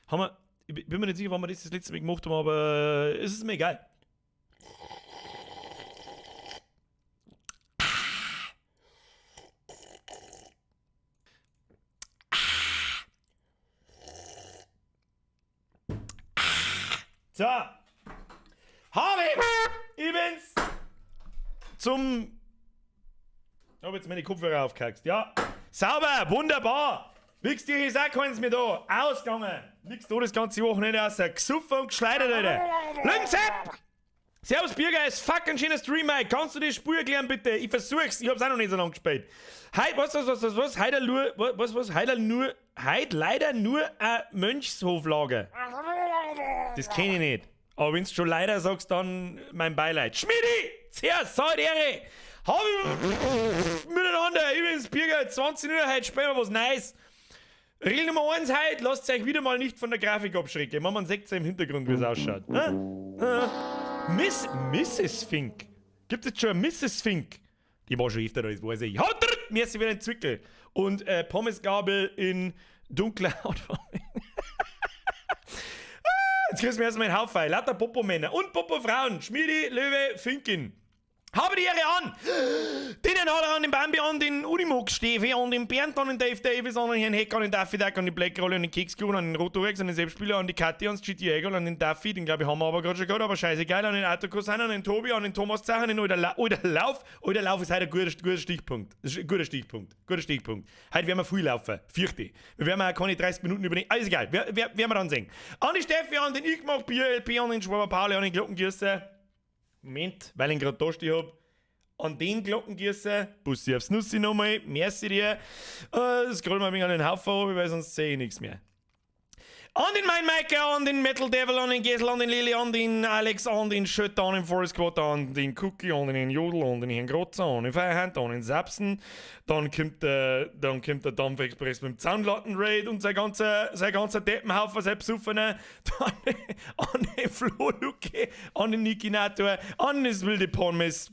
Haben wir, ich bin mir nicht sicher, wann wir das das letzte Mal gemacht haben, aber es ist mir egal. So. Hab ich's! Ich bin's! Zum. Ich hab jetzt meine Kopfhörer aufgehackt. Ja. Sauber, wunderbar! Nix dir ist auch keins mehr da. Ausgegangen. Nix da das ganze Wochenende außer gesoffen und geschleudert, Alter. Lünzepp! Servus Birger, es fuck ein schöner Stream, Mike. Kannst du das Spiel erklären, bitte? Ich versuch's, ich hab's auch noch nicht so lange gespielt. Heit, was, was, was, was, was? Heit nur, was, was, heit nur, heit leider nur ein Mönchshoflager. Das kenn ich nicht. Aber wenn's schon leider sagst, dann mein Beileid. Schmidi! Zuerst, seid Ehre! Hab ich miteinander, ich bin's Birger, 20 Uhr, heute spielen wir was Neues. Regel Nummer 1 heute, lasst euch wieder mal nicht von der Grafik abschrecken. Man sieht ja im Hintergrund, wie es ausschaut. Hm? Hm? Miss, Mrs. Fink. Gibt es jetzt schon eine Mrs. Fink? Die war schon öfter da, das weiß ich. Haut drin! Mir ist sie wieder ein Zwickel. Und Pommesgabel in dunkler Hautfarbe. Ah, jetzt kriegst du mir erstmal einen Haufen. Lauter Popo-Männer und Popo-Frauen. Schmiedi, Löwe, Finken. Habe die Ehre an! Den Herrn Hader, an den Bambi, an den Unimog Stefi, an den Bernd, an den Dave Davis, an den Herrn Heck, an den Daffy Duck, an die Black Rolle, an den Kekskuchen, an den Rotorex, an den Selbstspieler, an die Kathi, ans GTA Eagle, an den Duffy, den glaube ich haben wir aber gerade schon gehabt, aber scheißegal, an den Arthur Cousin, an den Tobi, an den Thomas Zach, an den Alter, La Alter Lauf. Alter Lauf ist heute ein guter, guter Stichpunkt. Das ist ein guter Stichpunkt. Guter Stichpunkt. Heute werden wir viel laufen. Fürchte. Wir werden auch keine 30 Minuten übernehmen. Alles egal. Werden wir dann sehen. An die Steffi, an den Ich mach Bier, LP, an den Schwaber Pauli, an den Glockengießer. Moment, weil ich ihn gerade da stehen hab. An den Glockengießer, Bussi aufs Nussi nochmal, merci dir. Scroll mal ein wenig an den Haufen runter, weil sonst sehe ich nichts mehr. An den Mein Maker, an den Metal Devil, an den Gesel, an den Lili, an den Alex, an den Schötter, an den Forest Squad, an den Cookie, an den Jodel, an den Herrn Grotzer, an den Feierhand, an den Sapsen. Dann kommt der Dampfexpress mit dem Zaunlatten-Raid und sein ganzer Deppenhaufen, sein Besoffener. Dann an den Flo Lucke, an den Nikinator, an das wilde Pommes,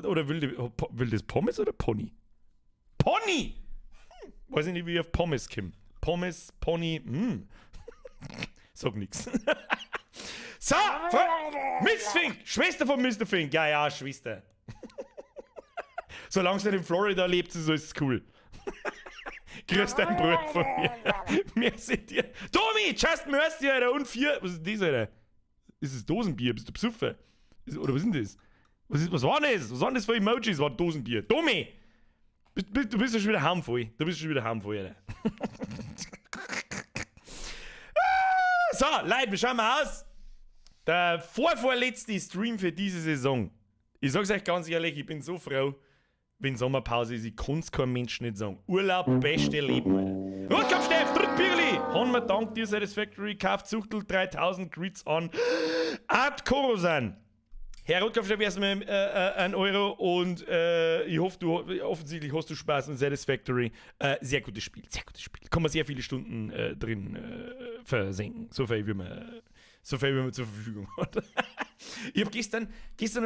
oder wildes Pommes oder Pony? Pony! Weiß ich nicht, wie ich auf Pommes komme. Pommes, Pony. Sag nix. So, Miss Fink, Schwester von Mister Fink. Ja, ja, Schwester. Solange sie nicht in Florida lebt, so ist es cool. Grüß dein Bruder von mir. Merci dir. Tommy, just mercy, Alter. Und 4. Was ist das, Alter? Ist es Dosenbier? Bist du besoffen? Oder was ist denn das? Was war denn das? Was waren das für Emojis? War Dosenbier. Tommy! Du bist ja schon wieder heimvoll. Du bist schon wieder heimvoll, Alter. So, Leute, wir schauen mal aus. Der vorvorletzte Stream für diese Saison. Ich sag's euch ganz ehrlich, ich bin so froh, wenn Sommerpause ist. Ich kann's keinem Menschen nicht sagen. Urlaub, beste Leben, Alter. Rotkopf Steff, dritt Birli. Han mir dank dir Satisfactory, kauft Zuchtel 3000 Grits an. Art Korosan. Herr Rotkopf Steff, erstmal 1 Euro und ich hoffe, offensichtlich hast du Spaß mit Satisfactory. Sehr gutes Spiel, sehr gutes Spiel. Kann man sehr viele Stunden drin versenken. So viel, wie man, so viel, wie man zur Verfügung hat. Ich hab gestern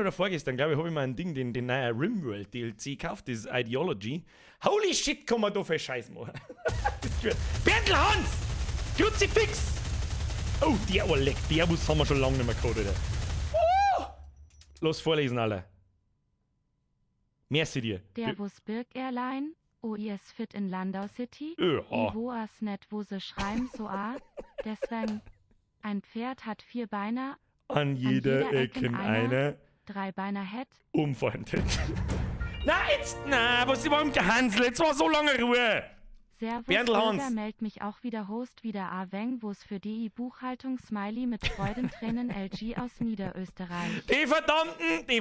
oder vorgestern, glaub ich, hab ich mal ein Ding, den neuen Rimworld DLC gekauft, das Ideology. Holy shit, kann man da viel Scheiß machen. Das ist gut. Berndl Hans! Kruzifix! Oh, der war leck, der Bus haben wir schon lange nicht mehr gehabt, Alter. Los, vorlesen alle. Merci dir. Der Bus Birk Airline, OIS Fit in Landau City, Ja. I woas net wo se schreiben so a, deswegen, ein Pferd hat 4 Beine, An an jeder jeder Ecke Ecken einer, eine, 3 Beine het, umfallen. Na, jetzt, na, was, warum gehandelt? Jetzt war so lange Ruhe. Servus, Berndl Hans. Bürger, meld mich auch wieder Host wieder A Weng, wo's für die Buchhaltung Smiley mit Freudentränen LG aus Niederösterreich. Die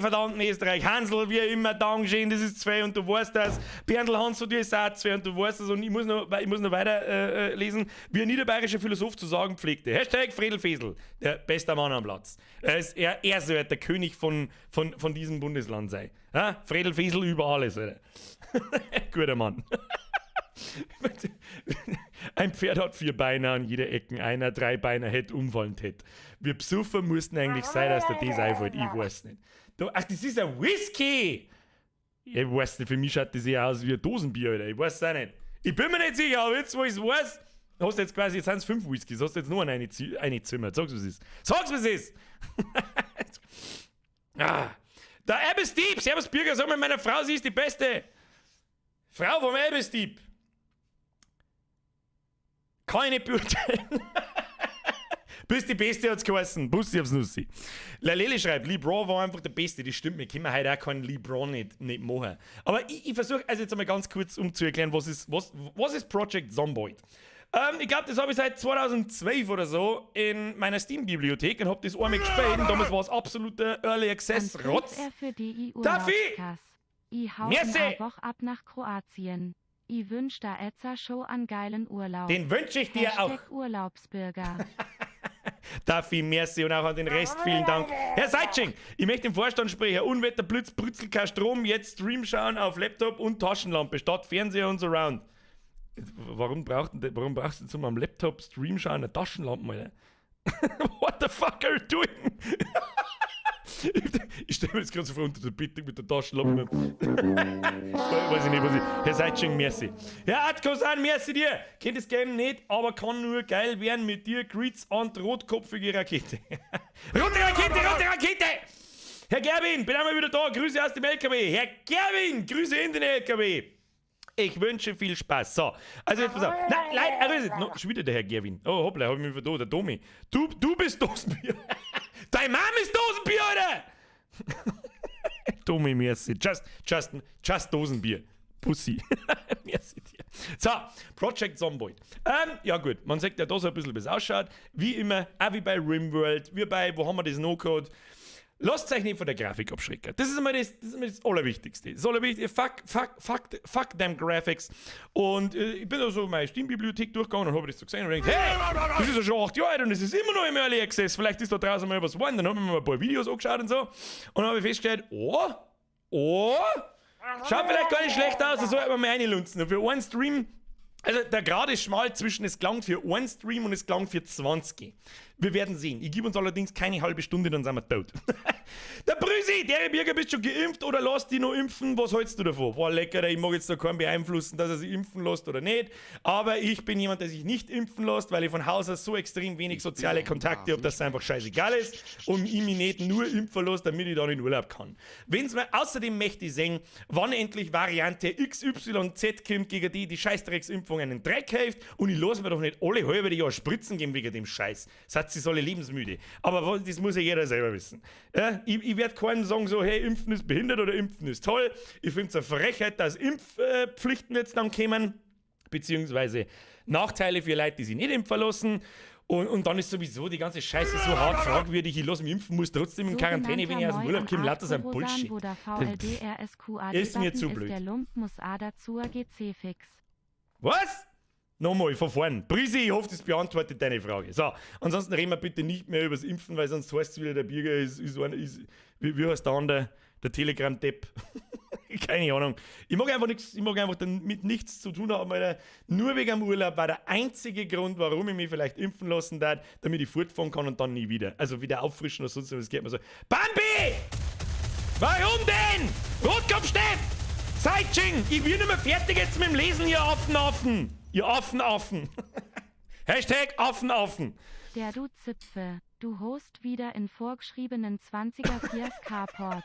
verdammten Österreich. Hansl, wie immer, Dankeschön, das ist 2 und du weißt das. Berndl Hans, du ist auch 2 und du weißt das. Und ich muss noch weiter lesen, wie ein niederbayerischer Philosoph zu sagen pflegte. Hashtag Fredel Fesel, der beste Mann am Platz. Er soll der König von diesem Bundesland sein. Ja? Fredel Fesel über alles, Alter. Guter Mann. Ein Pferd hat 4 Beine, an jeder Ecke einer, 3 Beine hätte, umfallen hätte. Wir Besucher mussten eigentlich sein, dass der das einfällt. Ich weiß nicht. Du, ach, das ist ein Whisky! Ich weiß nicht, für mich schaut das eher aus wie ein Dosenbier, Alter. Ich weiß es auch nicht. Ich bin mir nicht sicher, aber jetzt, wo ich's weiß. Hast du jetzt quasi, jetzt sind es fünf Whiskys, hast du jetzt nur einen reinzimmert. Sag's, was ist. Sag's, was ist! Ah. Der Abbas Deep, Servus Birger, sag mal meiner Frau, sie ist die beste Frau vom Abbas Deep. Kann ich nicht beurteilen. Bist die Beste, hat's geheißen. Bussi aufs Nussi. Lalele schreibt, LeBron war einfach der Beste. Das stimmt, wir können heute auch keinen LeBron nicht machen. Aber ich versuche, also jetzt einmal ganz kurz, um zu erklären, was ist Project Zomboid. Ich glaube, das habe ich seit 2012 oder so in meiner Steam-Bibliothek und habe das einmal gespielt. Und damals war es absoluter Early Access Rotz. R für DI Daffy! Urlaubskass. I hau in Merci! a Woch ab nach Kroatien. I wünsch da etza scho an geilen Urlaub. Den wünsche ich dir auch. #Urlaubsbürger. Daffy, merci und auch an den Rest vielen Dank. Herr Seitsching, ich möchte im Vorstand sprechen. Unwetter, Blitz, Brützel, kein Strom, jetzt Stream schauen auf Laptop und Taschenlampe statt Fernseher und Surround. Warum brauchst du zum am Laptop Stream schauen eine Taschenlampe, Alter? What the fuck are you doing? Ich stelle mir das gerade so vor unter der Bitte mit der Taschenlampe. Weiß ich nicht, was ich. Herr Seitsching, merci. Herr Atkosan, merci dir. Kennt das Game nicht, aber kann nur geil werden mit dir. Greets an die rotkopfige Rakete. Rote Rakete, rote Rakete! Herr Gerwin, bin einmal wieder da. Grüße aus dem LKW. Herr Gerwin, Grüße in den LKW. Ich wünsche viel Spaß. So, also jetzt pass auf. Nein, leider, also, no, schon wieder der Herr Gerwin. Oh, hoppla, hab ich mich vertan, der Domi. Du bist Dosenbier. Dein Mom ist Dosenbier, Alter! Domi, merci. Just Dosenbier. Pussy. Merci dir. So, Project Zomboid. Ja gut, man sieht ja da so ein bisschen, wie es ausschaut. Wie immer, auch wie bei Rimworld, wie bei, wo haben wir das No-Code? Lasst euch nicht von der Grafik abschrecken. Das ist immer das Allerwichtigste. Das Allerwichtigste, fuck, fuck, fuck, fuck them graphics. Und ich bin da so meine Steam-Bibliothek durchgegangen und habe das so gesehen und gedacht, hey, das ist ja schon 8 Jahre alt und es ist immer noch im Early Access. Vielleicht ist da draußen mal was geworden. Dann habe ich mir mal ein paar Videos angeschaut und so. Und dann habe ich festgestellt, oh, schaut vielleicht gar nicht schlecht aus, da sollte man mal reinlunzen. Und für einen Stream, also der Grad ist schmal zwischen es gelangt für einen Stream und es gelangt für 20. Wir werden sehen. Ich gebe uns allerdings keine halbe Stunde, dann sind wir tot. Der Brüsi, der Birger, bist schon geimpft oder lass dich noch impfen? Was hältst du davon? Boah, lecker, ich mag jetzt da keinen beeinflussen, dass er sich impfen lässt oder nicht. Aber ich bin jemand, der sich nicht impfen lässt, weil ich von Haus aus so extrem wenig soziale Kontakte habe, dass es einfach scheißegal ist und ich mich nicht nur impfen lasse, damit ich dann in Urlaub kann. Wenn's mir außerdem möchte ich sehen, wann endlich Variante XYZ kommt, gegen die die Scheißdrecksimpfung einen Dreck hilft, und ich lasse mir doch nicht alle halbe Jahr Spritzen geben wegen dem Scheiß. Seid sie alle lebensmüde. Aber das muss ja jeder selber wissen. Ja, ich werde keinem sagen, so, hey, Impfen ist behindert oder Impfen ist toll. Ich finde es eine Frechheit, dass Impfpflichten jetzt dann kämen, beziehungsweise Nachteile für Leute, die sich nicht impfen lassen. Und dann ist sowieso die ganze Scheiße so hart fragwürdig. Ich lasse mich impfen, muss trotzdem in Quarantäne, wenn ich aus dem Urlaub komme. Lauter so ein Bullshit. Ist mir zu blöd. Der Lump muss A dazu GC fix. Was? Nochmal von vorn. Brisi, ich hoffe, das beantwortet deine Frage. So, ansonsten reden wir bitte nicht mehr über das Impfen, weil sonst heißt es wieder, der Birger ist, wie heißt der andere? Der Telegram-Depp. Keine Ahnung. Ich mag einfach nichts, ich mag einfach damit nichts zu tun haben, Alter. Nur wegen dem Urlaub war der einzige Grund, warum ich mich vielleicht impfen lassen darf, damit ich fortfahren kann und dann nie wieder. Also wieder auffrischen oder sonst was, das geht mir so. Bambi! Warum denn? Rotkopf Steff! Seitsching! Ich bin nicht mehr fertig jetzt mit dem Lesen, ihr Affen, Affen! Ihr Affen, Affen! #AffenAffen! Der du Zipfe, du host wieder in vorgeschriebenen 20er Viers Carport.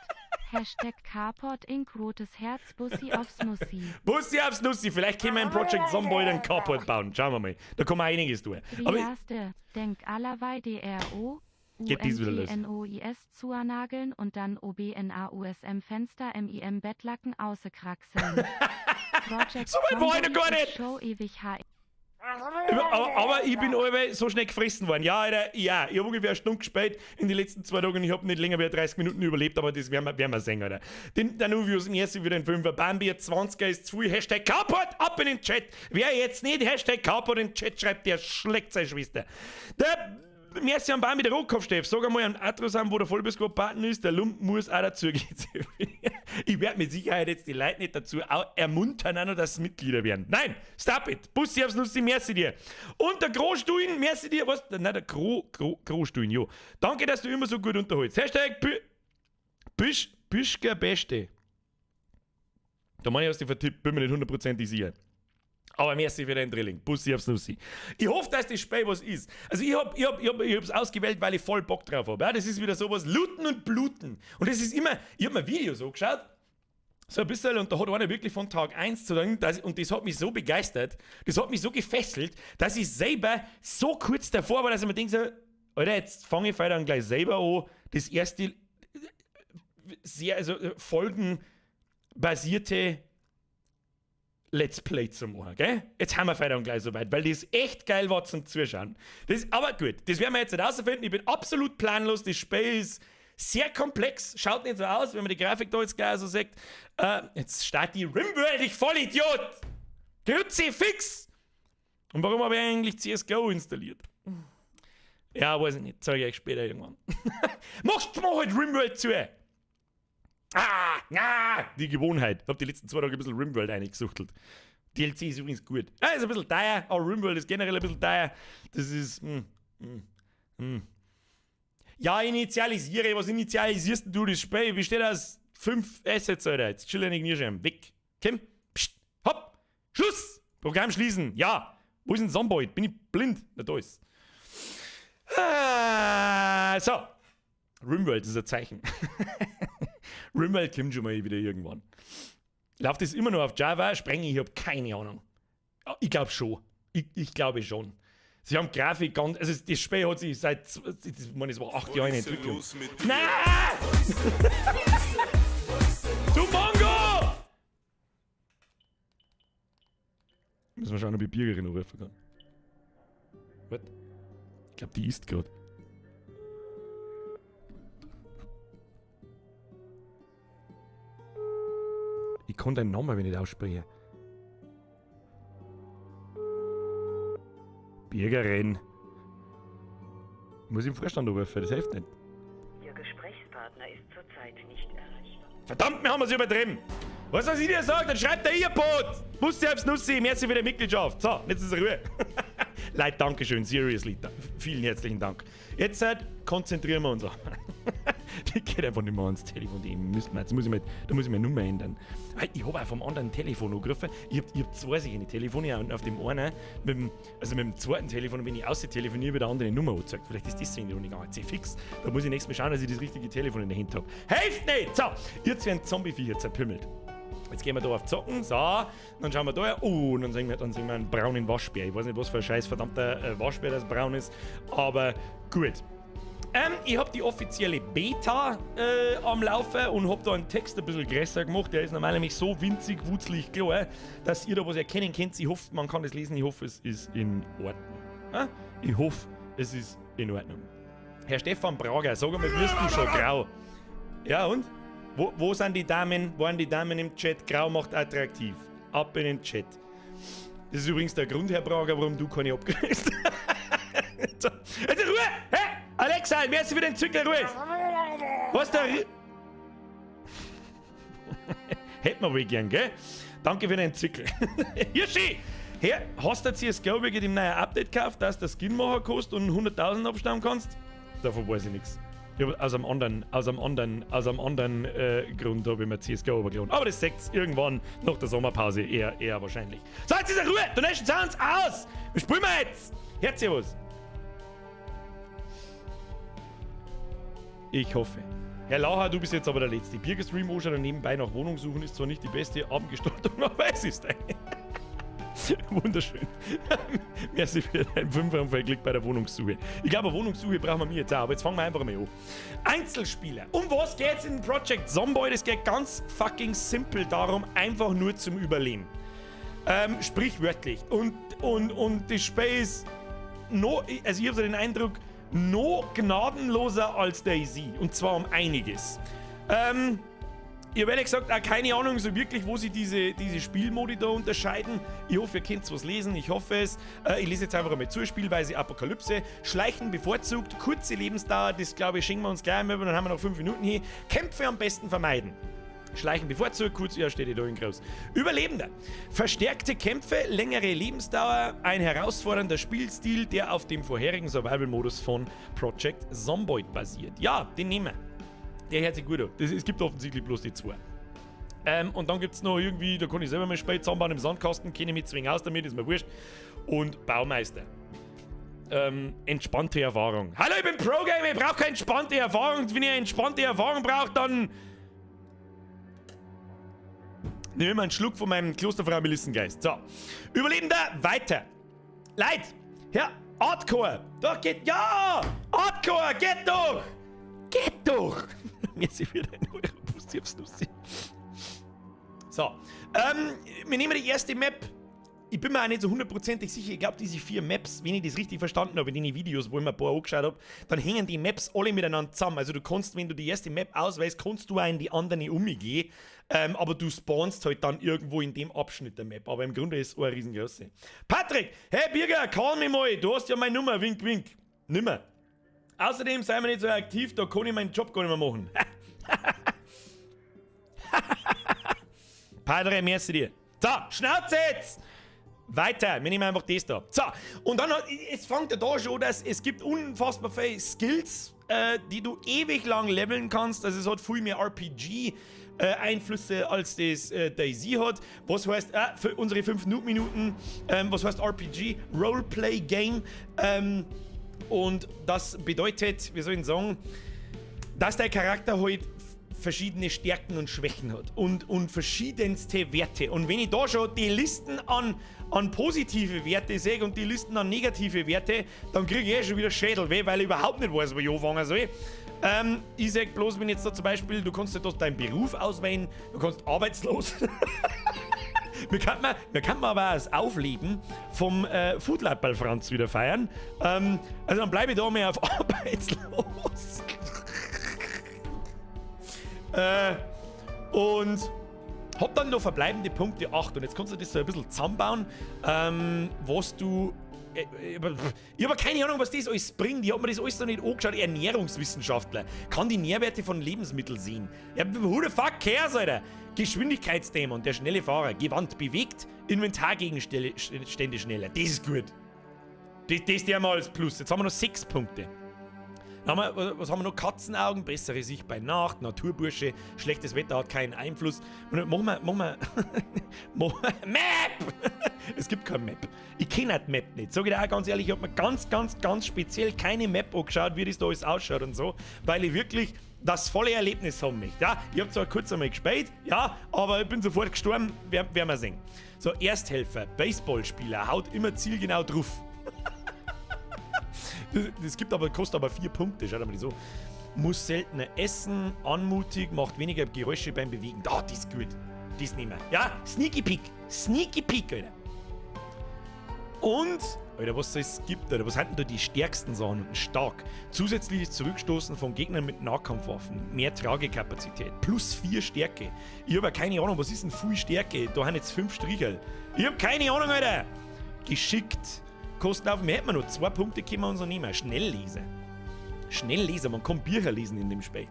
#Carport Inc. rotes Herz Bussi aufs Nussi. Bussi aufs Nussi, vielleicht können wir in Project Zomboid einen Carport bauen. Schauen wir mal. Da kann man einiges tun. Aber Riaste, denk allerweil DRO, Geht dies wieder los. UNTNOIS zuernageln und dann OBNAUSM Fenster MIM Bettlaken aussekraxeln. Project So weit war ich noch gar Zomboid ist nicht. Show ewig H. Aber ich bin allweil so schnell gefressen worden. Ja, Alter, ja. Ich habe ungefähr eine Stunde gespielt in den letzten 2 Tagen und ich habe nicht länger wie 30 Minuten überlebt, aber das werden wir sehen, Alter. Den Danuvius, merci für den 5er. Bambi, 20er ist zu viel. #Carport, ab in den Chat. Wer jetzt nicht #Carport in den Chat schreibt, der schlägt seine Schwester. Der Merci an Bambi, der Rotkopf-Steff. Sag einmal an Atrosam, wo der Vollbiss-Partner ist, der Lump muss auch dazu gehen. Ich werde mit Sicherheit jetzt die Leute nicht dazu ermuntern, auch noch, dass sie Mitglieder werden. Nein, stop it. Bussi aufs Nussi, merci dir. Und der Großstuin, merci dir. Was? Nein, der Großstuin, jo. Danke, dass du immer so gut unterholst. #Büschker Beste. Da meine ich, hast du vertippt, bin mir nicht hundertprozentig sicher. Aber merci für den Drilling. Bussi aufs Nussi. Ich hoffe, dass das Spiel was ist. Also ich hab's ausgewählt, weil ich voll Bock drauf hab. Ja, das ist wieder sowas, Looten und Bluten. Und das ist immer, ich hab mir Videos angeschaut, so ein bisschen, und da hat einer wirklich von Tag 1 zu sagen, und das hat mich so begeistert, das hat mich so gefesselt, dass ich selber so kurz davor war, dass ich mir denke, so, Alter, jetzt fange ich dann gleich selber an, das erste sehr, also folgenbasierte Let's Play zu machen, gell? Jetzt haben wir dann gleich soweit, weil das echt geil war zum Zuschauen. Das, aber gut, das werden wir jetzt nicht rausfinden. Ich bin absolut planlos. Das Spiel ist sehr komplex. Schaut nicht so aus, wenn man die Grafik da jetzt gleich so sieht. Jetzt startet die Rimworld, ich Vollidiot! Kruzifix! Und warum habe ich eigentlich CSGO installiert? Ja, weiß ich nicht. Zeige ich euch später irgendwann. Mach halt Rimworld zu! Ah, ah, die Gewohnheit. Ich hab die letzten 2 Tage ein bisschen Rimworld eingesuchtelt. DLC ist übrigens gut. Ja, ist ein bisschen teuer, aber Rimworld ist generell ein bisschen teuer. Das ist. Ja, initialisiere. Was initialisierst denn du das Spiel? Besteht aus 5 Assets, Alter. Jetzt chill ich nicht Nierschirm. Weg. Komm. Psst. Hopp. Schluss. Programm schließen. Ja. Wo ist denn Zomboid? Bin ich blind? Na, da ist. Ah, so. Rimworld ist ein Zeichen. Rimworld kommt schon mal wieder irgendwann. Läuft das immer noch auf Java? Sprenge, ich hab keine Ahnung. Ich glaub schon. Ich glaube schon. Sie haben Grafik ganz. Also das Spiel hat sich seit. Ich meine, es war 8 Jahre in Entwicklung. Nein! Du Mongo! Müssen wir schauen, ob ich Birgerin anrufen kann. What? Ich glaub, die isst grad. Ich kann deinen Namen, wenn ich nicht ausspreche. Birgerin. Ich muss im Vorstand anrufen, das hilft nicht. Ihr Gesprächspartner ist zurzeit nicht erreichbar. Verdammt, wir haben es übertrieben. Was soll ich dir sagen? Dann schreibt der Earpod. Bussi aufs Nussi, merci für die Mitgliedschaft. So, jetzt ist Ruhe. Leute, Dankeschön, seriously. Vielen herzlichen Dank. Jetzt konzentrieren wir uns auf. Die geht einfach nicht mehr ans Telefon. Die müssen wir, jetzt muss ich mal, da muss ich meine Nummer ändern. Ich hab auch vom anderen Telefon angerufen. Ich hab 2 solche Telefone und auf dem einen, mit dem zweiten Telefon, wenn ich außer telefoniere, wird eine andere Nummer angezeigt. Vielleicht ist das so in die Runde gegangen. Jetzt fix. Da muss ich nächstes Mal schauen, dass ich das richtige Telefon in der Hand hab. Hilft nicht! So, jetzt werden Zombie-Viecher zerpümmelt. Jetzt gehen wir da auf Zocken, so, dann schauen wir da, oh, und dann sehen wir einen braunen Waschbär. Ich weiß nicht, was für ein scheiß verdammter Waschbär das braun ist, aber gut. Ich hab die offizielle Beta am Laufen und hab da einen Text ein bisschen größer gemacht. Der ist normal nämlich so winzig, wutzlig klar, dass ihr da was erkennen könnt. Ich hoffe, man kann das lesen. Ich hoffe, es ist in Ordnung. Ja? Ich hoffe, es ist in Ordnung. Herr Stefan Prager, sag einmal, wirst du schon grau? Ja, und? Wo sind die Damen? Waren die Damen im Chat? Grau macht attraktiv. Ab in den Chat. Das ist übrigens der Grund, Herr Prager, warum du keine abkriegst. So. Jetzt Ruhe! Hä? Alexa, merci für den Zückel, Ruhe! Was der. Hätten wir wohl gern, gell? Danke für den Zückel. Hirschi! Herr, hast du CSGO wegen dem neuen Update gekauft, dass du Skin machen kannst und 100.000 abstauben kannst? Davon weiß ich nichts. Ich hab aus einem anderen Grund habe ich mir CSGO übergeladen. Aber das seht's irgendwann nach der Sommerpause eher wahrscheinlich. So, jetzt ist er Ruhe! Donation Sounds aus! Wir spielen wir jetzt! Herzlich was! Ich hoffe. Herr Laucher, du bist jetzt aber der Letzte. Biergestream anschauen und nebenbei nach Wohnung suchen ist zwar nicht die beste Abendgestaltung, aber es ist eine. Wunderschön. Merci für deinen 5er und viel Glück bei der Wohnungssuche. Ich glaube, Wohnungssuche brauchen wir mir jetzt auch, aber jetzt fangen wir einfach mal an. Einzelspieler. Um was geht's in Project Zomboid? Es geht ganz fucking simpel darum, einfach nur zum Überleben. Sprichwörtlich. Und das Spiel ist no, also ich habe so den Eindruck, noch gnadenloser als DayZ. Und zwar um einiges. Ich habe ehrlich gesagt auch keine Ahnung so wirklich, wo sie diese Spielmodi da unterscheiden. Ich hoffe, ihr könnt was lesen. Ich hoffe es. Ich lese jetzt einfach einmal zu. Spielweise Apokalypse. Schleichen bevorzugt. Kurze Lebensdauer. Das, glaube ich, schenken wir uns gleich einmal. Dann haben wir noch 5 Minuten hier. Kämpfe am besten vermeiden. Schleichen bevorzugt, kurz, ja, steht hier da in groß. Überlebender. Verstärkte Kämpfe, längere Lebensdauer, ein herausfordernder Spielstil, der auf dem vorherigen Survival-Modus von Project Zomboid basiert. Ja, den nehmen wir. Der hört sich gut an. Es gibt offensichtlich bloß die zwei. Und dann gibt es noch irgendwie, da kann ich selber mal Spiel zusammenbauen im Sandkasten, kenne ich mich zwingen aus damit, ist mir wurscht. Und Baumeister. Entspannte Erfahrung. Hallo, ich bin Pro-Gamer, ich brauche keine entspannte Erfahrung. Wenn ich eine entspannte Erfahrung brauche, dann nehme ich mal einen Schluck von meinem Klosterfrau Melissengeist. So. Überlebender, weiter. Leid. Ja, Hardcore. Doch, geht. Ja! Hardcore, geht doch! Geht doch! Mir ist wieder ein Euro Bussi aufs Nussi. So. Wir nehmen die erste Map. Ich bin mir auch nicht so hundertprozentig sicher. Ich glaube, diese 4 Maps, wenn ich das richtig verstanden habe, in den Videos, wo ich mir ein paar angeschaut habe, dann hängen die Maps alle miteinander zusammen. Also du kannst, wenn du die erste Map auswählst, kannst du auch in die andere umgehen. Aber du spawnst halt dann irgendwo in dem Abschnitt der Map. Aber im Grunde ist es eine riesengroße. Patrick! Hey Birger, call mich mal. Du hast ja meine Nummer. Wink, wink. Nimmer. Außerdem sei mir nicht so aktiv, da kann ich meinen Job gar nicht mehr machen. Padre, merci dir. So, Schnauze jetzt! Weiter, wir nehmen einfach das da. So, und dann, es fängt ja da schon, dass es gibt unfassbar viele Skills, die du ewig lang leveln kannst. Also es hat viel mehr R P G, Einflüsse, als das DayZ hat. Was heißt, für unsere 5 Noob-Minuten, was heißt RPG? Roleplay Game. Und das bedeutet, wie soll ich sagen, dass der Charakter halt verschiedene Stärken und Schwächen hat und verschiedenste Werte. Und wenn ich da schon die Listen an positive Werte sehe und die Listen an negative Werte, dann kriege ich eh schon wieder Schädelweh, weil ich überhaupt nicht weiß, wo ich anfangen soll. Ich sag bloß, wenn jetzt da zum Beispiel, du kannst ja da deinen Beruf auswählen, du kannst arbeitslos. Mir kann man aber auch das Aufleben vom Foodlabel Franz wieder feiern. Also dann bleibe ich da mehr auf arbeitslos. Und hab dann noch verbleibende Punkte 8. Und jetzt kannst du das so ein bisschen zusammenbauen, was du... Ich hab keine Ahnung, was das alles bringt. Ich hab mir das alles noch nicht angeschaut. Ernährungswissenschaftler. Kann die Nährwerte von Lebensmitteln sehen. Ja, who the fuck cares, Alter? Geschwindigkeitsdämon, der schnelle Fahrer. Gewandt, bewegt, Inventargegenstände schneller. Das ist gut. Das der mal als Plus. Jetzt haben wir noch 6 Punkte. Dann haben wir, was haben wir noch? Katzenaugen, bessere Sicht bei Nacht, Naturbursche, schlechtes Wetter hat keinen Einfluss. Und machen wir, machen wir, machen wir, Map! Es gibt keine Map. Ich kenn halt die Map nicht. Sag ich dir auch ganz ehrlich, ich hab mir ganz, ganz, ganz speziell keine Map angeschaut, wie das da alles ausschaut und so, weil ich wirklich das volle Erlebnis haben möchte. Ja, ich hab zwar kurz einmal gespielt, ja, aber ich bin sofort gestorben, werden wir sehen. So, Ersthelfer, Baseballspieler, haut immer zielgenau drauf. Das kostet aber 4 Punkte, schaut mal so. Muss seltener essen, anmutig, macht weniger Geräusche beim Bewegen. Da, das ist gut. Das nehmen wir. Ja, Sneaky Peek. Sneaky Peek, Alter. Und, Alter, was es gibt, Alter, was sind denn da die stärksten Sachen? Stark. Zusätzliches Zurückstoßen von Gegnern mit Nahkampfwaffen. Mehr Tragekapazität. Plus 4 Stärke. Ich hab ja keine Ahnung, was ist denn viel Stärke? Da haben jetzt 5 Strichel. Ich hab keine Ahnung, Alter. Geschickt. Kosten auf, mehr hätten wir noch. 2 Punkte können wir uns noch nehmen. Schnellleser. Schnellleser, man kann Bücher lesen in dem Spiel.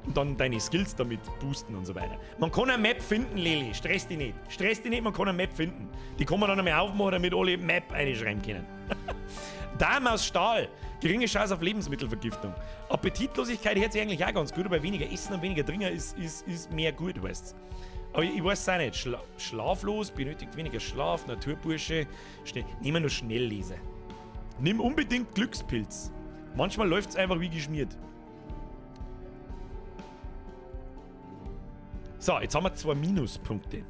Und dann deine Skills damit boosten und so weiter. Man kann eine Map finden, Leli. Stress dich nicht. Stress dich nicht, man kann eine Map finden. Die kann man dann einmal aufmachen, damit alle Map einschreiben können. Darm aus Stahl. Geringe Chance auf Lebensmittelvergiftung. Appetitlosigkeit hört sich eigentlich auch ganz gut, aber weniger Essen und weniger Trinken ist mehr gut, weißt du. Aber ich weiß es auch nicht. Schlaflos, benötigt weniger Schlaf, Naturbursche. Schnell, nehmen wir nur Schnellleser. Nimm unbedingt Glückspilz. Manchmal läuft's einfach wie geschmiert. So, jetzt haben wir 2 Minuspunkte.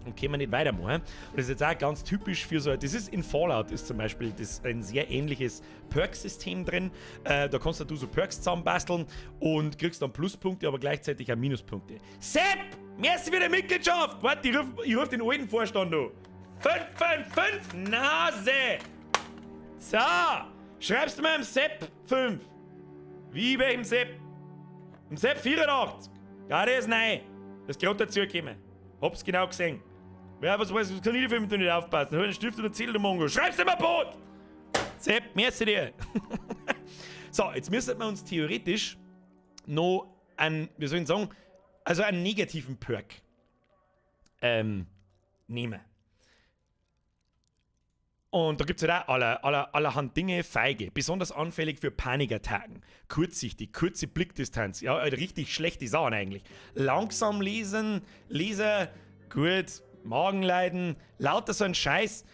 Und können wir nicht weitermachen. Und das ist jetzt auch ganz typisch für so, das ist in Fallout ist zum Beispiel das ein sehr ähnliches Perk-System drin. Da kannst du so Perks zusammenbasteln und kriegst dann Pluspunkte, aber gleichzeitig auch Minuspunkte. Sepp! Merci für die Mitgliedschaft! Warte, ich ruf den alten Vorstand an. 5, 5, 5, Nase! So! Schreibst du mir im Sepp 5? Wie bei dem Sepp? Im Sepp 84. Ja, der ist neu. Das ist gerade dazu gekommen. Hab's genau gesehen. Wer was weiß, was kann ich dafür, wenn du nicht aufpassen? Hol einen Stift und einen Zettel, du Mongo. Schreib's dir mal Boot! Sepp, merci dir. So, jetzt müssten wir uns theoretisch noch einen, wie soll ich sagen, also einen negativen Perk nehmen. Und da gibt es halt auch allerhand Dinge. Feige, besonders anfällig für Panikattacken, kurzsichtig, kurze Blickdistanz, ja, halt richtig schlechte Sachen eigentlich. Langsam lesen, Leser, gut, Magenleiden, lauter so ein Scheiß.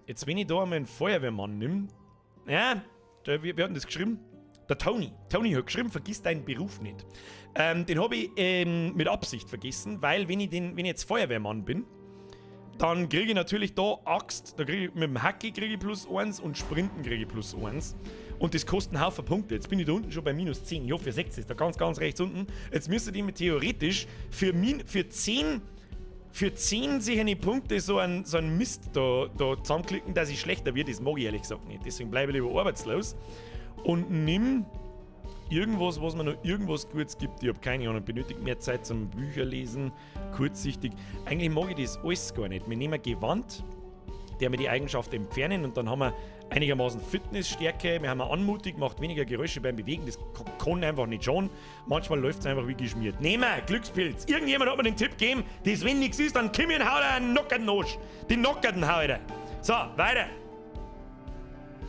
Jetzt, wenn ich da einmal einen Feuerwehrmann nimm, ja, wir hatten das geschrieben? Der Tony. Tony hat geschrieben, vergiss deinen Beruf nicht. Den habe ich mit Absicht vergessen, weil wenn ich jetzt Feuerwehrmann bin, dann kriege ich natürlich da Axt, da kriege ich mit dem Hacki kriege ich plus 1 und Sprinten kriege ich plus 1. Und das kostet einen Haufen Punkte. Jetzt bin ich da unten schon bei minus 10. Ich hoffe, ihr seht es da ganz, ganz rechts unten. Jetzt müsstet ihr mir theoretisch für 10 sichere Punkte so einen Mist da zusammenklicken, dass ich schlechter wird. Das mag ich ehrlich gesagt nicht. Deswegen bleibe ich lieber arbeitslos und nimm irgendwas, was mir noch irgendwas Gutes gibt. Ich hab keine Ahnung, benötigt mehr Zeit zum Bücherlesen, kurzsichtig. Eigentlich mag ich das alles gar nicht. Wir nehmen Gewand, der mir die Eigenschaft entfernen und dann haben wir einigermaßen Fitnessstärke, wir haben eine Anmutig, macht weniger Geräusche beim Bewegen, das kann einfach nicht schon. Manchmal läuft es einfach wie geschmiert. Nehmen wir Glückspilz. Irgendjemand hat mir den Tipp gegeben, das wenn nichts ist, dann komm ich und hau dir einen Nockerten Arsch. Den Nockerten hau ich dir. So, weiter.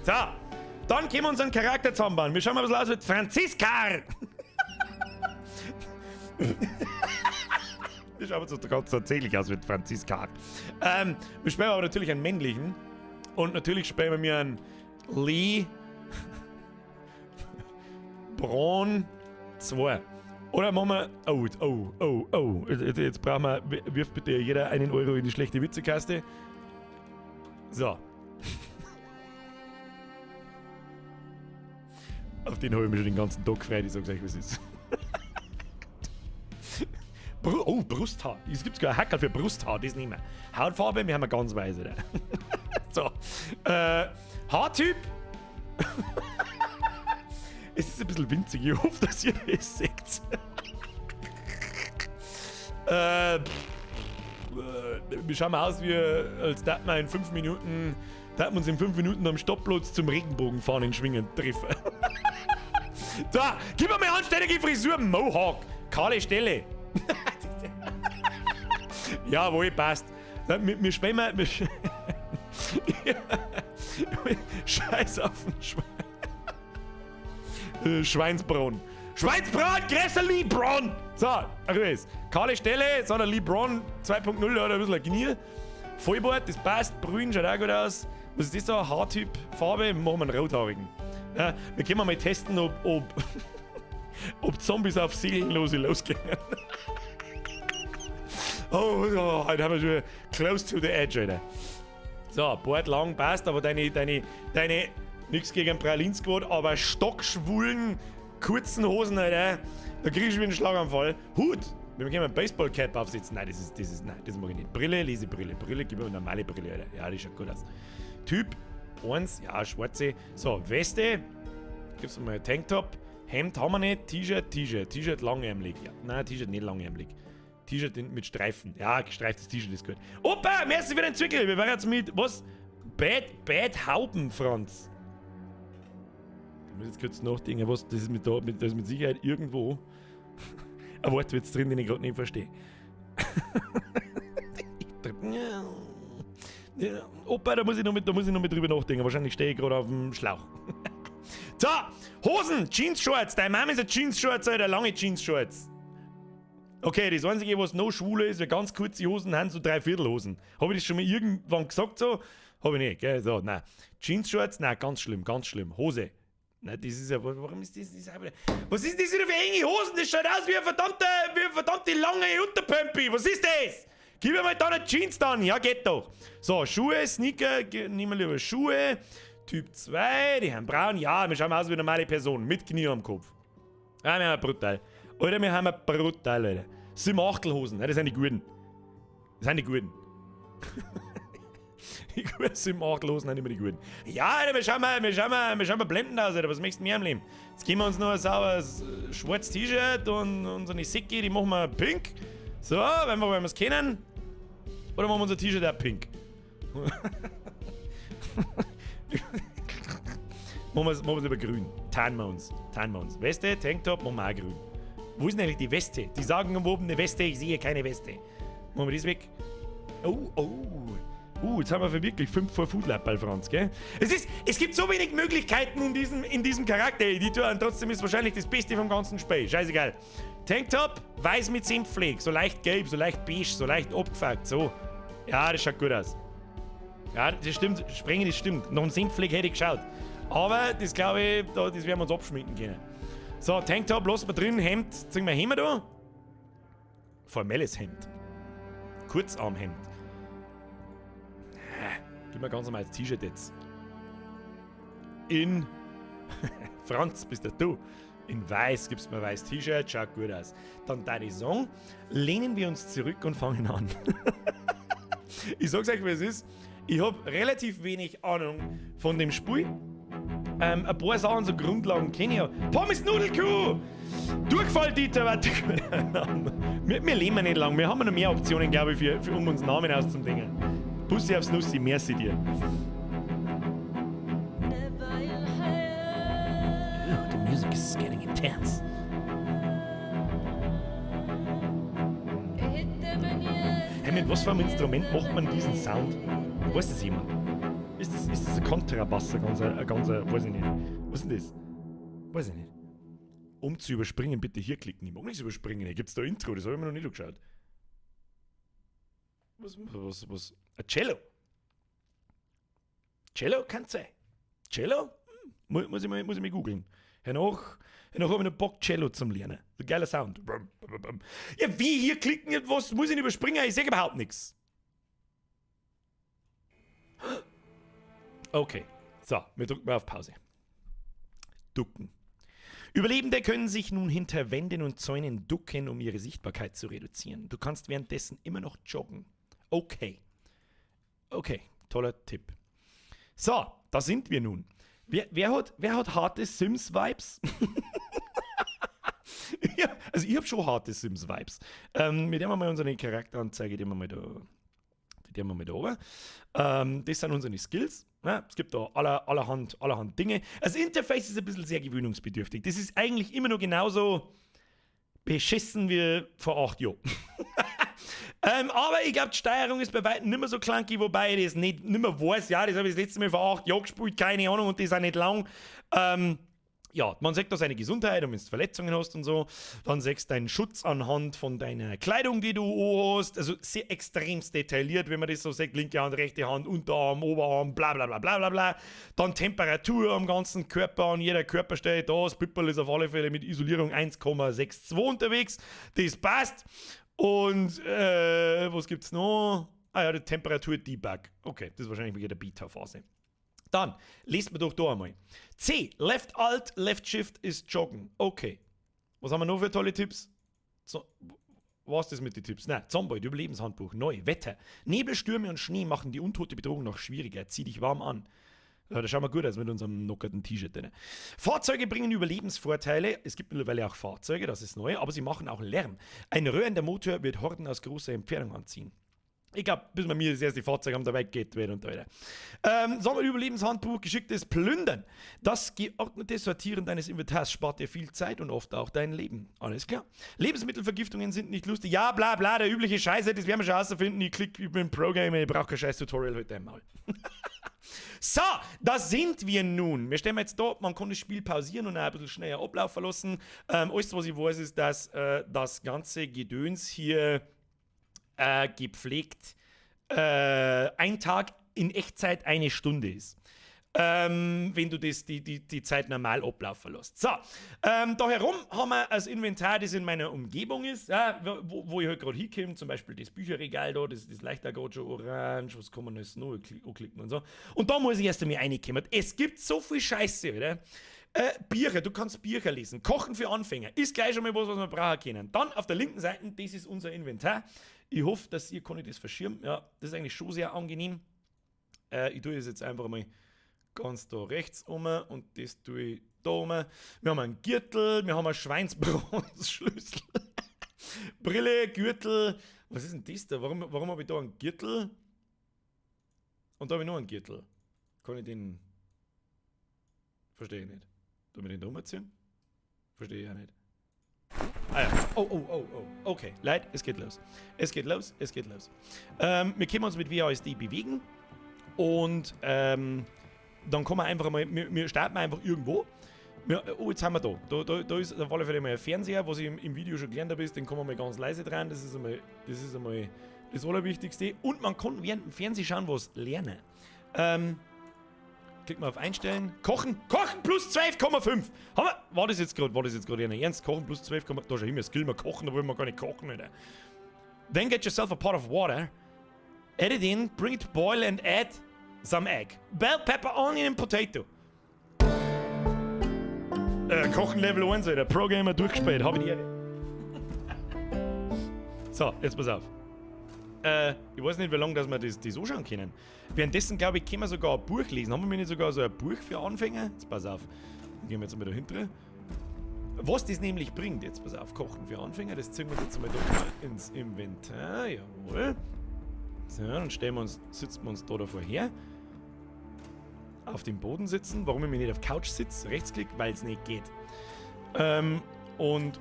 So, dann können wir unseren Charakter zusammenbauen. Wir schauen mal ein bisschen aus mit Franziska. Wir schauen uns ganz tatsächlich aus mit Franziska. Wir spielen aber natürlich einen männlichen. Und natürlich spielen wir mir einen Lee Braun 2. Oder machen wir. Oh, oh, oh, oh. Jetzt brauchen wir. Wirft bitte jeder einen Euro in die schlechte Witzekaste. So. Auf den habe ich mich schon den ganzen Tag gefreut, ich sag's euch, was ist. Oh, Brusthaar. Es gibt sogar einen Hackerl für Brusthaar, das nehmen wir. Hautfarbe, wir haben eine ganz weiß, oder? So. Haartyp. Es ist ein bisschen winzig, ich hoffe, dass ihr das seht. Wir schauen mal aus, wie, als dass wir in 5 Minuten, da wir uns in 5 Minuten am Stoppplatz zum Regenbogenfahren in Schwingen treffen. So, gib mir mal anständige Frisur, Mohawk. Kahle Stelle. Jawohl, passt. Wir spielen mal. Scheiß auf den Schwein. Schweinsbraun. Schweinsbraun, größer Lee Braun! So, ach was. Kahle Stelle, so der Lee Braun 2.0 hat ein bisschen ein Knie. Vollbart, das passt. Brün schaut auch gut aus. Was ist das da? Haartyp, Farbe, machen wir einen rothaarigen. Ja, wir können mal testen, ob Zombies auf Seelenlose losgehen. Oh, oh, heute haben wir schon close to the edge, Alter. So, Bart lang passt, aber deine, nix gegen Pralin-Squad, aber stockschwulen, kurzen Hosen, Alter, da krieg ich wieder einen Schlaganfall. Hut! Wir können einen Baseball-Cap aufsetzen. Nein, nein, das mag ich nicht. Brille, Lesebrille, Brille, gib mir eine normale Brille, Alter. Ja, die schaut gut aus. Typ 1, ja, schwarze. So, Weste, gib's mir mal Tanktop. Hemd haben wir nicht, T-Shirt, T-Shirt, T-Shirt langärmlich. Ja, nein, T-Shirt nicht langärmlich. T-Shirt mit Streifen. Ja, gestreiftes T-Shirt ist gut. Opa, merci für den Zwickel. Wir waren jetzt mit, was? Bad Hauben, Franz. Ich muss jetzt kurz nachdenken, was, das ist mit, da, mit, das ist mit Sicherheit irgendwo ein Wortwitz drin, den ich gerade nicht verstehe. Opa, da muss ich noch mit drüber nachdenken. Wahrscheinlich stehe ich gerade auf dem Schlauch. So, Hosen, Jeans-Shorts. Deine Mama ist ein Jeans-Shorts, Alter, lange Jeans-Shorts. Okay, das Einzige, was noch schwuler ist, wäre ganz kurze Hosen, haben so Dreiviertelhosen. Habe ich das schon mal irgendwann gesagt so? Habe ich nicht, gell? So, nein. Jeans-Shorts, nein, ganz schlimm, ganz schlimm. Hose. Nein, das ist ja, warum ist das, das was ist das wieder für enge Hosen? Das schaut aus wie eine verdammte lange Unterpömpi. Was ist das? Gib mir mal da eine Jeans dann. Ja, geht doch. So, Schuhe, Sneaker, nehmen wir lieber Schuhe. Typ 2, die haben braun. Ja, wir schauen aus wie eine normale Person. Mit Knie am Kopf. Ja, wir haben brutal. Alter, wir haben brutal, Alter. 7 Achtelhosen, das sind die guten. Das sind die guten. Die guten 7 Achtelhosen sind immer die guten. Ja, Alter, wir schauen mal blendend aus, Alter. Was möchtest du mehr im Leben? Jetzt geben wir uns noch ein sauberes schwarzes T-Shirt und so eine Säcke, die machen wir pink. So, wenn wir es kennen. Oder machen wir unser T-Shirt auch pink? Machen wir es lieber grün. Tarnen wir uns. Tarnen wir uns. Weste, Tanktop, machen wir auch grün. Wo ist denn eigentlich die Weste? Die sagen oben eine Weste, ich sehe keine Weste. Machen wir das weg. Oh, oh. Jetzt haben wir wirklich 5 vor Foodlab, Franz, gell? Es gibt so wenig Möglichkeiten in diesem Charakter-Editor und trotzdem ist wahrscheinlich das Beste vom ganzen Spiel. Scheißegal. Tanktop, weiß mit Senffleck, so leicht gelb, so leicht beige, so leicht abgefuckt, so. Ja, das schaut gut aus. Ja, das stimmt, sprengen, das stimmt. Nach dem Senffleck hätte ich geschaut. Aber das glaube ich, das werden wir uns abschminken können. So, Tanktop lassen wir drin, Hemd, ziehen wir Hemd da. Formelles Hemd. Kurzarmhemd. Gib mir ganz normal das T-Shirt jetzt. In Franz, bist das du? In weiß gibst mir weiß T-Shirt, schaut gut aus. Dann deine Song. Lehnen wir uns zurück und fangen an. Ich sag's euch, wie es ist. Ich hab relativ wenig Ahnung von dem Spiel. Ein paar Sachen, so Grundlagen kenne ich ja. Pommes Nudelkuh! Durchfall, Dieter, warte. Wir leben nicht lang. Wir haben noch mehr Optionen, glaube ich, um uns Namen auszudingen. Bussi aufs Nussi, merci dir. Oh, the music is getting intense. Hey, mit was für einem Instrument macht man diesen Sound? Weiß das jemand? Ist das ein Kontrabass? Ein ganz, weiß ich nicht. Was ist denn das? Weiß ich nicht. Um zu überspringen, bitte hier klicken. Ich mag nichts überspringen. Hier gibt es da Intro, das habe ich mir noch nicht angeschaut. Was, was, was? Ein Cello. Cello kann sein. Cello? Muss ich mal googeln. Hernach habe ich noch Bock, Cello zum Lernen. Ein geiler Sound. Ja, wie hier klicken? Was muss ich überspringen? Ich sehe überhaupt nichts. Okay. So, wir drücken mal auf Pause. Ducken. Überlebende können sich nun hinter Wänden und Zäunen ducken, um ihre Sichtbarkeit zu reduzieren. Du kannst währenddessen immer noch joggen. Okay. Okay, toller Tipp. So, da sind wir nun. Wer hat harte Sims-Vibes? Ja, also ich habe schon harte Sims-Vibes. Mit dem wir mal unsere Charakteranzeige, die wir mal da, die haben wir mal da oben. Das sind unsere Skills. Ja, es gibt da allerhand Dinge. Das Interface ist ein bisschen sehr gewöhnungsbedürftig. Das ist eigentlich immer noch genauso beschissen wie vor 8 Jahren. Aber ich glaube, die Steuerung ist bei weitem nicht mehr so clunky, wobei ich das nicht mehr weiß. Ja, das habe ich das letzte Mal vor 8 Jahren gespielt, keine Ahnung, und das ist auch nicht lang. Ja, man sieht da seine Gesundheit und wenn du Verletzungen hast und so. Dann siehst du deinen Schutz anhand von deiner Kleidung, die du hast. Also sehr extremst detailliert, wenn man das so sieht. Linke Hand, rechte Hand, Unterarm, Oberarm, bla bla bla bla bla bla. Dann Temperatur am ganzen Körper, an jeder Körperstelle. Da, das Pipperl ist auf alle Fälle mit Isolierung 1,62 unterwegs. Das passt. Und was gibt's noch? Ah ja, die Temperatur-Debug. Okay, das ist wahrscheinlich wegen der Beta-Phase. Dann lest mir doch da einmal. C, Left Alt, Left Shift ist Joggen. Okay. Was haben wir noch für tolle Tipps? So, was das mit den Tipps? Nein, Zomboid, Überlebenshandbuch, neu, Wetter. Nebel, Stürme und Schnee machen die untote Bedrohung noch schwieriger. Zieh dich warm an. Ja, da schauen wir gut aus mit unserem nockerten T-Shirt. Ne? Fahrzeuge bringen Überlebensvorteile. Es gibt mittlerweile auch Fahrzeuge, das ist neu, aber sie machen auch Lärm. Ein röhrender Motor wird Horden aus großer Entfernung anziehen. Ich glaube, bis wir mir das erste Fahrzeug haben, dabei geht wird und so weiter. Sommer-Überlebenshandbuch, geschicktes Plündern. Das geordnete Sortieren deines Inventars spart dir viel Zeit und oft auch dein Leben. Alles klar. Lebensmittelvergiftungen sind nicht lustig. Ja, bla bla, der übliche Scheiße, das werden wir schon herausfinden. Ich klick, ich bin Pro-Gamer, ich brauche kein scheiß Tutorial heute einmal. So, da sind wir nun. Wir stehen jetzt da, man kann das Spiel pausieren und auch ein bisschen schneller ablaufen lassen. Alles, was ich weiß, ist, dass das ganze Gedöns hier gepflegt ein Tag in Echtzeit eine Stunde ist. Wenn du das, die Zeit normal ablaufen lässt. So, da herum haben wir als Inventar, das in meiner Umgebung ist, ja, wo ich halt gerade hinkomme, zum Beispiel das Bücherregal da, das leicht da gerade schon orange, was kann man alles noch anklicken und so. Und da muss ich erst einmal reinkommen. Es gibt so viel Scheiße, oder? Bücher, du kannst Bücher lesen. Kochen für Anfänger ist gleich schon mal was, was wir brauchen können. Dann auf der linken Seite, das ist unser Inventar. Ich hoffe, dass ihr kann ich das verschirmen. Ja, das ist eigentlich schon sehr angenehm. Ich tue das jetzt einfach mal ganz da rechts um und das tue ich da um. Wir haben einen Gürtel, wir haben einen Schweinsbronzeschlüssel. Brille, Gürtel. Was ist denn das da? Warum habe ich da einen Gürtel? Und da habe ich noch einen Gürtel. Kann ich den. Verstehe ich nicht. Tun wir den da umziehen? Verstehe ich auch nicht. Ah ja. Oh, oh, oh, oh. Okay, Leute, es geht los. Es geht los, es geht los. Wir können uns mit WASD bewegen und dann kommen wir einfach mal, wir starten einfach irgendwo. Oh, jetzt haben wir da. Da ist auf alle Fälle mal ein Fernseher, was ich im Video schon gelernt habe, den kann man mal ganz leise drehen. Das ist einmal das Allerwichtigste. Und man kann während dem Fernsehen schauen, was lernen. Klicken wir auf Einstellen. Kochen! Kochen plus 12,5! Haben wir. War das jetzt gerade einer Ernst? Kochen plus 12,5. Da ist ja immer Skill, wir kochen, da wollen wir gar nicht kochen, Alter. Then get yourself a pot of water. Add it in, bring it to boil and add some egg. Bell pepper, onion and potato. Kochen Level 1, Alter. Pro Gamer durchgespielt. Hab ich die Ehre. So, jetzt pass auf. Ich weiß nicht, wie lange dass wir das anschauen können. Währenddessen, glaube ich, können wir sogar ein Buch lesen. Haben wir nicht sogar so ein Buch für Anfänger? Jetzt pass auf. Dann gehen wir jetzt mal dahinter. Was das nämlich bringt, jetzt pass auf, Kochen für Anfänger, das ziehen wir jetzt mal da ins Inventar. Jawohl. So, dann sitzen wir uns da davor her. Auf dem Boden sitzen. Warum ich mich nicht auf Couch sitze? Rechtsklick, weil es nicht geht. Und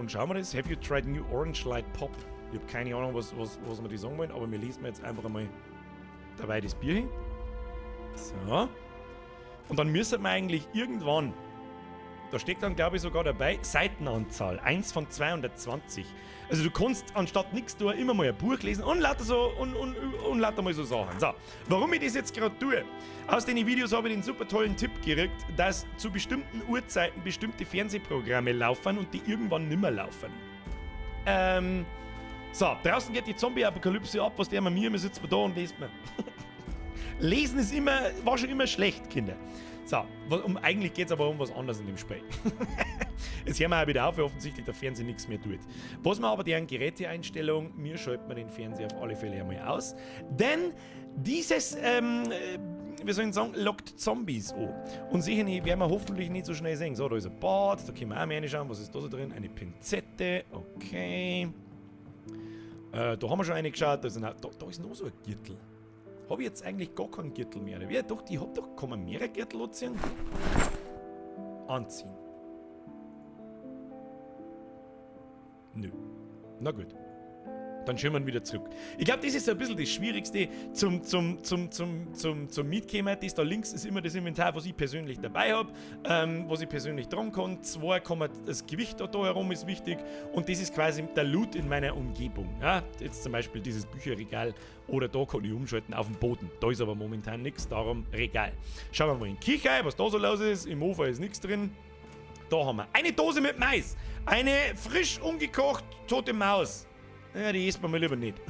schauen wir das. Have you tried new Orange Light Pop? Ich habe keine Ahnung, was wir die sagen wollen, aber wir lesen jetzt einfach einmal dabei das Bier hin. So. Und dann müssen wir eigentlich irgendwann, da steht dann glaube ich sogar dabei, Seitenanzahl, 1 von 220. Also du kannst anstatt nichts tun, immer mal ein Buch lesen und lauter so und lauter mal so Sachen. So, warum ich das jetzt gerade tue? Aus den Videos habe ich den super tollen Tipp gekriegt, dass zu bestimmten Uhrzeiten bestimmte Fernsehprogramme laufen und die irgendwann nimmer laufen. So, draußen geht die Zombie-Apokalypse ab, was der mit mir, wir sitzen da und lesen wir. Lesen ist immer, war schon immer schlecht, Kinder. So, eigentlich geht es aber um was anderes in dem Spiel. Jetzt hören wir auch wieder auf, weil offensichtlich der Fernseher nichts mehr tut. Was wir aber deren Geräteeinstellung, mir schalten wir den Fernseher auf alle Fälle einmal aus. Denn dieses, wir sollen sagen, lockt Zombies an. Und sicher nicht, werden wir hoffentlich nicht so schnell sehen. So, da ist ein Bad, da können wir auch mal reinschauen. Was ist da so drin? Eine Pinzette, okay. Da haben wir schon reingeschaut, da ist noch so ein Gürtel. Habe ich jetzt eigentlich gar keinen Gürtel mehr? Ja, doch, ich hab doch, kann man mehrere Gürtel anziehen? Anziehen. Nö. Na gut. Dann schauen wir wieder zurück. Ich glaube, das ist so ein bisschen das Schwierigste zum Mitkommen. Das da links ist immer das Inventar, was ich persönlich dabei habe, was ich persönlich dran kann. 2, das Gewicht da herum ist wichtig und das ist quasi der Loot in meiner Umgebung. Ja, jetzt zum Beispiel dieses Bücherregal oder da kann ich umschalten auf dem Boden. Da ist aber momentan nichts, darum Regal. Schauen wir mal in die Küche, was da so los ist. Im Ofen ist nichts drin. Da haben wir eine Dose mit Mais, eine frisch ungekocht tote Maus. Ja, die isst man mal lieber nicht.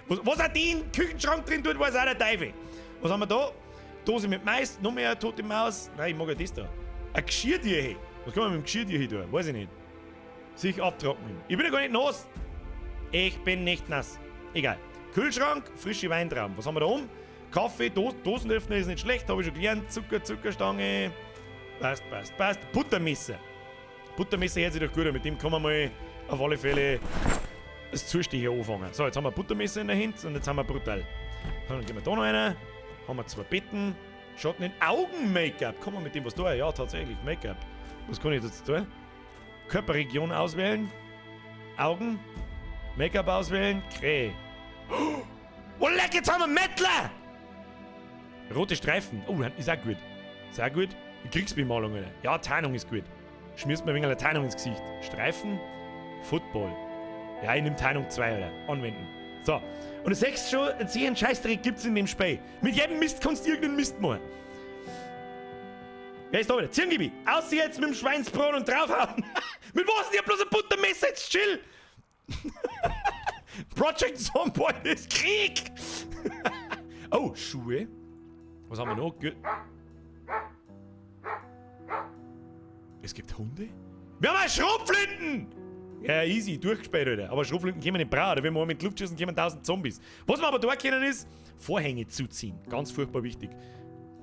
Was hat die im Küchenschrank drin tut, weiß auch der Teufel. Was haben wir da? Dose mit Mais, noch mehr eine tote Maus. Nein, ich mag ja das da. Ein Geschirrtier. Hey. Was kann man mit dem Geschirrtier hier tun? Weiß ich nicht. Sich abtrocknen. Ich bin ja gar nicht nass. Ich bin nicht nass. Egal. Kühlschrank, frische Weintrauben. Was haben wir da oben? Kaffee, Dosenöffner ist nicht schlecht, habe ich schon gelernt. Zucker, Zuckerstange. Passt, passt, passt. Buttermesser. Buttermesser hört sich doch gut an. Mit dem kann man mal auf alle Fälle das Zustechen anfangen. So, jetzt haben wir Buttermesser in der Hand und jetzt haben wir brutal. Dann gehen wir da noch rein. Haben wir 2 Betten. Schaut nicht. Augen-Make-up. Kann man mit dem was tun? Ja, tatsächlich. Make-up. Was kann ich jetzt tun? Körperregion auswählen. Augen. Make-up auswählen. Krähe. Oh, leck, jetzt haben wir Mettler! Rote Streifen. Oh, ist auch gut. Ist auch gut. Kriegsbemalung, oder? Ja, Tarnung ist gut. Schmierst mir ein wenig eine Tarnung ins Gesicht. Streifen. Football. Ja, ich nehme Tarnung 2, oder? Anwenden. So. Und du siehst schon, einen Scheißdreck gibt's in dem Spiel. Mit jedem Mist kannst du irgendeinen Mist machen. Wer ist da wieder? Zirngibi! Aus jetzt mit dem Schweinsbraten und draufhauen! Mit was? Ich hab bloß ein Buttermesser, jetzt chill! Project Zomboid ist Krieg! Oh, Schuhe. Was haben wir noch? Es gibt Hunde? Wir haben Schrotflinten! Ja, easy, durchgespielt, Alter. Aber Schrotflinten können wir nicht brauchen. Wenn wir mit Luft schießen, kommen 1000 Zombies. Was wir aber da können ist, Vorhänge zuziehen. Ganz furchtbar wichtig.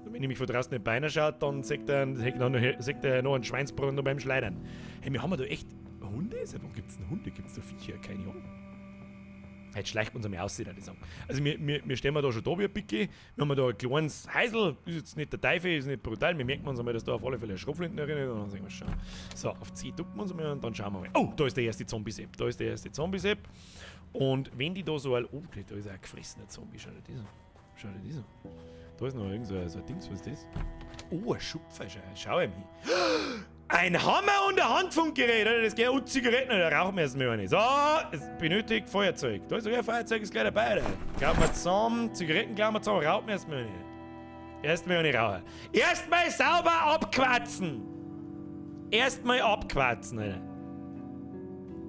Wenn ich mich von draußen nicht Beine schaut, dann sagt er noch einen Schweinsbraten noch beim Schleudern. Hey, wir haben da echt Hunde? Seit wann gibt's denn Hunde? Gibt's da Viecher? Keine Ahnung. Jetzt schleicht man uns einmal aus, würde ich sagen. Also wir stehen da schon da wie ein Picke. Wir haben da ein kleines Häusl. Ist jetzt nicht der Teufel, ist nicht brutal. Wir merken uns einmal, dass da auf alle Fälle eine Schrotflinte drin ist. Und dann sehen wir schon. So, auf C ducken wir uns einmal und dann schauen wir mal. Oh, da ist der erste Zombie-Sepp. Da ist der erste Zombie-Sepp. Und wenn die da so ein... Oh, da ist ein gefressener Zombie. Schau dir das an. Schau dir das an. Da ist noch irgend so ein Dings, was ist das? Oh, ein Schupfer, schau ihm hin. Ein Hammer und ein Handfunkgerät, Alter, das geht und Zigaretten, da rauchen wir erstmal eine. So, es benötigt Feuerzeug. Da ist sogar ein Feuerzeug, ist gleich dabei, Alter. Glauben wir zusammen, Zigaretten glauben wir zusammen, rauchen wir erstmal eine. Erstmal eine rauchen. Erstmal sauber abquatzen! Erstmal abquatzen, Alter.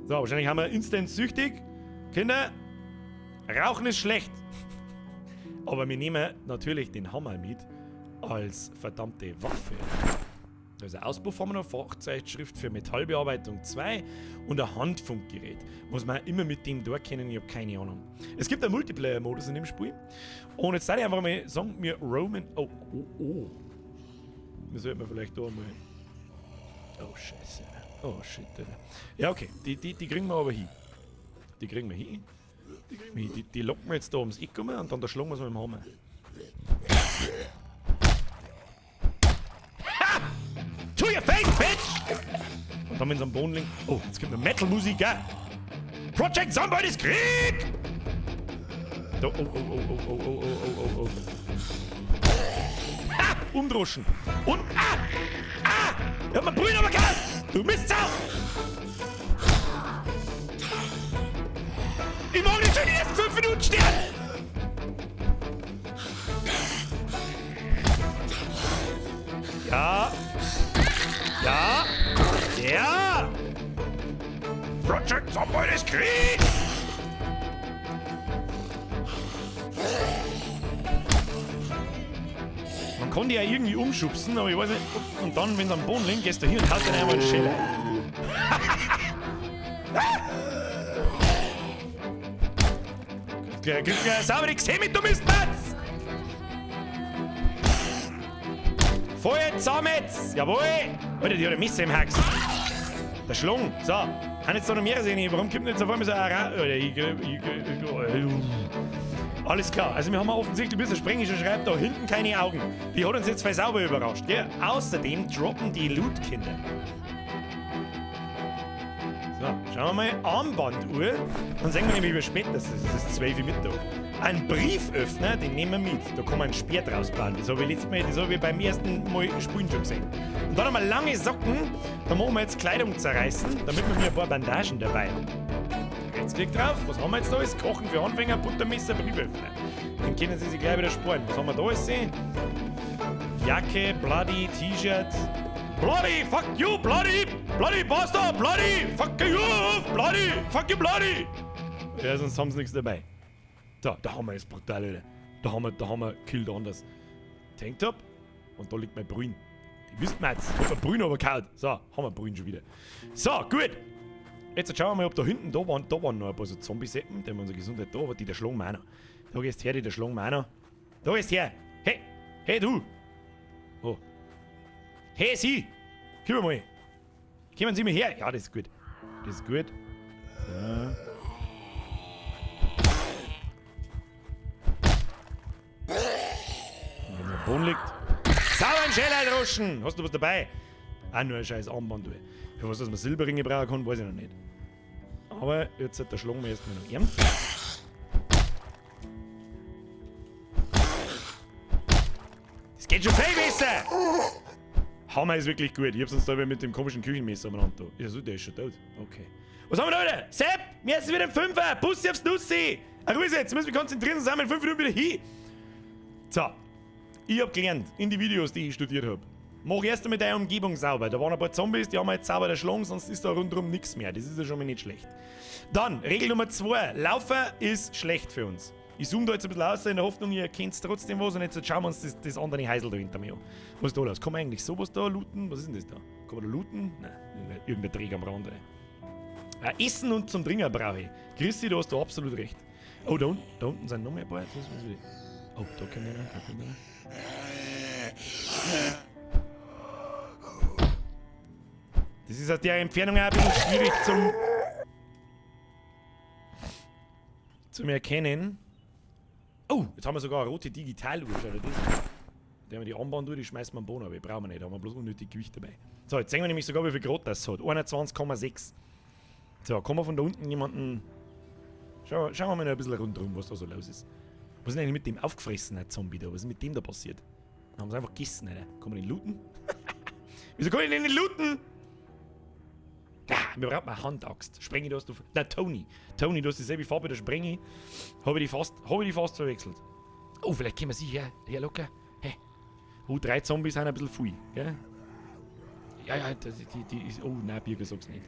So, wahrscheinlich haben wir instant süchtig. Kinder, Rauchen ist schlecht. Aber wir nehmen natürlich den Hammer mit als verdammte Waffe. Da ist ein Auspuff haben wir noch, Fachzeitschrift für Metallbearbeitung 2 und ein Handfunkgerät. Was man immer mit dem da kennen, ich hab keine Ahnung. Es gibt einen Multiplayer-Modus in dem Spiel. Und jetzt soll ich einfach mal sagen, wir roamen. Oh, oh, oh. Wir sollten vielleicht da mal. Oh, Scheiße. Oh, shit, Alter. Ja, okay. Die kriegen wir aber hin. Die kriegen wir hin. Die kriegen wir hin. Die locken wir jetzt da ums Eck rum und dann da schlagen wir sie mit dem Hammer. Ha! To your face, bitch! Und dann, wenn sie am Boden liegen. Oh, jetzt kommt eine Metal-Musik, gell? Project Zomboid ist Krieg! Da, oh, oh, oh, oh, oh, oh, oh, oh, oh, oh. Ha! Umdroschen! Und, ah! Ah! Ich hab mir Brühen aber gehabt! Du Mistsau! Ich mag nicht schon die ersten 5 Minuten sterben! Ja! Ja! Ja! Project Zomboid ist Krieg! Man kann die ja irgendwie umschubsen, aber ich weiß nicht. Und dann, wenn sie am Boden liegen, gehst du hier und haust dann einmal einen Scheller. Kriegst gleich sauber die Gesehen mit, du Mistplatz! Feuer zusammen jetzt! Jawohl! Alter, die hat ein Messer im Hax. Der Schlung. So. Haben jetzt da noch mehrere sehen. Warum kommt denn jetzt auf einmal so ein Alter, alles klar. Also wir haben offensichtlich ein bisschen sprengischer schreibt da hinten keine Augen. Die hat uns jetzt voll sauber überrascht. Gell? Außerdem droppen die Loot-Kinder. So, schauen wir mal. Armbanduhr. Dann sehen wir nämlich, wie spät das ist. Es ist 12 Uhr Mittag. Ein Brieföffner, den nehmen wir mit. Da kann man ein Speer draus bauen. Das habe ich letztes Mal, das habe ich beim ersten Mal spielen schon gesehen. Und dann haben wir lange Socken. Da machen wir jetzt Kleidung zerreißen, damit wir mir ein paar Bandagen dabei haben. Rechtsklick drauf. Was haben wir jetzt da alles? Kochen für Anfänger, Buttermesser, Brieföffner. Dann können Sie sich gleich wieder sparen. Was haben wir da alles? Jacke, Bloody, T-Shirt. Bloody, fuck you, bloody, bloody bastard, bloody, fuck you, bloody, fuck you, bloody. Ja, sonst haben sie nichts dabei. Da, da haben wir es brutal, Alter. Da haben wir Killed anders. Tanktop. Und da liegt mein Brühen. Die wisst man jetzt. Ich hab mein Brühen aber gehauen. So, haben wir Brühen schon wieder. So, gut. Jetzt schauen wir mal, ob da hinten, da waren noch ein paar so Zombie-Seppen. Die haben unsere Gesundheit da, aber die da schlagen wir auch noch. Da gehst her, die da schlagen wir auch noch. Da gehst her. Hey, hey du. Oh. Hey, Sie! Komm mal. Kommen Sie mal her. Ja, das ist gut. Das ist gut. Ja. Wenn der Boden liegt. Sauber ein Schäler droschen! Hast du was dabei? Auch nur ein scheiß Armband. Für was, dass man Silberringe brauchen kann, weiß ich noch nicht. Aber jetzt da schlagen wir erstmal noch ihn. Das geht schon viel besser! Hammer ist wirklich gut. Ich hab's uns da mit dem komischen Küchenmesser umeinander da. Ja, so, der ist schon tot. Okay. Was haben wir da wieder? Sepp! Mir ist wieder ein Fünfer! Bussi aufs Nussi! Ach, Ruhe jetzt! Müssen wir konzentrieren, sonst sind wir in 5 Minuten wieder hin! So. Ich hab gelernt, in die Videos, die ich studiert hab. Mach erst einmal deine Umgebung sauber. Da waren ein paar Zombies, die haben wir jetzt sauber erschlagen, sonst ist da rundherum nichts mehr. Das ist ja schon mal nicht schlecht. Dann, Regel Nummer 2. Laufen ist schlecht für uns. Ich zoome da jetzt ein bisschen aus, in der Hoffnung, ihr kennt trotzdem was. Und jetzt schauen wir uns das andere Häusl da hinter mir an. Was ist da los? Kann man eigentlich sowas da looten? Was ist denn das da? Kann man da looten? Nein, irgendein Dreck am Rand. Essen und zum Trinken brauche ich. Christi, da hast du absolut recht. Oh, da unten sind noch mehr ein paar. Oh, da kommt einer, da kommt einer. Das ist aus der Entfernung auch ein bisschen schwierig zum... Zum Erkennen. Oh, jetzt haben wir sogar eine rote Digitaluhr. Schau dir das an. Die haben wir die Armbanduhr, die schmeißen wir am Boden, aber die brauchen wir nicht. Da haben wir bloß unnötig Gewicht dabei. So, jetzt sehen wir nämlich sogar, wie viel Grad das hat. 21,6. So, kann man von da unten jemanden. Schauen wir mal noch ein bisschen rundherum, was da so los ist. Was ist denn eigentlich mit dem aufgefressenen Zombie da? Was ist mit dem da passiert? Dann haben sie einfach gegessen, Alter. Kann man den looten? Wieso kann ich den nicht looten? Ah, wir brauchen eine Handaxt. Sprengi, du hast du. Nein, Tony. Tony, du hast dieselbe Farbe, der Sprengi. Habe ich die fast verwechselt. Oh, vielleicht können wir sie herlocken. Hä? Oh, 3 Zombies sind ein bisschen viel, gell? Ja, die ist. Oh, nein, Birger, sag's nicht.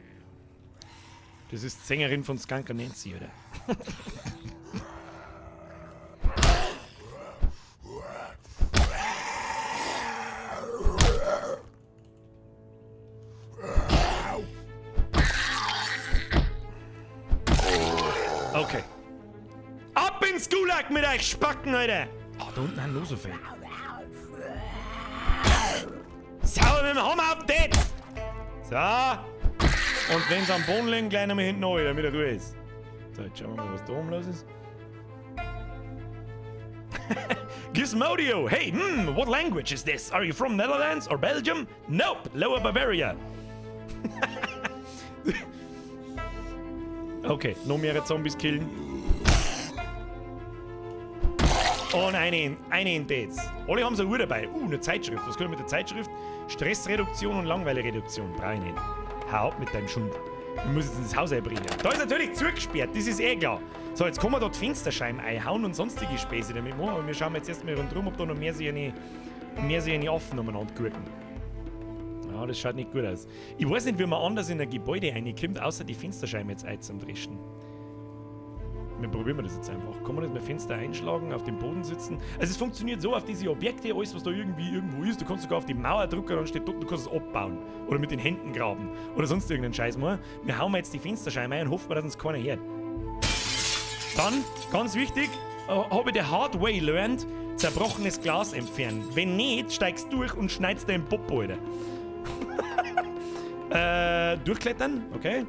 Das ist die Sängerin von Skanker Nancy, oder? Okay. Ab ins Gulag mit euch Spacken, Alter! Ah, da unten haben noch so viel. Sauber mit dem Hammer auf den Tett! So. Und wenn's am Boden liegen, gleich nochmal hinten rein, damit er Ruhe ist. So, jetzt schauen wir mal, was da oben los ist. Gizmodio! Hey, what language is this? Are you from Netherlands or Belgium? Nope, Lower Bavaria. Okay, noch mehrere Zombies killen. Und eine in Dates. Alle haben so eine Uhr dabei. Eine Zeitschrift. Was können wir mit der Zeitschrift? Stressreduktion und Langweilereduktion. Brauche ich nicht. Hau ab mit deinem Schund. Wir müssen jetzt ins Haus einbringen. Da ist natürlich zugesperrt, das ist eh klar. So, jetzt kann man dort Fensterscheiben einhauen und sonstige Späße damit machen. Aber wir schauen jetzt erstmal rundherum, ob da noch mehr sich eine Affen umeinander gurken. Ja, das schaut nicht gut aus. Ich weiß nicht, wie man anders in ein Gebäude reinkommt, außer die Fensterscheiben jetzt einzudrischen. Wir probieren das jetzt einfach. Kann man das mit Fenster einschlagen, auf dem Boden sitzen? Also es funktioniert so auf diese Objekte, alles was da irgendwie irgendwo ist. Du kannst sogar auf die Mauer drücken, dann steht dort, du kannst es abbauen. Oder mit den Händen graben. Oder sonst irgendeinen Scheiß mal. Wir hauen jetzt die Fensterscheiben ein und hoffen, dass uns keiner hört. Dann, ganz wichtig, habe ich the hard way learned, zerbrochenes Glas entfernen. Wenn nicht, steigst du durch und schneidest deinen Popo, Alter. Durchklettern, okay.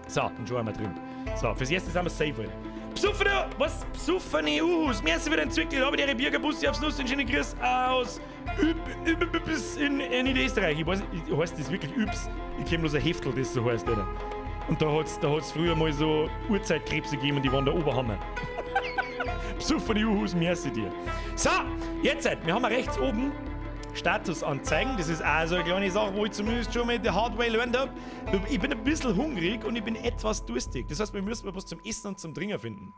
So, dann schauen wir drin. So, fürs Erste sind wir safe, Alter. Psuffene, was? Psuffene Uhus. Mir ist wieder ein Zwickel. Aber der Biergerbussi aufs Nuss, den schönen Grüß aus Übs in Niederösterreich. Ich weiß nicht, heißt das wirklich Übs? Ich kenn bloß ein Heftel, das so heißt, Alter. Und da hat's früher mal so Urzeitkrebse gegeben und die waren der Oberhammer. Psuffene Uhus, merci dir. So, jetzt halt, wir haben rechts oben Statusanzeigen. Das ist auch so eine kleine Sache, wo ich zumindest schon mal the hard way learned hab. Ich bin ein bisschen hungrig und ich bin etwas durstig. Das heißt, wir müssen was zum Essen und zum Trinken finden.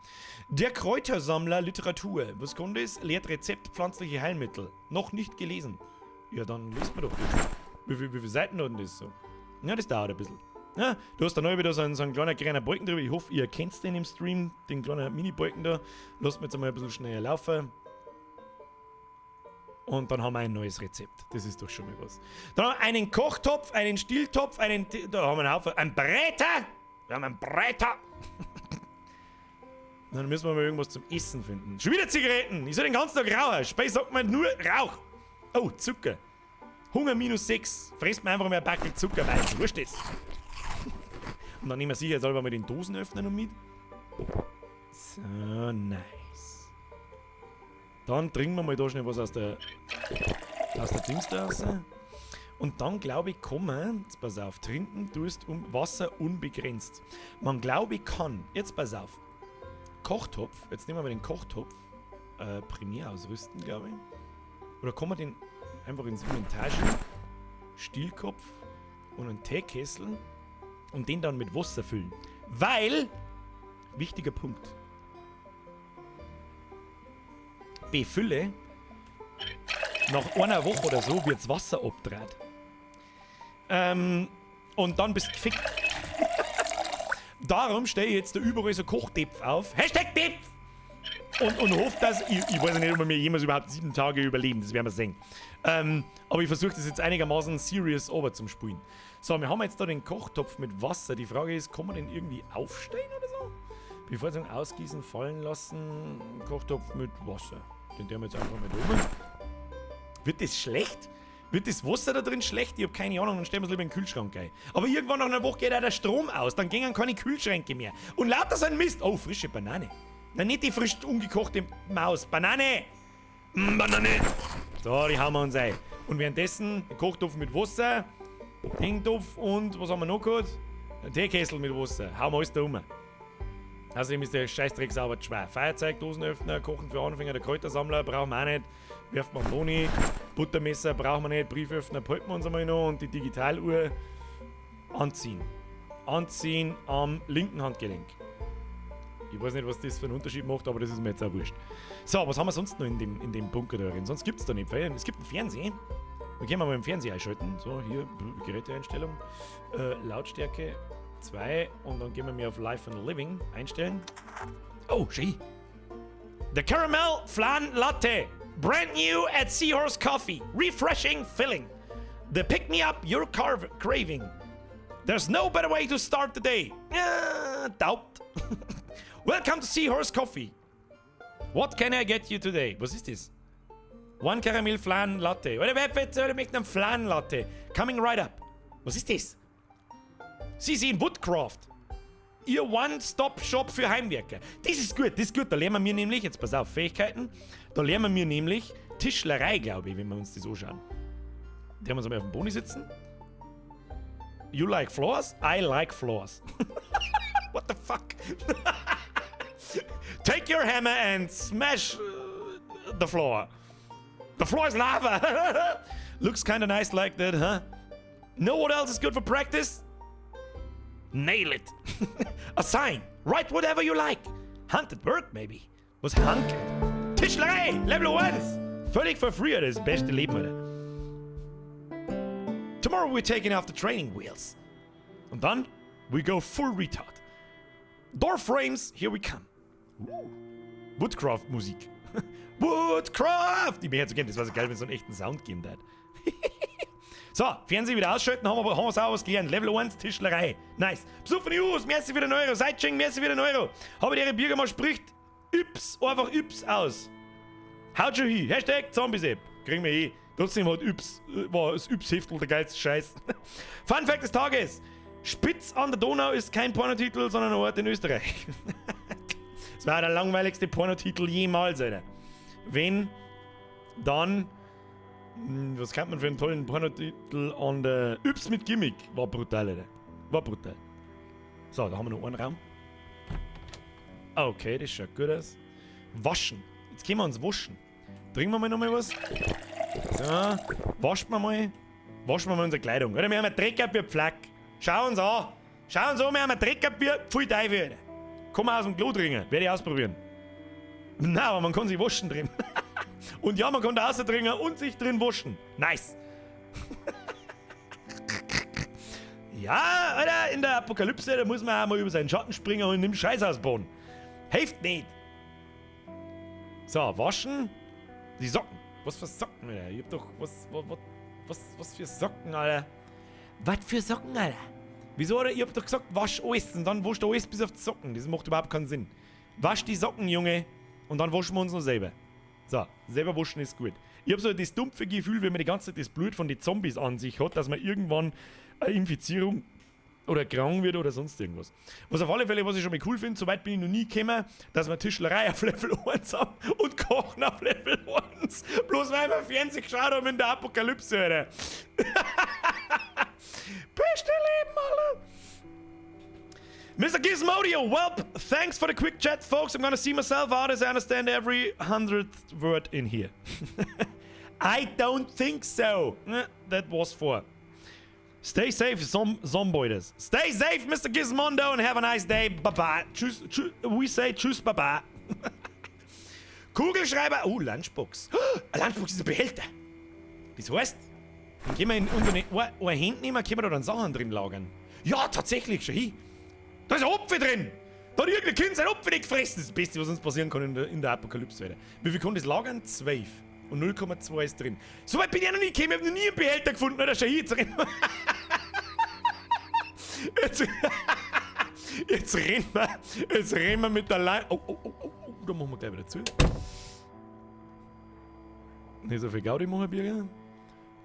Der Kräutersammler Literatur. Was kommt das? Lehrt Rezept pflanzliche Heilmittel. Noch nicht gelesen. Ja, dann liest man doch das. Wie viele Seiten hat denn das so? Ja, das dauert ein bisschen. Ja, du hast da neu wieder so einen kleinen kleinen Balken drüber. Ich hoffe, ihr kennt den im Stream. Den kleinen Mini-Balken da. Lasst mir jetzt einmal ein bisschen schneller laufen. Und dann haben wir ein neues Rezept. Das ist doch schon mal was. Dann haben wir einen Kochtopf, einen Stieltopf, einen... Da haben wir einen Haufen... Ein Bretter! Wir haben einen Bretter! Dann müssen wir mal irgendwas zum Essen finden. Schon wieder Zigaretten! Ich soll den ganzen Tag rauchen. Speis sagt man nur Rauch. Oh, Zucker. Hunger minus 6. Fresst man einfach mal ein Backel Zucker rein. Wurscht ist. Und dann nehmen wir sicher jetzt mal den Dosenöffner noch mit. So, nice. Dann trinken wir mal da schnell was aus der Dings da raus. Und dann, glaube ich, kann man, jetzt pass auf, trinken tust um Wasser unbegrenzt. Man, glaube ich, kann, jetzt pass auf, Kochtopf, jetzt nehmen wir mal den Kochtopf, primär ausrüsten, glaube ich. Oder kann man den einfach ins Inventar schieben? Stielkopf und einen Teekessel und den dann mit Wasser füllen. Weil, wichtiger Punkt, befülle, nach einer Woche oder so wird's Wasser abgedreht. Und dann bist du gefickt. Darum stehe ich jetzt da überall so Kochtöpfe auf. Hashtag Töpf! Und hoffe, dass... Ich weiß nicht, ob wir mir jemals überhaupt 7 Tage überleben. Das werden wir sehen. Aber ich versuche das jetzt einigermaßen serious over zum Spulen. So, wir haben jetzt da den Kochtopf mit Wasser. Die Frage ist, kann man den irgendwie aufstellen oder so? Bevor wir ausgießen, fallen lassen, Kochtopf mit Wasser. Den tun wir jetzt einfach mal oben. Wird das schlecht? Wird das Wasser da drin schlecht? Ich hab keine Ahnung, dann stellen wir es lieber in den Kühlschrank ein. Aber irgendwann nach einer Woche geht auch der Strom aus, dann gingen keine Kühlschränke mehr. Und lauter so ein Mist. Oh, frische Banane. Na, nicht die frisch ungekochte Maus. Banane! Banane! So, die hauen wir uns ein. Und währenddessen ein Kochtopf mit Wasser, Dingtopf und was haben wir noch gehabt? Ein Teekessel mit Wasser. Hauen wir alles da um. Außerdem ist der Scheißdreck sauber schwer. Feuerzeug, Dosenöffner, Kochen für Anfänger, der Kräutersammler brauchen wir auch nicht. Werft man Boni. Buttermesser brauchen wir nicht. Brieföffner behalten wir uns einmal noch. Und die Digitaluhr anziehen. Anziehen am linken Handgelenk. Ich weiß nicht, was das für einen Unterschied macht, aber das ist mir jetzt auch wurscht. So, was haben wir sonst noch in dem Bunker da drin? Sonst gibt es da nicht viel. Es gibt einen Fernseher. Wir können mal im Fernseher einschalten. So, hier, Geräteeinstellung. Lautstärke 2 und dann gehen wir mir auf Life and Living einstellen. Oh, schön. The Caramel Flan Latte. Brand new at Seahorse Coffee. Refreshing filling. The pick me up you're craving. There's no better way to start the day. Doubt. Welcome to Seahorse Coffee. What can I get you today? Was ist das? One Caramel Flan Latte. Oder wer möchte einen Flan Latte? Coming right up. Was ist das? Sie sind Woodcraft. Ihr One-Stop-Shop für Heimwerker. Das ist gut, das ist gut. Da lernen wir nämlich, jetzt pass auf, Fähigkeiten. Da lernen wir nämlich Tischlerei, glaube ich, wenn wir uns das anschauen. Der wir uns einmal auf dem Boni sitzen. You like floors? I like floors. What the fuck? Take your hammer and smash the floor. The floor is lava. Looks kind of nice like that, huh? Know what else is good for practice? Nail it. A sign. Write whatever you like. Hunt at work, maybe. Was Hunt? Tischlerei! Level 1! Völlig for free, das beste Leben, Alter. Tomorrow we're taking off the training wheels. Und dann, we go full retard. Door frames, here we come. Woodcraft-Musik. Woodcraft! Ich bin jetzt so gern, das war so geil, wenn es so einen echten Sound geben würde. So, Fernsehen wieder ausschalten, haben wir sauber was gelernt. Level 1, Tischlerei. Nice. Besoffen News, merci für den Euro. Seitsching, merci für den Euro. Habe die Birger mal spricht Yps, einfach Yps aus. Haut schon hin. #ZombiesApp. Kriegen wir eh. Trotzdem hat Yps, war das Yps-Heftel der geilste Scheiß. Fun Fact des Tages. Spitz an der Donau ist kein Pornotitel, sondern ein Ort in Österreich. Das war der langweiligste Pornotitel jemals, Alter. Wenn, dann. Was kann man für einen tollen Pornotitel an der. Yps mit Gimmick. War brutal, Alter. War brutal. So, da haben wir noch einen Raum. Okay, das schaut gut aus. Waschen. Jetzt können wir uns waschen. Trinken wir mal noch mal was. So, waschen wir mal. Waschen wir mal unsere Kleidung. Oder wir haben einen Dreck wie Pflack. Schau uns an. Schau uns an, wir haben einen Dreck wie Pfui Teufel, Alter. Kann man aus dem Klo trinken. Werde ich ausprobieren. Nein, aber man kann sich waschen drin. Und ja, man kann da außer trinken und sich drin waschen. Nice. Ja, Alter, in der Apokalypse, da muss man auch mal über seinen Schatten springen und nimmt Scheiß ausbauen. Hilft nicht. So, waschen. Die Socken. Was für Socken, Alter? Ich hab doch. Was für Socken, Alter? Was für Socken, Alter? Wieso, Alter? Ich hab doch gesagt, wasch alles und dann waschst du alles bis auf die Socken. Das macht überhaupt keinen Sinn. Wasch die Socken, Junge, und dann waschen wir uns noch selber. So, selber waschen ist gut. Ich hab so das dumpfe Gefühl, wenn man die ganze Zeit das Blut von den Zombies an sich hat, dass man irgendwann eine Infizierung oder krank wird oder sonst irgendwas. Was auf alle Fälle, was ich schon mal cool finde, soweit bin ich noch nie gekommen, dass wir Tischlerei auf Level 1 haben und Kochen auf Level 1. Bloß weil wir Fernsehen geschaut haben in der Apokalypse, Alter. Beste Leben, Alter. Mr. Gizmodio, welp, thanks for the quick chat, folks. I'm gonna see myself out as I understand every 100th word in here. I don't think so. That was for. Stay safe, Zomboiders. Stay safe, Mr. Gizmondo, and have a nice day. Bye-bye. Tschüss, tschüss, we say tschüss, bye-bye. Kugelschreiber. Oh, Lunchbox. Eine Lunchbox ist ein Behälter. Das heißt, dann können wir in unsere Hände nehmen, können wir da dann Sachen drin lagern. Ja, tatsächlich, schau hin. Da ist ein Apfel drin. Da hat irgendein Kind sein Apfel nicht gefressen. Das ist das Beste, was uns passieren kann in der Apokalypse. Alter. Wie viel kann das lagern? 12. Und 0,2 ist drin. So weit bin ich noch nie gekommen. Ich habe noch nie einen Behälter gefunden. Alter, schau hin, jetzt rennen wir. Jetzt rennen wir mit der Leine. Oh, da machen wir gleich wieder zu. Nicht so viel Gaudi machen, Birger.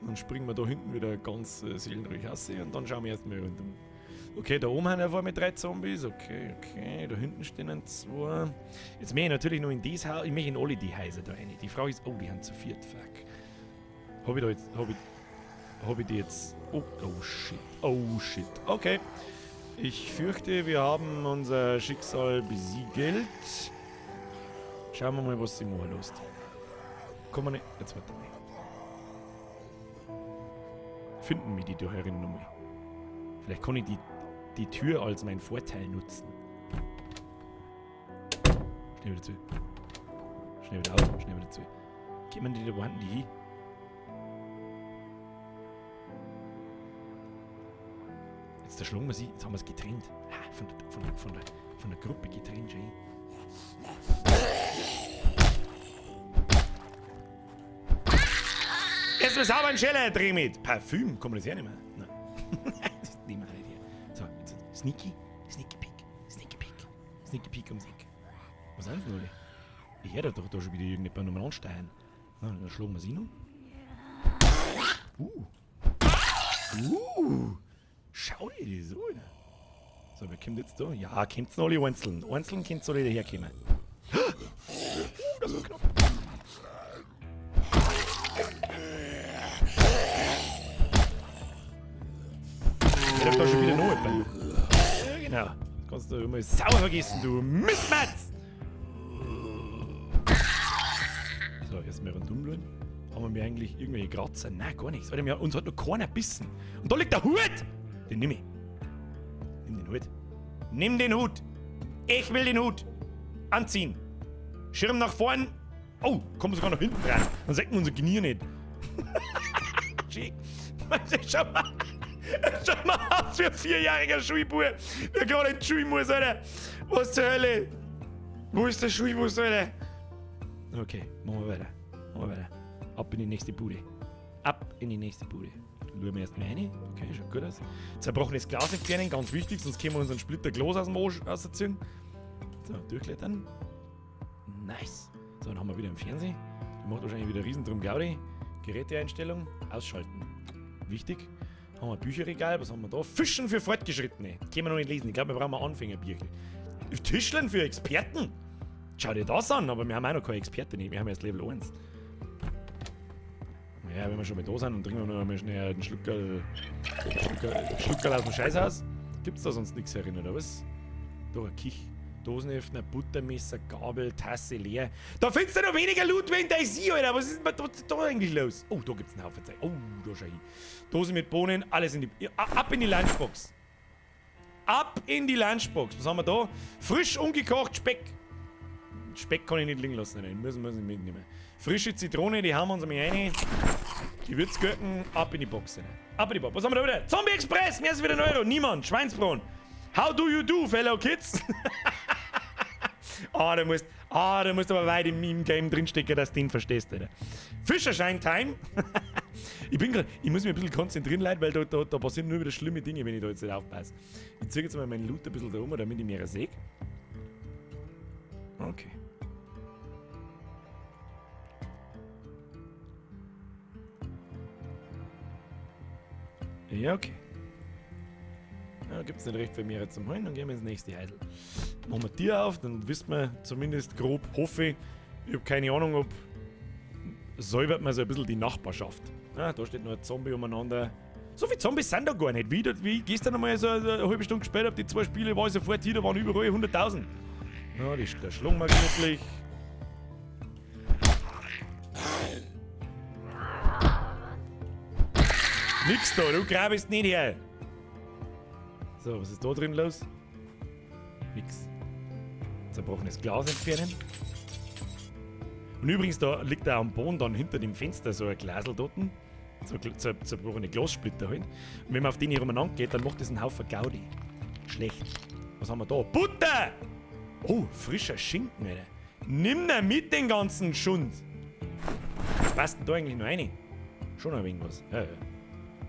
Dann springen wir da hinten wieder ganz seelenruhig raus und dann schauen wir erstmal rundum. Okay, da oben haben wir mit 3 Zombies. Okay, okay. Da hinten stehen ein 2. Jetzt möchte ich natürlich noch in dieses Haus. Ich möchte in alle die Häuser da rein. Die Frage ist, oh, die haben zu viert. Fuck. Hab ich da jetzt. Hab ich die jetzt. Oh, oh shit. Oh shit. Okay. Ich fürchte, wir haben unser Schicksal besiegelt. Schauen wir mal, was sie machen lässt. Kommen wir nicht. Jetzt warte mal. Finden wir die da herin nochmal. Vielleicht kann ich die Tür als meinen Vorteil nutzen. Schnell wieder zu. Schnell wieder auf, schnell wieder zu. Gehen wir die da wo hinten die hin? Jetzt erschlagen wir sie, jetzt haben wir es getrennt. Ha, von der Gruppe getrennt, schön. Erstmal sauber einen Scheller dreh mit. Parfüm, kann man das hernehmen? Nein. Das nehmen wir nicht her. So, jetzt Sneaky, Sneaky Peek, Sneaky Peek, Sneaky Peek ums Eck. Was sind denn alle? Ich höre doch da schon wieder irgendjemand nochmal ansteigen. Na, dann schlagen wir sie noch. Schau dir das an, Alter. So, wer kommt jetzt da? Ja, kommt's noch alle einzeln. Einzeln könnt's alle daherkommen. Das war knapp. Ich hab da schon wieder noch jemanden. Ja, genau. Das kannst du immer sauer vergessen, du Mistmatz! So, erstmal rundum schauen. Haben wir eigentlich irgendwelche Kratzer? Nein, gar nichts. Alter, uns hat noch keiner gebissen. Und da liegt der Hut! Den nimm ich. Nimm den Hut. Nimm den Hut! Ich will den Hut! Anziehen! Schirm nach vorn! Oh, kommen wir sogar nach hinten rein. Dann senken wir unser Knie nicht. Schick. Schau mal. Schau mal aus wie ein 4-jähriger Schulbub, der gerade in die Schule muss, Alter. Was zur Hölle? Wo ist der Schulbus, Alter? Okay, machen wir weiter. Machen wir weiter. Ab in die nächste Bude. Ab in die nächste Bude. Schauen wir erstmal rein. Okay, schaut gut aus. Zerbrochenes Glas entfernen, ganz wichtig, sonst können wir unseren Splitter Glas aus dem Arsch rausziehen. So, durchklettern. Nice. So, dann haben wir wieder einen Fernseher. Der macht wahrscheinlich wieder riesen drum Gaudi. Geräteeinstellung, ausschalten. Wichtig. Haben wir ein Bücherregal, was haben wir da? Fischen für Fortgeschrittene. Können wir noch nicht lesen. Ich glaub, wir brauchen ein Anfängerbüchel. Tischlern für Experten. Schau dir das an, aber wir haben auch noch keine Experten. Wir haben erst Level 1. Ja, wenn wir schon mal da sind, dann trinken wir noch einmal schnell einen Schluckerl aus dem Scheißhaus. Gibt's da sonst nichts herin, oder was? Da ein Kich. Dosenöffner, Buttermesser, Gabel, Tasse leer. Da findest du noch weniger Loot wie in DayZ, Alter. Was ist denn da eigentlich los? Oh, da gibt's einen Haufen Zeug. Oh, da schau ich. Dose mit Bohnen, alles in die... Ja, ab in die Lunchbox. Ab in die Lunchbox. Was haben wir da? Frisch ungekocht Speck. Speck kann ich nicht liegen lassen, den müssen wir mitnehmen. Frische Zitrone, die hauen wir uns mal rein. Gewürzgurken, ab in die Box rein. Ab in die Box. Was haben wir da wieder? Zombie Express, mehr als wieder ein Euro. Niemand. Schweinsbraten. How do you do, fellow kids? Ah, da musst du aber weit im Meme-Game drinstecken, dass du den verstehst, Alter. Fischerschein-Time. Ich bin grad, ich muss mich ein bisschen konzentrieren, Leute, weil da passieren nur wieder schlimme Dinge, wenn ich da jetzt nicht aufpasse. Ich zeige jetzt mal meinen Loot ein bisschen da rum, damit ich mehr sehe. Okay. Ja, okay. Ja, gibt's nicht recht viel mehr zum Holen, dann gehen wir ins nächste Heidel. Machen wir Tier auf, dann wissen wir zumindest grob, hoffe ich, ich hab keine Ahnung, ob säubert man so ein bisschen die Nachbarschaft. Ja, da steht noch ein Zombie umeinander. So viele Zombies sind da gar nicht. Wie gestern einmal so eine halbe Stunde gespielt hab, die 2 Spiele, war ich sofort hier, da waren überall 100.000. Ja, da schlagen wir gemütlich. Nix da, du grabest nicht her. So, was ist da drin los? Nix. Zerbrochenes Glas entfernen. Und übrigens, da liegt auch am Boden dann hinter dem Fenster so ein Glasl dort. So zerbrochene Glassplitter halt. Und wenn man auf den hier umeinander geht, dann macht das einen Haufen Gaudi. Schlecht. Was haben wir da? Butter! Oh, frischer Schinken, Alter. Nimm da mit den ganzen Schund. Passt denn da eigentlich noch rein? Schon ein wenig was. Ja, ja.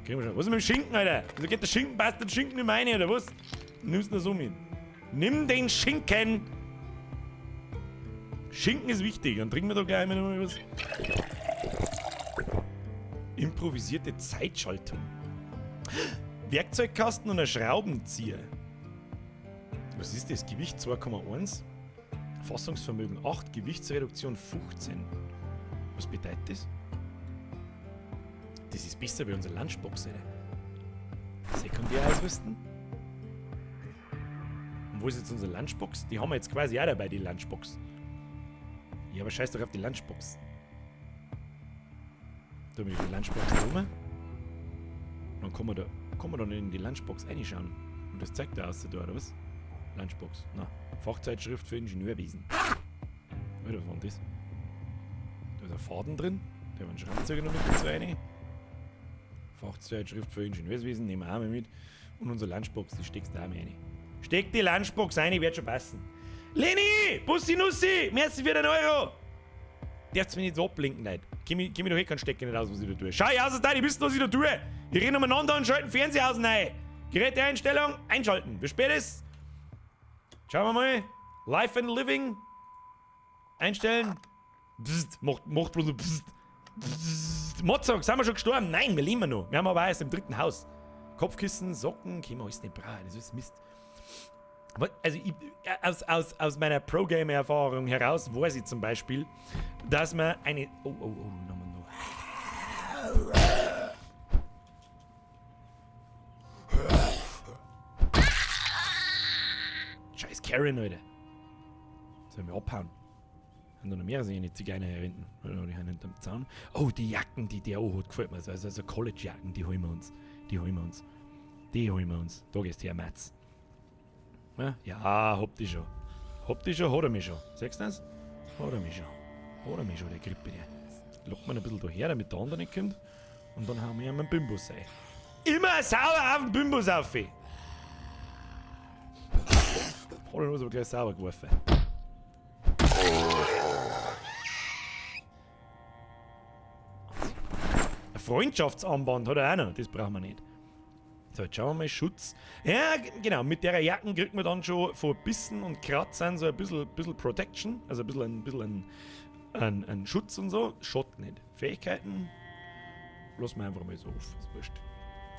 Kriegen wir schon. Was ist mit dem Schinken, Alter? Wieso geht der Schinken? Passt der Schinken nicht mehr rein, oder was? Nimmst du das so mit? Nimm den Schinken! Schinken ist wichtig. Dann trinken wir da gleich mal noch was. Improvisierte Zeitschaltung. Werkzeugkasten und ein Schraubenzieher. Was ist das? Gewicht 2,1, Fassungsvermögen 8, Gewichtsreduktion 15. Was bedeutet das? Das ist besser wie unsere Lunchbox, Alter. Sekundär ausrüsten. Und wo ist jetzt unsere Lunchbox? Die haben wir jetzt quasi auch dabei, die Lunchbox. Ja, aber scheiß doch auf die Lunchbox. Da haben wir die Lunchbox da oben. Dann kann man da in die Lunchbox reinschauen. Und das zeigt der außer da, oder was? Lunchbox. Na, Fachzeitschrift für Ingenieurwesen. Alter, was war denn das? Da ist ein Faden drin. Der hat einen Schraubenzieher noch mit dazu rein. Fachzeitschrift für Ingenieurswesen nehmen wir auch mal mit. Und unsere Lunchbox, die steckst du auch mal rein. Steck die Lunchbox rein, wird schon passen. Leni! Bussi Nussi! Merci für den Euro! Darfst mich nicht so ablenken, Leute. Geh mich doch eh keinen Stecker nicht aus, was ich da tue. Schau ich aus, die wissen, was ich da tue. Ich renne umeinander und schalte den Fernseher aus rein. Geräteeinstellung, einschalten. Wie spät ist? Schauen wir mal. Life and Living. Einstellen. Psst, macht bloß noch Psst. Psst. Mozart, sind wir schon gestorben? Nein, wir leben noch. Wir haben aber erst im dritten Haus. Kopfkissen, Socken, können wir alles nicht brauchen. Das ist Mist. Aber, also ich, aus meiner Pro-Gamer-Erfahrung heraus weiß ich zum Beispiel, dass man eine... Oh, oh, oh, nochmal noch. Scheiß Karen, Alter. Sollen wir abhauen? Haben da noch mehrere eine Zigeuner hier hinten. Oder die hinterm Zaun. Oh, die Jacken, die der auch hat, gefällt mir. Also College-Jacken, die holen wir uns. Die holen wir uns. Die holen wir uns. Da gehst du her, Mats. Ja, ja, hab die schon. Hab die schon, hat er mich schon. Siehst du das? Hat er mich schon. Hat er mich schon, der Grippe, der. Lockt man ein bisschen daher, damit der andere nicht kommt. Und dann hauen wir ihm einen Bimbus rein. Immer sauber auf den Bimbus auf! Hat er uns aber gleich sauber geworfen. Ein Freundschaftsarmband hat er auch noch, das brauchen wir nicht. So, jetzt schauen wir mal, Schutz. Ja, genau, mit der Jacken kriegt man dann schon vor Bissen und Kratzern so ein bisschen Protection, also ein bisschen ein Schutz und so. Schaut nicht. Fähigkeiten lassen wir einfach mal so auf, ist wurscht.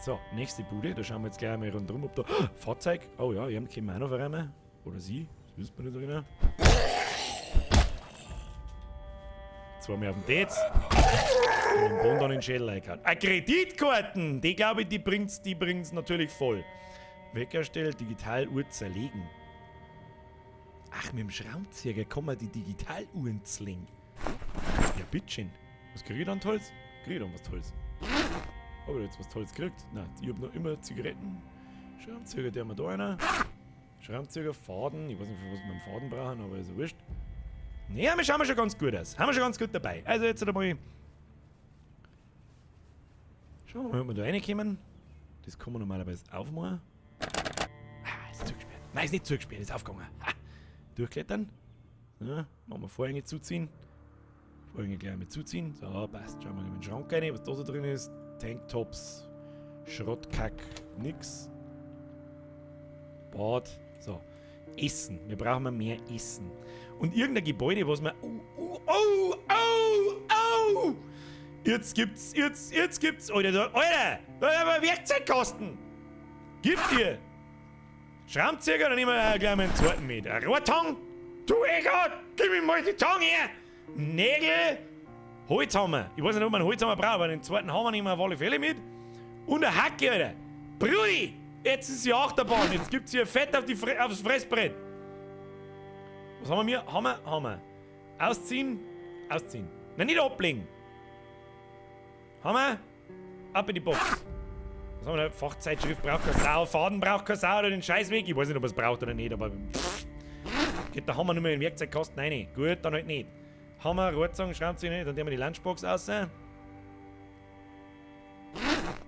So, nächste Bude, da schauen wir jetzt gleich mal rundherum, ob da... Oh, Fahrzeug, oh ja, hier können wir auch noch verräumen. Oder sie, das wissen wir nicht so genau. Zweimal auf den Tetz. Und den Bund an den Schädel reingehauen. Eine Kreditkarten! Die, glaube ich, die bringt's natürlich voll. Weckerstell, Digitaluhr zerlegen. Ach, mit dem Schraubenzieher kann man die Digitaluhren zerlegen. Ja, bitteschön. Was krieg ich dann Tolles? Krieg ich dann was Tolles? Hab ich jetzt was Tolles gekriegt? Nein, ich hab noch immer Zigaretten. Schraubenzieher, der haben wir da einer. Schraubenzieher, Faden. Ich weiß nicht, was wir mit dem Faden brauchen, aber ist ja wurscht. Naja, wir schauen schon ganz gut aus. Haben wir schon ganz gut dabei. Also jetzt einmal. Schauen wir mal, ob wir da reinkommen. Das kann man normalerweise aufmachen. Ah, ist zugesperrt. Nein, ist nicht zugesperrt, ist aufgegangen. Ha. Durchklettern. So, machen wir Vorhänge zuziehen. Vorhänge gleich mit zuziehen. So, passt. Schauen wir mal in den Schrank rein, was da so drin ist. Tanktops, Schrottkack, nix. Bad. So. Essen. Wir brauchen mehr Essen. Und irgendein Gebäude, was man... Oh, oh, oh, oh, oh! Jetzt gibt's, jetzt gibt's... Alter, da, Alter! Da haben wir Werkzeugkasten! Gib dir! Schraubenzieher, dann nehmen wir gleich mal einen zweiten mit. Ein Rohrtang! Du Egon! Gib mir mal die Tang her! Nägel! Holzhammer! Ich weiß nicht, ob man einen Holzhammer braucht, aber den zweiten Hammer nehmen wir auf alle Fälle mit. Und eine Hacke, Alter! Brudi! Jetzt ist die Achterbahn! Jetzt gibt's hier Fett auf die aufs Fressbrett! Was haben wir hier? Hammer, Hammer. Ausziehen, ausziehen. Nein, nicht ablegen. Hammer, ab in die Box. Was haben wir da? Fachzeitschrift braucht keine Sau, Faden braucht keine Sau oder den Scheißweg. Ich weiß nicht, ob er es braucht oder nicht, aber... Pff. Geht der Hammer nur mehr in den Werkzeugkasten rein. Gut, dann halt nicht. Hammer, Rohrzange, Schraubenzieher nicht, dann nehmen wir die Lunchbox raus. Dann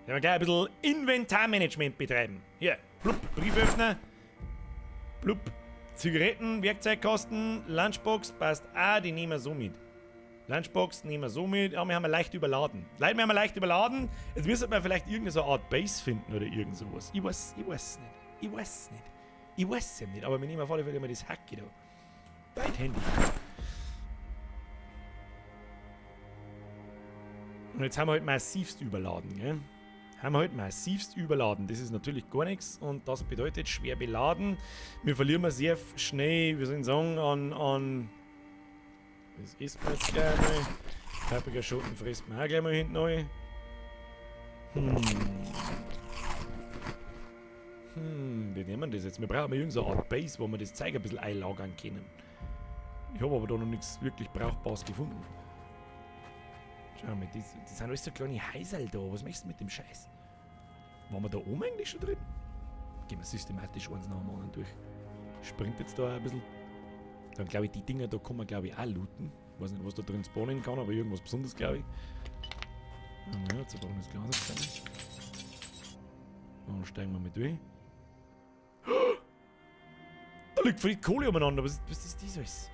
wir gleich ein bisschen Inventarmanagement betreiben. Hier, blub, Brieföffner. Blub. Zigaretten, Werkzeugkasten, Lunchbox passt auch, die nehmen wir so mit. Lunchbox nehmen wir so mit, ja, wir haben leicht überladen. Leute, wir haben leicht überladen. Jetzt müsste man vielleicht irgendeine so Art Base finden oder irgend sowas. Ich weiß nicht. Ich weiß nicht. Ich weiß es nicht, aber wir nehmen auf alle Fälle immer das Hacke da. Beidhändig. Und jetzt haben wir halt massivst überladen, gell? Haben wir halt massivst überladen. Das ist natürlich gar nichts und das bedeutet schwer beladen. Wir verlieren wir sehr schnell, wie soll ich sagen, an. Das isst man jetzt gleich mal. Paprikaschoten frisst man auch gleich mal hinten rein. Wie nehmen wir das jetzt? Wir brauchen mal irgendeine Art Base, wo wir das Zeug ein bisschen einlagern können. Ich habe aber da noch nichts wirklich Brauchbares gefunden. Schau mal, das sind alles so kleine Häuserl da. Was möchtest du mit dem Scheiß? Waren wir da oben eigentlich schon drin? Gehen wir systematisch eins nach dem anderen durch. Springt jetzt da auch ein bisschen. Dann glaube ich, die Dinger da kann man, glaube ich, auch looten. Weiß nicht, was da drin spawnen kann, aber irgendwas Besonderes, glaube ich. Ja, zerbrochenes Glas. Dann steigen wir mal durch. Da liegt voll die Kohle umeinander. Was ist das alles?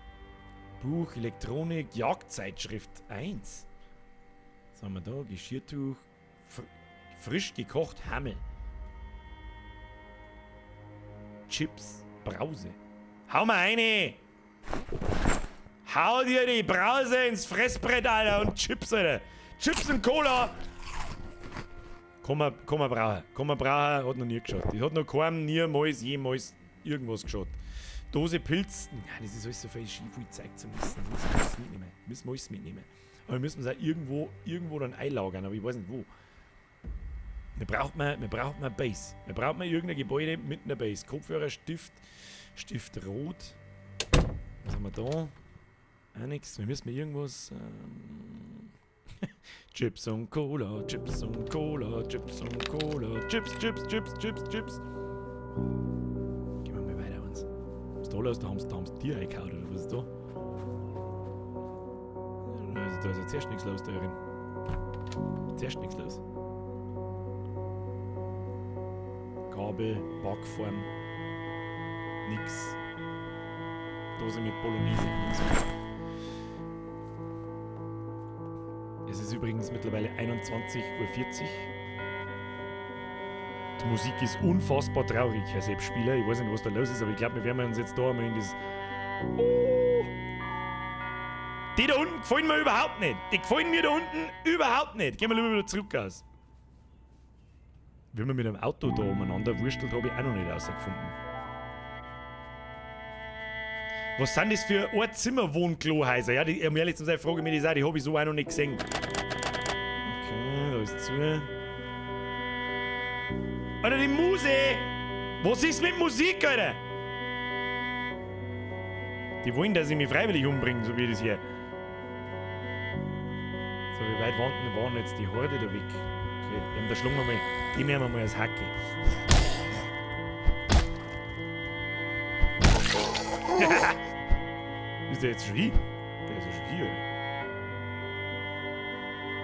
Buch, Elektronik, Jagdzeitschrift 1. Was haben wir da? Geschirrtuch. Frisch gekocht Hammel. Chips, Brause. Hau mal eine! Hau dir die Brause ins Fressbrett, Alter, und Chips, Alter. Chips und Cola! Kann man brauchen. Kann man brauchen, hat noch nie geschaut. Das hat noch keinem niemals, jemals irgendwas geschaut. Dose Pilz. Ja, das ist alles so viel Ski, viel Zeug zum Essen. Das müssen wir alles mitnehmen. Müssen wir alles mitnehmen. Aber wir müssen es auch irgendwo dann einlagern, aber ich weiß nicht wo. Wir brauchen mal eine Base. Wir brauchen mal irgendein Gebäude mit einer Base. Kopfhörer, Stift, Stift rot. Was haben wir da? Auch nix. Wir müssen mal irgendwas. Chips und Cola, Chips und Cola, Chips und Cola, Chips, Chips, Chips, Chips, Chips. Gehen wir mal weiter uns. Was ist da los? Da haben sie Tier eingehauen, oder was ist da? Also, da ist ja zuerst nichts los da drin. Zuerst nichts los. Gabel, Backform. Nix. Dose mit Bolognese. Nix. Es ist übrigens mittlerweile 21:40 Uhr. Die Musik ist unfassbar traurig, Herr Sepp-Spieler. Ich weiß nicht, was da los ist, aber ich glaube, wir werden uns jetzt da einmal in das... Oh! Die da unten gefallen mir überhaupt nicht. Die gefallen mir da unten überhaupt nicht. Gehen wir lieber wieder zurück aus. Wie man mit einem Auto da umeinander wurstelt, habe ich auch noch nicht rausgefunden. Was sind das für Einzimmer-Wohnklohäuser? Ja, die, um ehrlich zu sein, frage ich mich das auch, die habe ich so auch noch nicht gesehen. Okay, da ist zu. Alter, die Muse! Was ist mit Musik, Alter? Die wollen, dass ich mich freiwillig umbringe, so wie das hier. So, wie weit waren jetzt die Horde da weg? Okay, eben, da schlagen wir mal. Die nehmen wir mal als Hacke. Ist der jetzt schon hier? Der ist ja schon hier, oder?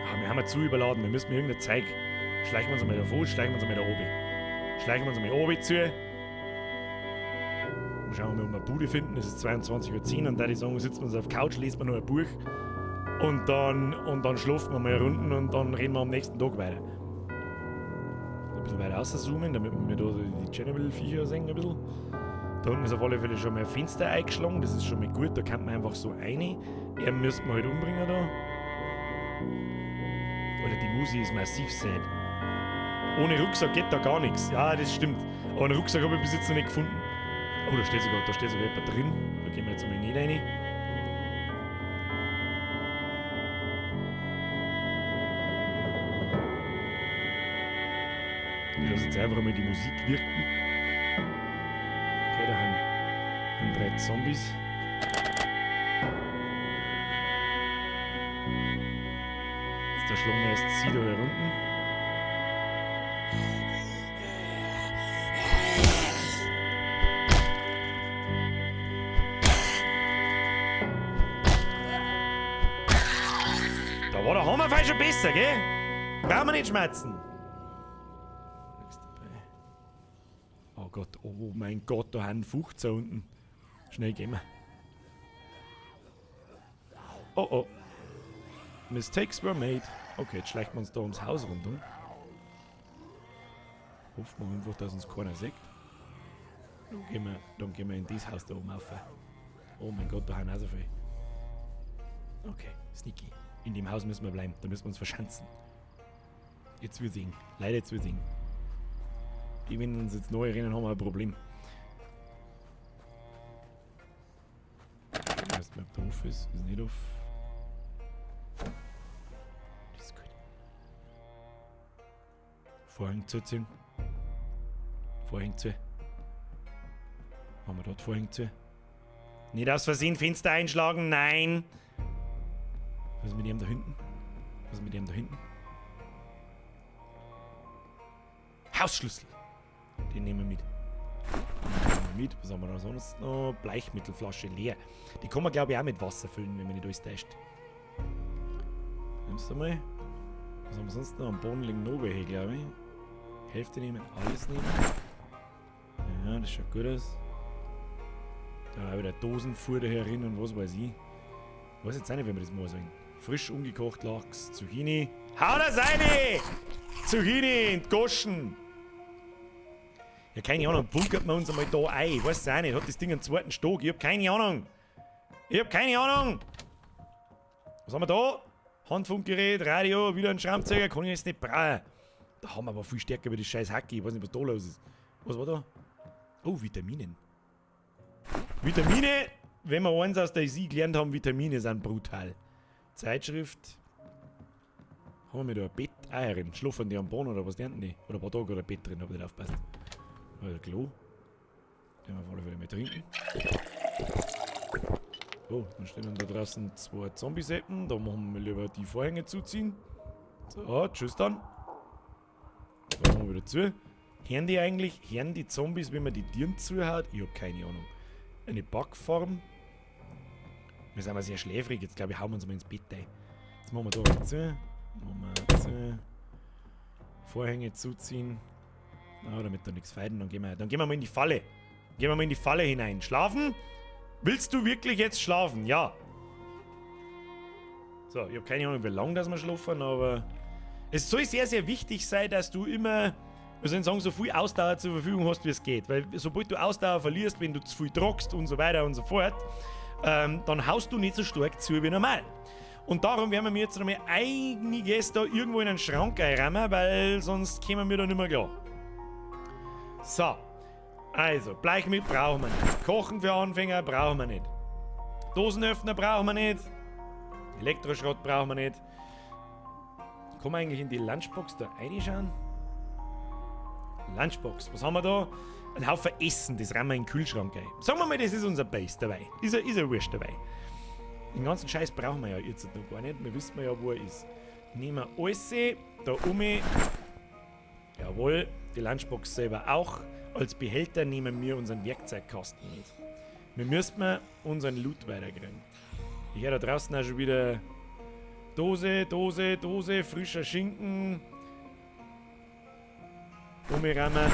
Ah, wir haben ja zu überladen. Wir müssen mir irgendein Zeug. Schleichen wir uns einmal davor, schleichen wir uns einmal da oben. Schleichen wir uns einmal oben zu. Und schauen wir mal, ob wir eine Bude finden. Es ist 22:10 Uhr und da die sagen, sitzen wir uns auf der Couch, lesen wir noch ein Buch. Und dann schlafen wir mal runden und dann reden wir am nächsten Tag weiter. Ein bisschen weiter rauszoomen, damit wir da die Chernobyl-Viecher sehen ein bisschen. Da unten ist auf alle Fälle schon mal ein Fenster eingeschlagen, das ist schon mal gut, da kann man einfach so rein. Er müsste man halt umbringen da. Oder die Musi ist massiv sad. Ohne Rucksack geht da gar nichts. Ja, das stimmt. Aber einen Rucksack habe ich bis jetzt noch nicht gefunden. Oh, da steht sogar jemand drin. Da gehen wir jetzt mal nicht rein. Ich lasse jetzt einfach mal die Musik wirken. Okay, da haben 3 Zombies. Jetzt da schlagen wir erst sie da hier unten. Da war der Hammerfall schon besser, gell? Brauchen wir nicht schmerzen. Oh Gott, oh mein Gott, da haben 15 unten. Schnell gehen wir. Oh oh. Mistakes were made. Okay, jetzt schleichen wir uns da ums Haus rundum. Hoffen wir einfach, dass uns keiner sieht. Dann gehen wir in dieses Haus da oben rauf. Oh mein Gott, da haben auch so viel. Okay, sneaky. In dem Haus müssen wir bleiben, da müssen wir uns verschanzen. Jetzt wird's eng. Leider, jetzt wird's eng. Die, wenn uns jetzt neu rennen, haben wir ein Problem. Ich weiß nicht, ob der off ist. Ist nicht off. Das ist gut. Vorhang zuziehen. Vorhang zu. Machen wir dort Vorhang zu. Nicht aus Versehen Fenster einschlagen, nein! Was ist mit dem da hinten? Was ist mit dem da hinten? Hausschlüssel! Den nehmen wir mit. Den nehmen wir mit. Was haben wir da sonst noch? Bleichmittelflasche leer. Die kann man, glaube ich, auch mit Wasser füllen, wenn man nicht alles täuscht. Nimmst du mal. Was haben wir sonst noch? Am Boden liegen noch welche, glaube ich. Hälfte nehmen, alles nehmen. Ja, das schaut gut aus. Da war wieder Dosenfutter herin und was weiß ich. Ich weiß jetzt auch nicht, wie wir das machen sollen. Frisch ungekocht Lachs, Zucchini. Hau das rein! Zucchini und Goschen! Ja, keine Ahnung, bunkert man uns einmal da ein. Ich weiß es auch nicht. Hat das Ding einen zweiten Stock? Ich hab keine Ahnung. Ich hab keine Ahnung. Was haben wir da? Handfunkgerät, Radio, wieder ein Schraubenzieher. Kann ich jetzt nicht brauchen. Da haben wir aber viel stärker wie das scheiß Hacke. Ich weiß nicht, was da los ist. Was war da? Oh, Vitaminen. Vitamine, wenn wir eins aus der IC gelernt haben, Vitamine sind brutal. Zeitschrift. Haben wir da ein Bett? Ah, herin. Schlafen die am Boden oder was lernen die? Oder war da gerade ein Bett drin, hab ich nicht aufgepasst. Oder Klo. Den wir auf alle Fälle mal trinken. Oh, dann stehen da draußen zwei Zombie-Seppen. Da machen wir lieber die Vorhänge zuziehen. So, tschüss dann. Da machen wir wieder zu. Hören die eigentlich, hören die Zombies, wenn man die Tieren zuhaut? Ich hab keine Ahnung. Eine Backform. Wir sind aber sehr schläfrig. Jetzt glaube ich, hauen wir uns mal ins Bett ein. Jetzt machen wir da wieder zu. Machen wir zu. Vorhänge zuziehen. Ah, damit da nichts feiden. Dann gehen wir mal in die Falle. Gehen wir mal in die Falle hinein. Schlafen? Willst du wirklich jetzt schlafen? Ja. So, ich hab keine Ahnung, wie lange das wir schlafen, aber es soll sehr, sehr wichtig sein, dass du immer, wir sollen sagen, so viel Ausdauer zur Verfügung hast, wie es geht. Weil sobald du Ausdauer verlierst, wenn du zu viel trockst und so weiter und so fort, dann haust du nicht so stark zu wie normal. Und darum werden wir jetzt noch mal einiges da irgendwo in einen Schrank einräumen, weil sonst kommen wir da nicht mehr klar. So. Also, Bleichmittel brauchen wir nicht. Kochen für Anfänger brauchen wir nicht. Dosenöffner brauchen wir nicht. Elektroschrott brauchen wir nicht. Kann man eigentlich in die Lunchbox da reinschauen? Lunchbox, was haben wir da? Ein Haufen Essen, das rammen wir in den Kühlschrank ein. Sagen wir mal, das ist unser Base dabei. Ist ja wurscht dabei. Den ganzen Scheiß brauchen wir ja jetzt noch gar nicht. Wir wissen ja, wo er ist. Nehmen wir alles da um. Jawohl, die Lunchbox selber auch. Als Behälter nehmen wir unseren Werkzeugkasten mit. Wir müssten unseren Loot weiterkriegen. Ich höre da draußen auch schon wieder Dose, Dose, Dose, frischer Schinken. Umrammen.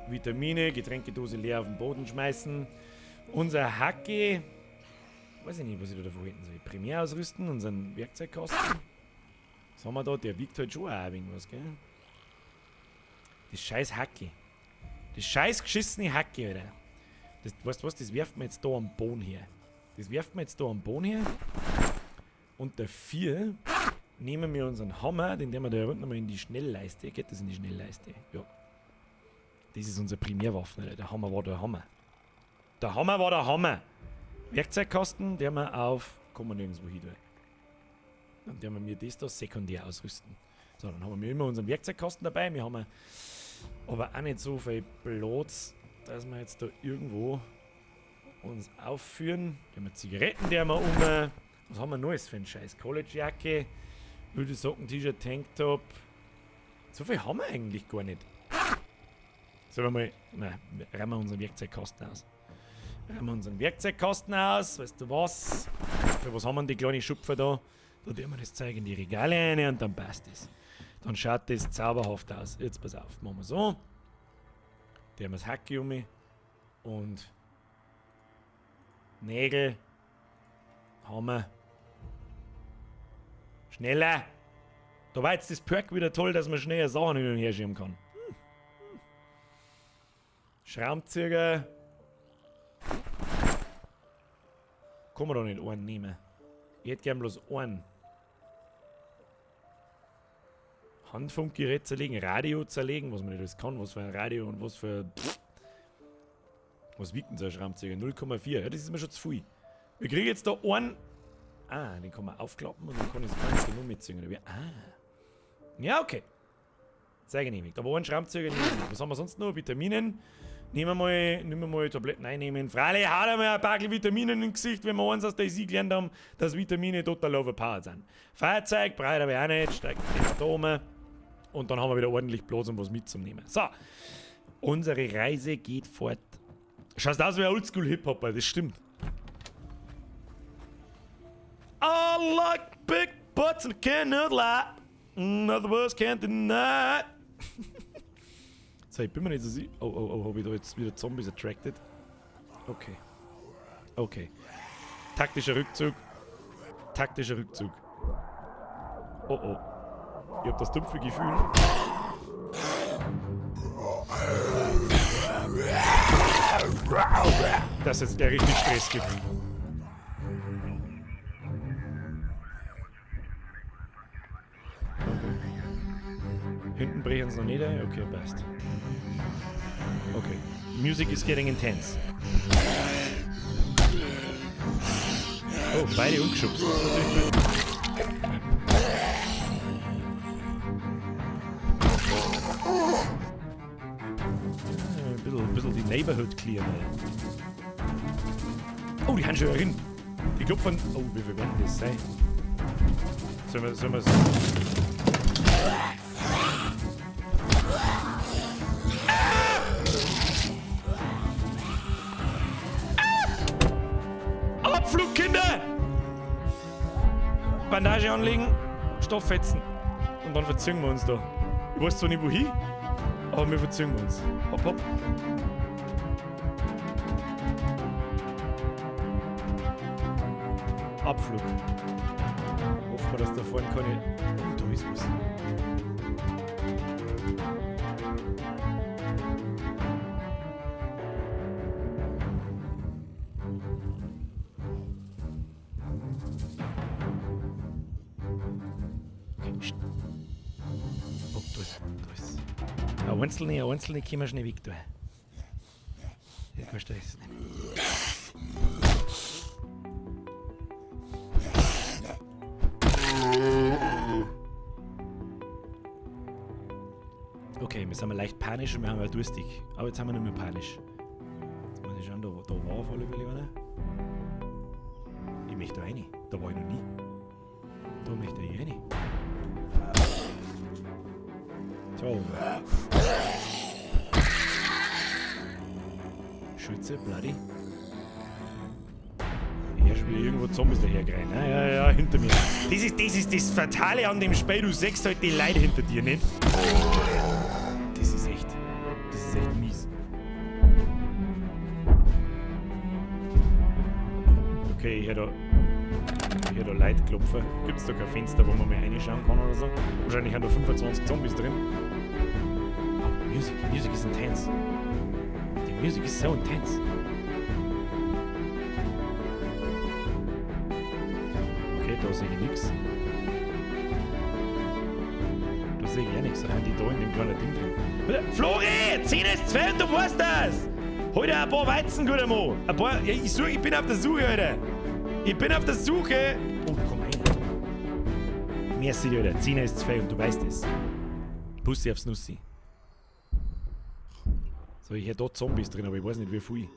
Vitamine, Getränkedose leer auf den Boden schmeißen. Unser Hacke. Weiß ich nicht, was ich da davor hinten soll. Primär ausrüsten, unseren Werkzeugkasten. Was haben wir da? Der wiegt halt schon auch ein wenig was, gell? Das scheiß Hacke. Das scheiß geschissene Hacke, Alter. Das, weißt du was, das werft man jetzt da am Boden her. Das werft man jetzt da am Boden her. Und dafür nehmen wir unseren Hammer, den wir da unten nochmal in die Schnellleiste. Geht das in die Schnellleiste? Ja. Das ist unsere Primärwaffe, Alter. Der Hammer war der Hammer. Der Hammer war der Hammer. Werkzeugkasten, der wir auf. Kommen wir nirgendwo hin, da. Dann werden wir das da sekundär ausrüsten. So, dann haben wir immer unseren Werkzeugkasten dabei. Wir haben aber auch nicht so viel Platz, dass wir jetzt da irgendwo uns aufführen. Da haben wir Zigaretten, die haben wir um. Was haben wir Neues für einen Scheiß? Collegejacke, wilde Socken, T-Shirt, Tanktop. So viel haben wir eigentlich gar nicht. Sollen wir mal. Nein, räumen wir unseren Werkzeugkasten aus. Räumen wir unseren Werkzeugkasten aus. Weißt du was? Für was haben wir denn die kleine Schupfer da? Da tun wir das Zeug in die Regale rein und dann passt es. Dann schaut das zauberhaft aus. Jetzt pass auf, machen wir so. Da haben wir das Hacke um mich. Und Nägel haben wir. Schneller! Da war jetzt das Perk wieder toll, dass man schneller Sachen hin und her schieben kann. Schraubenzieher. Kann man da nicht einen nehmen. Ich hätte gern bloß einen. Handfunkgerät zerlegen, Radio zerlegen, was man nicht alles kann, was für ein Radio und was für... Pff. Was wiegt denn so ein Schraubenzieher? 0,4. Ja, das ist mir schon zu viel. Wir kriegen jetzt da einen... Ah, den kann man aufklappen und dann kann ich das Ganze nur mitziehen. Oder wie? Ah. Ja, okay. Sehr genehmigt. Aber einen Schraubenzieher nehmen wir nicht. Was haben wir sonst noch? Vitaminen. Nehmen wir mal Tabletten einnehmen. Freilich, haut einmal ein paar Vitaminen ins Gesicht, wenn wir eins aus der DayZ gelernt haben, dass Vitamine total overpowered sind. Feuerzeug brauche ich aber auch nicht. Steigt da oben. Und dann haben wir wieder ordentlich Platz, um was mitzunehmen. So. Unsere Reise geht fort. Schaust aus wie ein Oldschool-Hip-Hopper, das stimmt. I like big butts and cannot lie. Other words can't deny. So, ich bin mir nicht so sicher. Oh, oh, oh, hab ich da jetzt wieder Zombies attracted? Okay. Okay. Taktischer Rückzug. Taktischer Rückzug. Oh, oh. Ich hab das dumpfe Gefühl. Dass jetzt der richtig Stress gibt. Okay. Hinten brechen sie noch nicht ein? Okay, passt. Okay. Music is getting intense. Oh, beide umgeschubst. Das ist natürlich gut. Ein bisschen die Neighborhood clearen. Oh, die haben schon drin. Die klopfen. Oh, wie viel werden das sein? Sollen wir Ah! Abflug, Kinder! Bandage anlegen, Stoff fetzen. Und dann verziehen wir uns da. Ich weiß zwar nicht wohin, aber wir verziehen uns. Hopp, hopp. Abflug. Hoffen wir, dass da vorne keine... Oh, da ist was. Okay, pst. Oh, da ist, da ist. Ein einzelne können wir schnell weg da. Das kannst du jetzt nicht. Okay, wir sind mal leicht panisch und wir haben ja durstig. Aber jetzt sind wir nicht mehr panisch. Jetzt muss ich schauen, da war auf alle Fälle einer. Ich möchte da rein. Da war ich noch nie. Da möchte ich rein. So. Schütze, bloody. Ich höre schon wieder irgendwo Zombies dahergerannt. Ja, ja, ja, hinter mir. Das ist das Fatale an dem Spiel. Du siehst halt die Leute hinter dir nicht. Das ist echt mies. Okay, ich höre da Leute klopfen. Gibt's da kein Fenster, wo man mal reinschauen kann oder so? Wahrscheinlich haben da 25 Zombies drin. Oh, Music, Music is intense. The music is so intense. Okay, da sehe ich nix. Da sehe ich ja nix. Da sind die da in dem kleinen Ding drin. Flori! 10 ist 2 und du weißt das! Hol dir ein paar Weizen, guter Mann! Ein paar. Ja, ich suche, ich bin auf der Suche, Alter! Ich bin auf der Suche! Oh, komm rein! Merci, Alter. 10 ist 2 und du weißt es. Bussi aufs Nussi. So, ich hätte da Zombies drin, aber ich weiß nicht wie viel.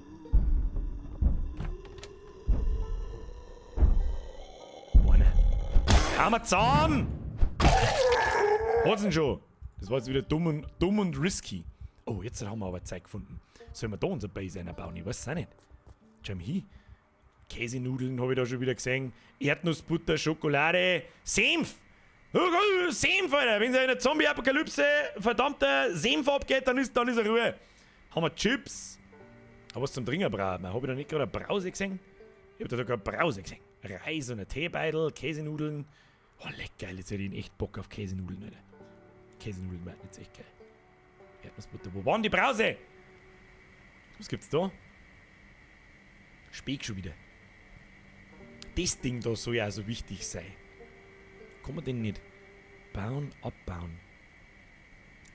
Einer. Hammer zusammen! Hat's denn schon? Das war jetzt wieder dumm und risky. Oh, jetzt haben wir aber Zeit gefunden. Sollen wir da unser Base einbauen? Ich weiß es auch nicht. Schau mal hin. Käsenudeln habe ich da schon wieder gesehen. Erdnussbutter, Schokolade, Senf! Senf, Alter! Wenn es in der Zombie-Apokalypse verdammter Senf abgeht, dann ist Ruhe. Haben wir Chips? Aber was zum Trinken brauchen wir? Hab ich da nicht gerade eine Brause gesehen? Ich hab da sogar eine Brause gesehen. Reis und ein Teebeutel, Käsenudeln. Oh, leck geil, jetzt hätte ich echt Bock auf Käsenudeln, Alter. Käsenudeln wären jetzt echt geil. Erdnussbutter. Wo waren die Brause? Was gibt's da? Speck schon wieder. Das Ding da soll ja auch so wichtig sein. Kann man den nicht bauen, abbauen?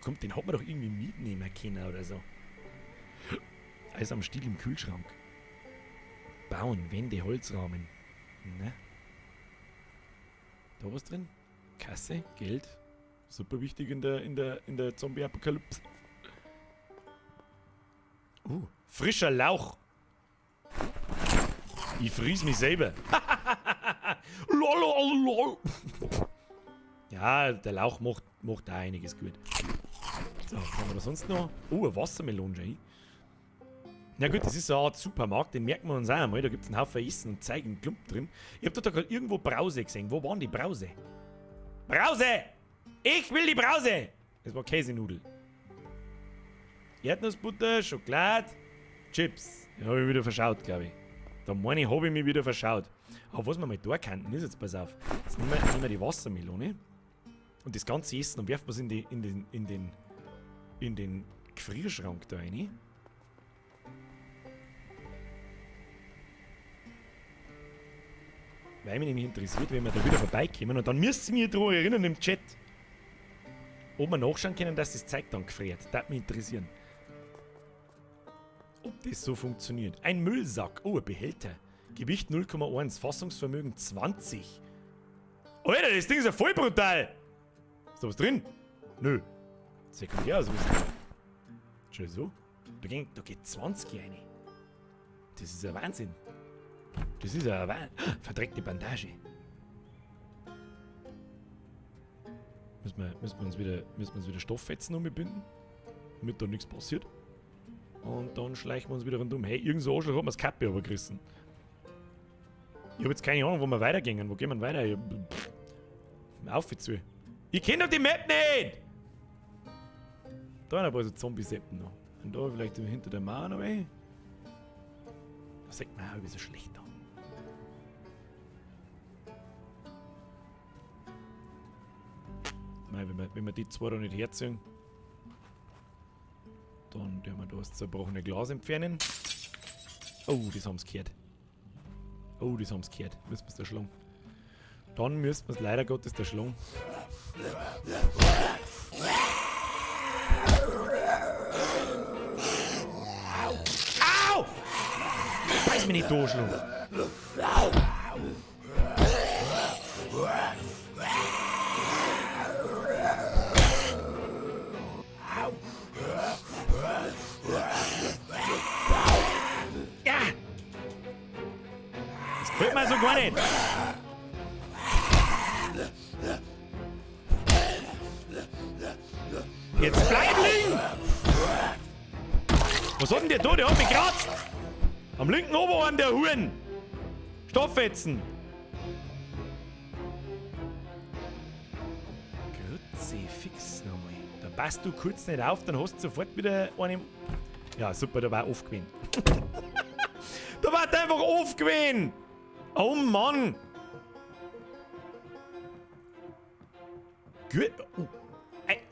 Kommt, den hat man doch irgendwie mitnehmen können oder so. Eis am Stiel im Kühlschrank. Bauen, Wände, Holzrahmen. Ne? Da was drin? Kasse, Geld. Super wichtig in der Zombie-Apokalypse. Frischer Lauch. Ich fries mich selber. Lol. Ja, der Lauch macht da einiges gut. So, was haben wir da sonst noch? Oh, eine Wassermelone schon. Na gut, das ist so eine Art Supermarkt, den merken wir uns auch einmal. Da gibt es einen Haufen Essen und Zeug und Klump drin. Ich hab da gerade irgendwo Brause gesehen. Wo waren die Brause? Brause! Ich will die Brause! Das war Käsenudel. Erdnussbutter, Schokolade, Chips. Da hab ich wieder verschaut, glaube ich. Da meine ich, hab ich mich wieder verschaut. Aber was wir mal da könnten, ist jetzt, pass auf. Jetzt nehmen wir die Wassermelone und das ganze Essen und werfen wir es in den Gefrierschrank da rein. Weil mich nämlich interessiert, wenn wir da wieder vorbeikommen. Und dann müsst ihr mich daran erinnern im Chat, ob wir nachschauen können, dass das Zeug dann gefriert. Das würde mich interessieren. Ob das so funktioniert. Ein Müllsack. Oh, ein Behälter. Gewicht 0,1. Fassungsvermögen 20. Alter, das Ding ist ja voll brutal. Ist da was drin? Nö. Sekundärausrüstung. Schon so. Da geht 20 rein. Das ist ja Wahnsinn. Das ist ja Wahnsinn. Verdreckte Bandage. Müssen wir uns wieder Stofffetzen umbinden, damit da nichts passiert. Und dann schleichen wir uns wieder rundum. Hey, irgend so Arschloch hat mir das Kappe übergerissen. Ich hab jetzt keine Ahnung, wo wir weitergehen. Wo gehen wir weiter? Ich, auf zu. Ich kenn doch die Map nicht! Da ein paar so Zombie-Seppen noch. Und da vielleicht hinter der Mauer noch ey. Da sagt man auch, ich bin so schlecht da. Mei, wenn wir die zwei da nicht herziehen, dann werden wir da das zerbrochene Glas entfernen. Oh, das haben's gehört. Oh, das haben's gehört. Müssen wir's da schlagen. Dann müssen wir's leider Gottes da schlagen. Au! Beiß mich nicht da, Schlung. Ja! Das gefällt mir so gar nicht. Jetzt bleib liegen! Was hat denn der da? Der hat mich gekratzt! Am linken Oberarm der Huren! Stofffetzen! Grütze, fix nochmal. Da passt du kurz nicht auf, dann hast du sofort wieder eine. Ja, super, da war off gewesen. Da war der einfach off gewesen! Oh Mann! Oh.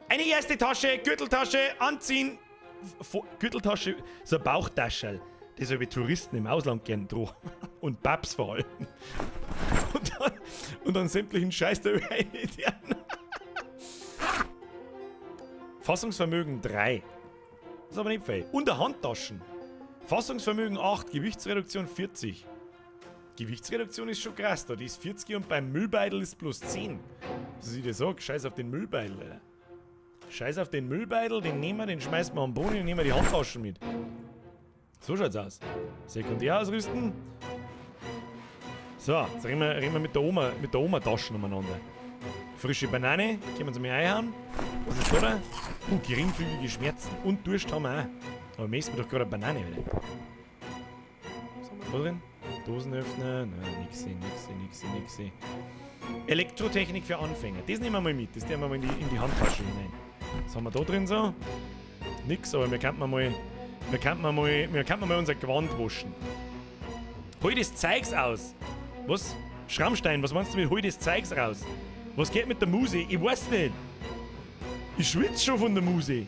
Eine erste Tasche, Gürteltasche, anziehen. Gürteltasche, so eine Bauchtasche. Das habe ich Touristen im Ausland gern drohen. Und Babs vor allem. Und dann sämtlichen Scheiß da rein. Fassungsvermögen 3. Das ist aber nicht viel. Und Handtaschen. Fassungsvermögen 8, Gewichtsreduktion 40. Gewichtsreduktion ist schon krass, da die ist 40 und beim Müllbeutel ist plus 10. Was ich dir sag, scheiß auf den Müllbeutel, Alter. Scheiß auf den Müllbeutel, den nehmen wir, den schmeißen wir am Boden und nehmen wir die Handtaschen mit. So schaut's aus. Sekundär ausrüsten. So, jetzt reden wir mit der Oma Taschen umeinander. Frische Banane, können wir uns mal einhauen. Was ist da da? Geringfügige Schmerzen. Und Durst haben wir auch. Aber wir essen doch gerade eine Banane wieder. Was haben wir da drin? Dosenöffner, nein, nix, nix, nix, nix. Elektrotechnik für Anfänger. Das nehmen wir mal mit. Das nehmen wir mal in die Handtasche hinein. Was haben wir da drin so? Nix, aber wir könnten mal unser Gewand waschen. Hol das Zeugs aus! Was? Schrammstein, was meinst du mit hol das Zeugs raus? Was geht mit der Muse? Ich weiß nicht. Ich schwitze schon von der Muse.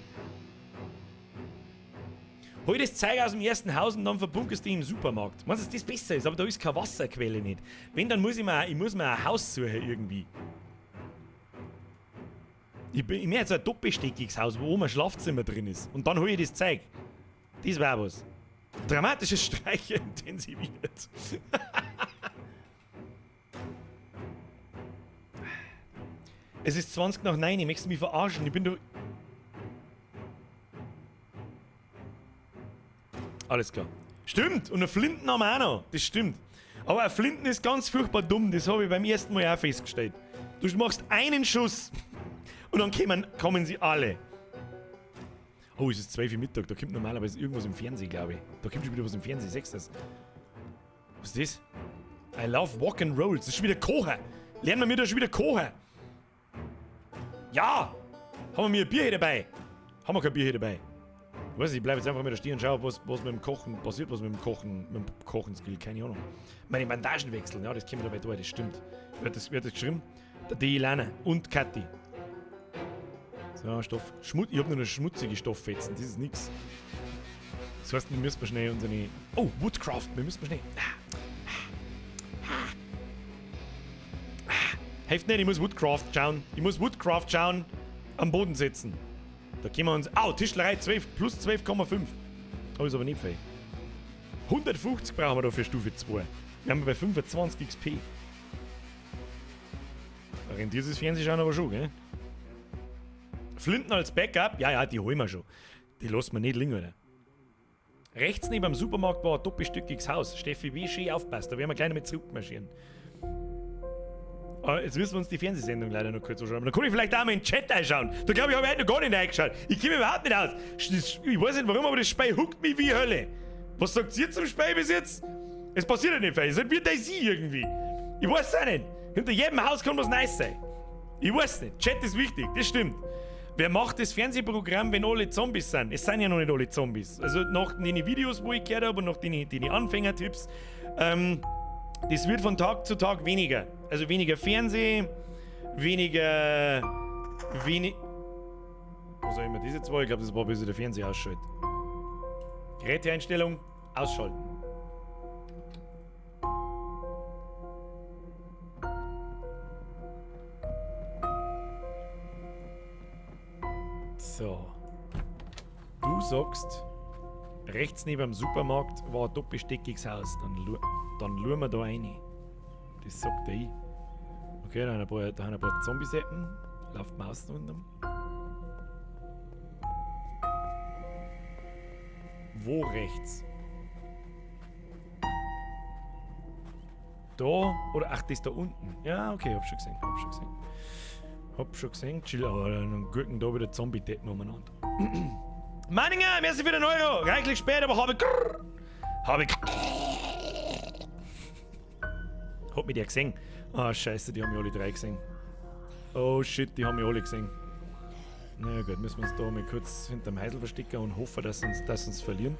Hol das Zeug aus dem ersten Haus und dann verbunkerst du dich im Supermarkt. Meinst du, dass das besser ist? Aber da ist keine Wasserquelle nicht. Wenn, dann muss ich mir, ein Haus suchen irgendwie. Ich, bin, ich möchte jetzt ein doppelstöckiges Haus, wo oben ein Schlafzimmer drin ist. Und dann hole ich das Zeug. Das wäre was. Dramatische Streiche intensiviert. Es ist 20 nach 9, ich möchte mich verarschen. Ich bin doch. Alles klar. Stimmt, und eine Flinten haben wir auch noch. Das stimmt. Aber ein Flinten ist ganz furchtbar dumm, das habe ich beim ersten Mal auch festgestellt. Du machst einen Schuss und dann kommen sie alle. Oh, es ist 12 Uhr Mittag, da kommt normalerweise irgendwas im Fernsehen, glaube ich. Da kommt schon wieder was im Fernsehen, siehst du das? Was ist das? I love Walk and Rolls. Das ist schon wieder Kochen. Lernen wir mir da schon wieder kochen. Ja! Haben wir mir ein Bier hier dabei? Haben wir kein Bier hier dabei? Ich weiß nicht, ich bleibe jetzt einfach mal da stehen und schaue, was mit dem Kochen passiert, was mit dem Kochen, Skill, keine Ahnung. Meine Bandagen wechseln, ja, das kommt dabei da, das stimmt. Wer hat das geschrieben? Der Delana und Kathi. So, Stoff. Ich hab nur noch schmutzige Stofffetzen, das ist nix. Das heißt, wir müssen schnell unsere. Oh, Woodcraft, wir müssen schnell. Hilft nicht, ich muss Woodcraft schauen. Ich muss Woodcraft schauen. Am Boden sitzen. Da gehen wir uns. Au, Tischlerei 12 plus 12,5. Oh, ist aber nicht viel. 150 brauchen wir da für Stufe 2. Wir haben bei 25 XP. Da rentiert sich das Fernsehschauen aber schon, gell? Flinten als Backup? Ja, ja, die holen wir schon. Die lassen wir nicht liegen, oder? Rechts neben dem Supermarkt war ein doppelstöckiges Haus. Steffi W. schön aufpasst, da werden wir gleich noch mit zurückmarschieren. Aber jetzt müssen wir uns die Fernsehsendung leider noch kurz anschauen. Aber dann kann ich vielleicht auch mal in den Chat einschauen. Da glaube ich, habe ich heute noch gar nicht reingeschaut. Ich komme überhaupt nicht aus. Ich weiß nicht warum, aber das Spiel huckt mich wie Hölle. Was sagt ihr zum Spiel bis jetzt? Es passiert ja nicht viel. Es ist wie DayZ irgendwie. Ich weiß es auch nicht. Hinter jedem Haus kann was nice sein. Ich weiß nicht. Chat ist wichtig, das stimmt. Wer macht das Fernsehprogramm, wenn alle Zombies sind? Es sind ja noch nicht alle Zombies. Also nach den Videos, wo ich gehört habe und nach den Anfängertipps, das wird von Tag zu Tag weniger. Also weniger Fernsehen, weniger. Was auch immer das jetzt war, ich glaube, das war ein bisschen der Fernseher ausschalten. Geräteeinstellung, ausschalten. So. Du sagst, rechts neben dem Supermarkt war ein doppelstöckiges Haus. Dann schauen wir da rein. Das sagt er ich. Okay, da haben ein paar Zombie-Seppen. Lauft Maus unten. Wo rechts? Da? Oder ach, das ist da unten. Ja, okay, hab schon gesehen. Hab schon gesehen. Hab schon gesehen. Chill, aber dann gurken da wieder Zombie-Deppen umeinander. Manninger, merci für den Euro. Reichlich spät, aber habe Habe Hat mich der gesehen? Ah, scheiße, die haben mich alle drei gesehen. Oh shit, die haben mich alle gesehen. Na gut, müssen wir uns da mal kurz hinterm Heisel verstecken und hoffen, dass uns verlieren.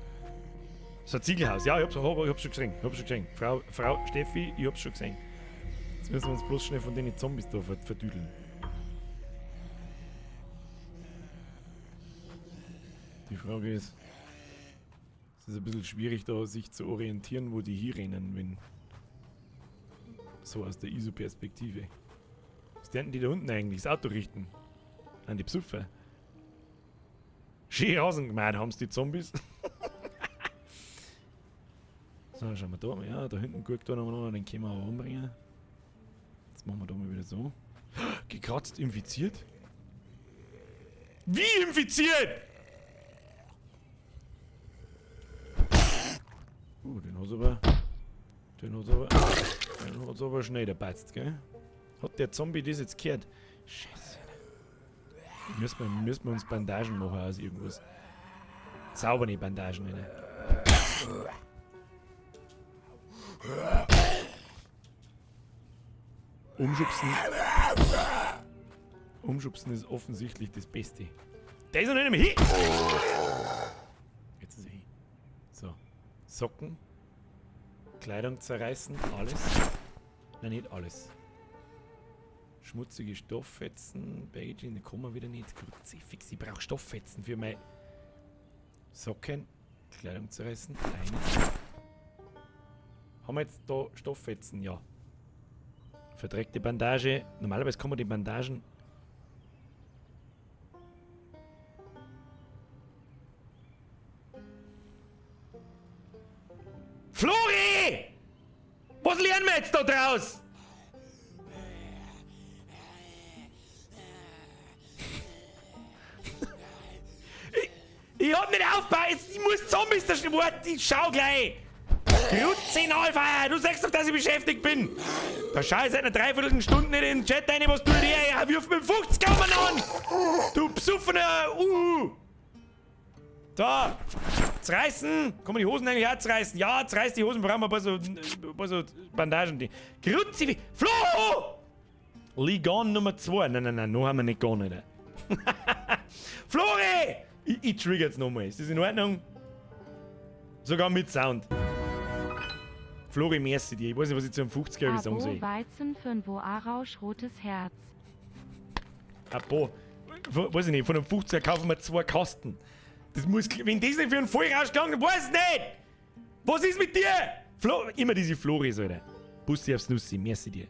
So ein Ziegelhaus. Ja, ich hab's schon gesehen. Ich hab's schon gesehen. Frau Steffi, ich hab's schon gesehen. Jetzt müssen wir uns bloß schnell von den Zombies da verdüdeln. Die Frage ist, es ist ein bisschen schwierig da, sich zu orientieren, wo die hier rennen, wenn so aus der ISO-Perspektive. Was denken die da unten eigentlich? Das Auto richten? An die Psuffer. Schön Rasen gemeint haben's die Zombies. So, schauen wir da mal. Ja, da hinten guckt da noch, den können wir auch umbringen. Jetzt machen wir da mal wieder so. Gekratzt, infiziert? Wie infiziert? Den hat's aber. Den hat's aber schnell gepatzt, gell? Hat der Zombie das jetzt gehört? Scheiße. Müssen wir uns Bandagen machen aus irgendwas. Saubere Bandagen, ne? Umschubsen. Umschubsen ist offensichtlich das Beste. Der ist noch nicht mehr hin! Jetzt ist er hin. So. Socken. Kleidung zerreißen. Alles. Nein, nicht alles. Schmutzige Stofffetzen. Baggaging, da kommen wir wieder nicht. Kruzifix, ich brauche Stofffetzen für meine Socken. Kleidung zerreißen. Eine. Haben wir jetzt da Stofffetzen? Ja. Verdreckte Bandage. Normalerweise kann man die Bandagen. Flori! Was lernen wir jetzt da draus? Ich, ich hab nicht aufgepasst, ich muss Zombies da Warte, ich schau gleich! Grutzenalfeier, du sagst doch, dass ich beschäftigt bin! Da schau ich seit einer Dreiviertelstunde nicht in den Chat rein, was du dir? Ja, wirf mit 50 Kammern an! Du besoffener Uhu! Da! Zerreißen! Kann man die Hosen eigentlich auch zerreißen? Ja, zerreiß die Hosen, brauchen wir ein paar so Bandagen. Die. Grutzi! Flo! Ligon Nummer 2. Nein, nein, nein, noch haben wir nicht gone, Alter. Flori! Ich trigger jetzt nochmal. Ist das in Ordnung? Sogar mit Sound. Flori, merci dir. Ich weiß nicht, was ich zu einem 50er sagen soll. Abo Weizen für ein Voarausch rotes Herz. Abo. Weiß ich nicht, von einem 50er kaufen wir 2 Kasten. Das muss, wenn das nicht für einen Vollrausch gegangen, weiß ich nicht! Was ist mit dir? Flo, immer diese Floris, Alter. Bussi aufs Nussi, merci dir.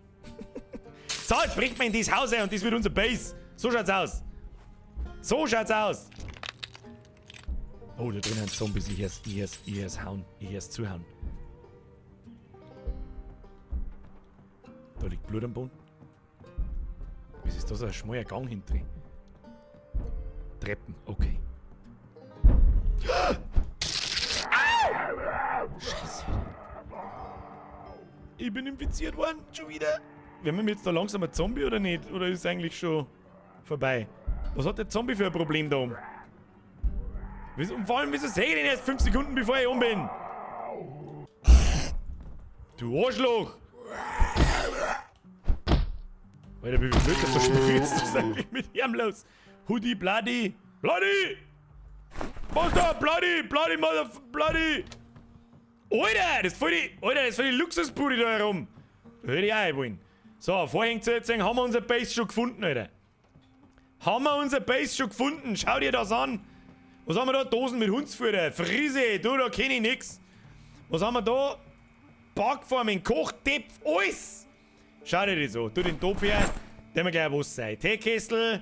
So, jetzt bricht man in dieses Haus ein und das wird unser Base. So schaut's aus. So schaut's aus. Oh, da drin sind Zombies. Ich hör's, ich hör's, ich hör's hauen. Ich hör's zuhauen. Da liegt Blut am Boden. Was ist das? Ein schmaler Gang hinten drin. Treppen, okay. Au! Scheiße. Ich bin infiziert worden, schon wieder. Werden wir jetzt da langsam ein Zombie oder nicht? Oder ist es eigentlich schon vorbei? Was hat der Zombie für ein Problem da oben? Und vor allem, wieso sehe ich den erst 5 Sekunden, bevor ich um bin? Du Arschloch! Alter, wie viel Blut das da spritzt, was ist eigentlich mit ihm los? Hoodie, Bloody! Bloody! Was da? Bloody! Bloody, Mother... Bloody! Alter, das ist voll die... Alter, das ist voll die Luxusbude da herum! Da hätte ich auch wollen. So, Vorhänge zu erzählen, haben wir unser Base schon gefunden, Alter. Haben wir unser Base schon gefunden? Schau dir das an! Was haben wir da? Dosen mit Hundsfutter. Frise, du, da kenn ich nix. Was haben wir da? Backformen, Kochtopf, alles! Schau dir das an. Tu den Topf her, der mir gleich was sein. Teekessel.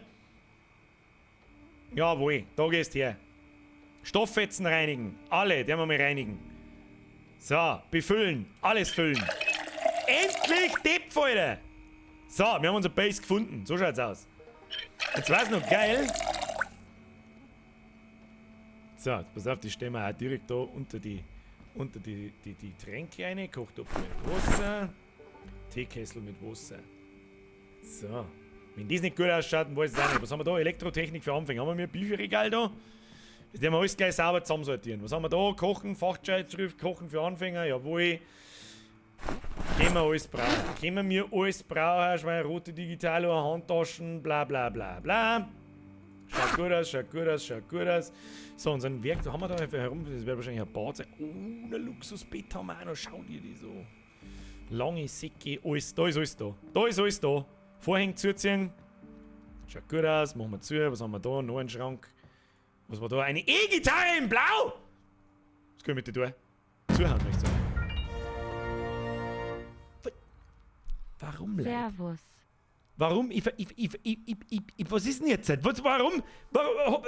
Jawohl, da gehst her. Stofffetzen reinigen. Alle, die wir mal reinigen. So, befüllen. Alles füllen. Endlich Topf, Alter! So, wir haben unser Base gefunden. So schaut's aus. Jetzt war's noch geil. So, jetzt pass auf, die stellen wir auch direkt da unter die Tränke rein. Kochtopf mit Wasser. Teekessel mit Wasser. So. Wenn das nicht gut ausschaut, dann weiß ich es auch nicht. Was haben wir da? Elektrotechnik für Anfänger. Haben wir ein Bücherregal da? Das werden wir alles gleich sauber zusammensortieren. Was haben wir da? Kochen, Fachzeitschrift, Kochen für Anfänger. Jawohl. Können wir alles brauchen. Können wir alles brauchen. Schweine, rote Digitalo, Handtaschen, bla bla bla bla. Schaut gut aus, schaut gut aus, schaut gut aus. So, unseren Werk, da haben wir da einfach herum. Das wird wahrscheinlich ein Bad sein. Oh, ein Luxusbett haben wir auch noch. Schau dir die so. Lange Säcke, alles. Da ist alles da. Da ist alles da. Vorhänge zuziehen. Schaut gut aus, machen wir zu. Was haben wir da? Noch einen Schrank. Was war da? Eine E-Gitarre in Blau! Was kann ich mit dir tun? Zuhauen, möchte ich sagen. Warum, Leute? Servus. Warum? Was ist denn jetzt? Was, warum? Warum?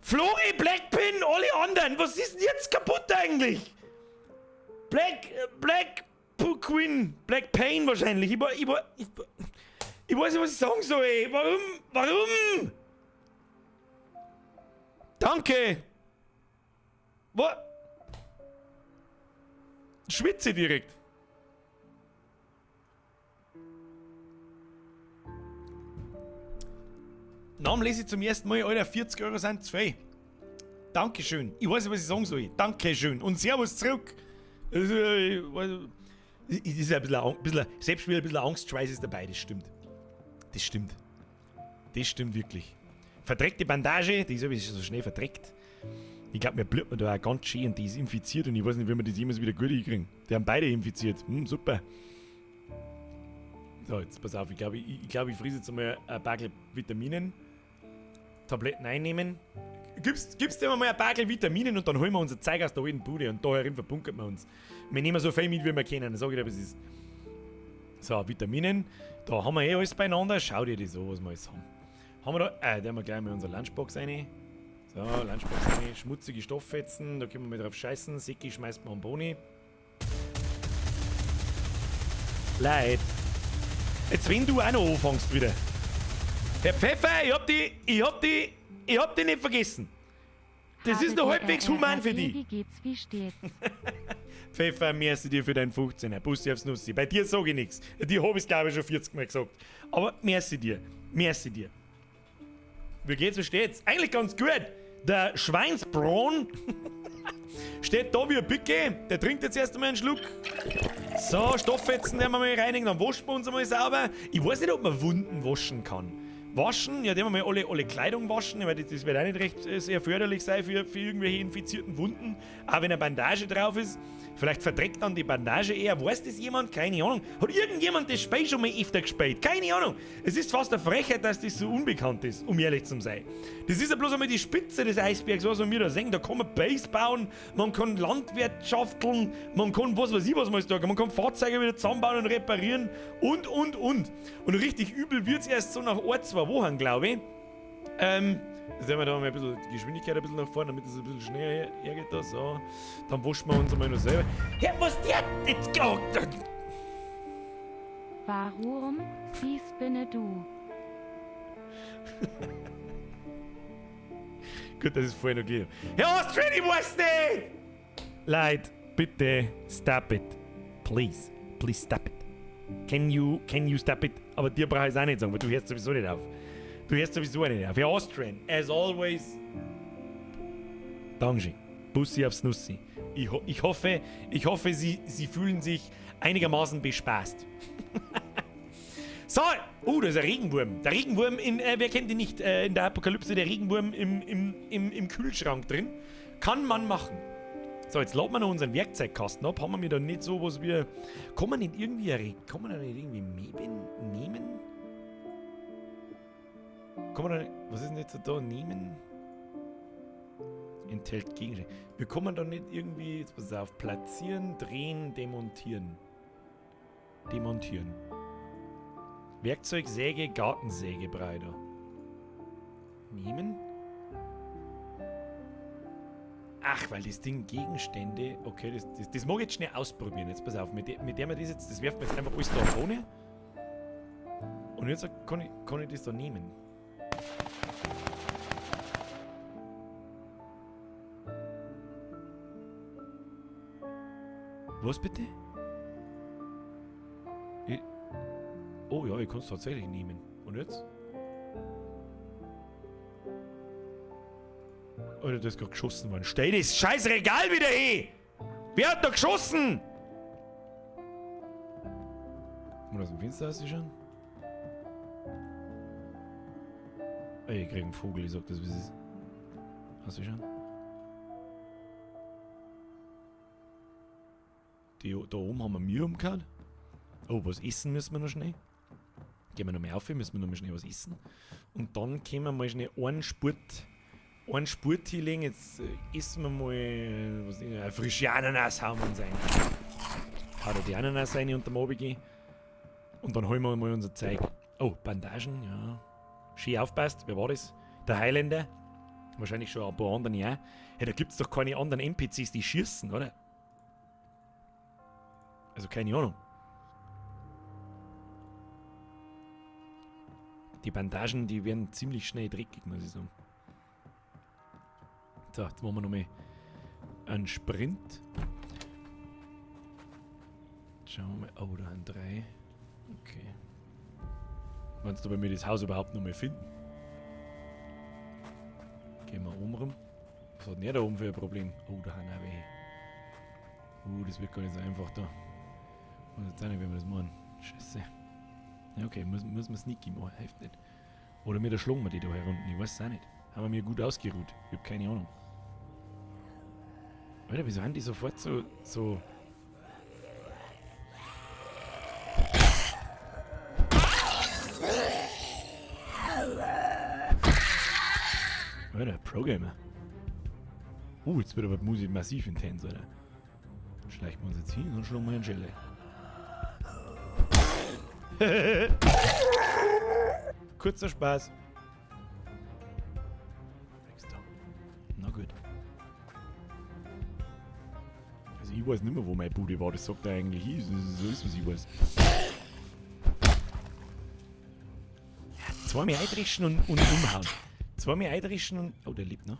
Flori, Blackpin, alle anderen. Was ist denn jetzt kaputt eigentlich? Black, Black Queen, Black Pain wahrscheinlich. Ich weiß nicht, was ich sagen soll. Ey. Warum? Warum? Danke. Was? Schwitze direkt. Namen lese ich zum ersten Mal, Alter, 40 Euro sind zu viel. Dankeschön. Ich weiß nicht, was ich sagen soll. Dankeschön. Und Servus zurück. Also, ich, ist ein bisschen, selbst wieder ein bisschen Angstschweiß ist dabei, das stimmt. Das stimmt. Das stimmt wirklich. Verdreckte Bandage, die ist so schnell verdreckt. Ich glaube, mir blüht man da auch ganz schön und die ist infiziert und ich weiß nicht, wie wir das jemals wieder gut hinkriegen. Die haben beide infiziert. Super. So, jetzt pass auf, ich glaube, ich friese jetzt einmal ein Backel Vitaminen. Tabletten einnehmen. Gibst dir mal ein Backel Vitaminen und dann holen wir unser Zeug aus der alten Bude und da herin verbunkert wir uns. Wir nehmen so viel mit, wie wir können, dann sag ich dir, was es ist. So, Vitaminen. Da haben wir eh alles beieinander. Schau dir das an, was wir alles haben. Haben wir da. Da haben wir gleich mal unsere Lunchbox rein. So, Lunchbox rein, schmutzige Stofffetzen, da können wir mal drauf scheißen. Seki schmeißt man am Boni. Leid. Jetzt, wenn du auch noch anfängst wieder. Herr Pfeffer, ich hab die, ich hab die, ich hab die nicht vergessen. Das ist noch halbwegs human für die. Wie geht's, wie steht's? Pfeffer, merci dir für deinen 15er. Bussi aufs Nussi. Bei dir sag ich nichts. Dir hab ich's, glaube ich, schon 40 Mal gesagt. Aber merci dir. Merci dir. Wie geht's, wie steht's? Eigentlich ganz gut. Der Schweinsbraten steht da wie ein Picke. Der trinkt jetzt erst einmal einen Schluck. So, Stofffetzen werden wir mal reinigen, dann waschen wir uns einmal sauber. Ich weiß nicht, ob man Wunden waschen kann. Waschen, ja, den wir mal alle Kleidung waschen, weil das wird auch nicht recht sehr förderlich sein für irgendwelche infizierten Wunden. Auch wenn eine Bandage drauf ist. Vielleicht verdreckt dann die Bandage eher. Weiß das jemand? Keine Ahnung. Hat irgendjemand das Spiel schon mal öfter gespielt? Keine Ahnung. Es ist fast eine Frechheit, dass das so unbekannt ist, um ehrlich zu sein. Das ist ja bloß einmal die Spitze des Eisbergs, was wir da sehen. Da kann man Base bauen, man kann Landwirtschafteln, man kann was weiß ich was man da kann. Man kann Fahrzeuge wieder zusammenbauen und reparieren und, und. Und richtig übel wird's erst so nach ein, zwei Wochen, glaube ich. Jetzt werden wir da mal ein bisschen die Geschwindigkeit ein bisschen nach vorne, damit es ein bisschen schneller hergeht da. So. Dann waschen wir uns einmal noch selber. Herr, was der jetzt? Oh, Warum siehst binne du? Gut, dass es vorher noch geht. Herr Austrian, ich weiß nicht! Leute, bitte stop it. Please, please stop it. Can you stop it? Aber dir brauche ich es auch nicht sagen, weil du hörst sowieso nicht auf. Du hörst sowieso nicht auf. Herr Austrian, as always. Dankeschön. Bussi aufs Nussi. Ich hoffe, Sie fühlen sich einigermaßen bespaßt. So, da ist ein Regenwurm. Der Regenwurm in, wer kennt ihn nicht? In der Apokalypse, der Regenwurm im Kühlschrank drin. Kann man machen. So, jetzt laden wir noch unseren Werkzeugkasten ab. Haben wir da nicht so was wie... Kann man nicht irgendwie, kann man da nicht irgendwie Meben nehmen? Kann man da nicht, was ist denn jetzt da? Nehmen? Enthält Gegenstände. Wir kommen da nicht irgendwie, jetzt pass auf, platzieren, drehen, demontieren. Demontieren. Werkzeug, Säge, Gartensäge, Breiter. Nehmen? Ach, weil das Ding Gegenstände. Okay, das mag ich jetzt schnell ausprobieren. Jetzt pass auf, mit der wir das jetzt, das werfen wir jetzt einfach alles da vorne. Und jetzt kann ich das da nehmen. Was bitte? Oh ja, ich kann's tatsächlich nehmen. Und jetzt? Alter, da ist grad geschossen worden. Stell das scheiß Regal wieder hin! Wer hat da geschossen? Mal aus dem Fenster ausschauen? Ey, ich krieg einen Vogel, ich sag das, wie es ist. Ausschauen? Die, da oben haben wir Mühe umgehauen. Oh, was essen müssen wir noch schnell. Gehen wir noch mal auf, müssen wir noch mal schnell was essen. Und dann können wir mal schnell einen Spurt hinlegen. Jetzt essen wir mal, was, eine frische Ananas hauen wir uns ein. Hau da die Ananas rein unterm Abend. Und dann holen wir mal unser Zeug. Oh, Bandagen, ja. Schön aufpasst. Wer war das? Der Highlander. Wahrscheinlich schon ein paar andere auch. Hey, da gibt's doch keine anderen NPCs, die schießen, oder? Also keine Ahnung. Die Bandagen, die werden ziemlich schnell dreckig, muss ich sagen. So, jetzt machen wir nochmal einen Sprint. Schauen wir mal. Oh, da haben 3. Okay. Meinst du, ob wir das Haus überhaupt noch mal finden? Gehen wir oben rum. Was hat denn der da oben für ein Problem? Oh, da haben auch welche. Das wird gar nicht so einfach da. Ich weiß jetzt auch nicht, wie wir das machen. Scheiße. Ja, okay, muss man sneaky machen, hilft nicht. Oder mir da schlagen wir die da herunten, ich weiß es auch nicht. Haben wir mir gut ausgeruht, ich hab keine Ahnung. Alter, wieso haben die sofort so... Alter, Pro-Gamer. Jetzt wird aber die Musik massiv intens, Alter. Schleichen wir uns jetzt hin und schlagen wir einen Schelle. Kurzer Spaß. Nix da. Also ich weiß nicht mehr, wo meine Bude war. Das sagt er eigentlich ich. Das ist alles, was ich weiß. Ja, zweimal eindrischen und umhauen. Zweimal eindrischen und... Oh, der lebt noch.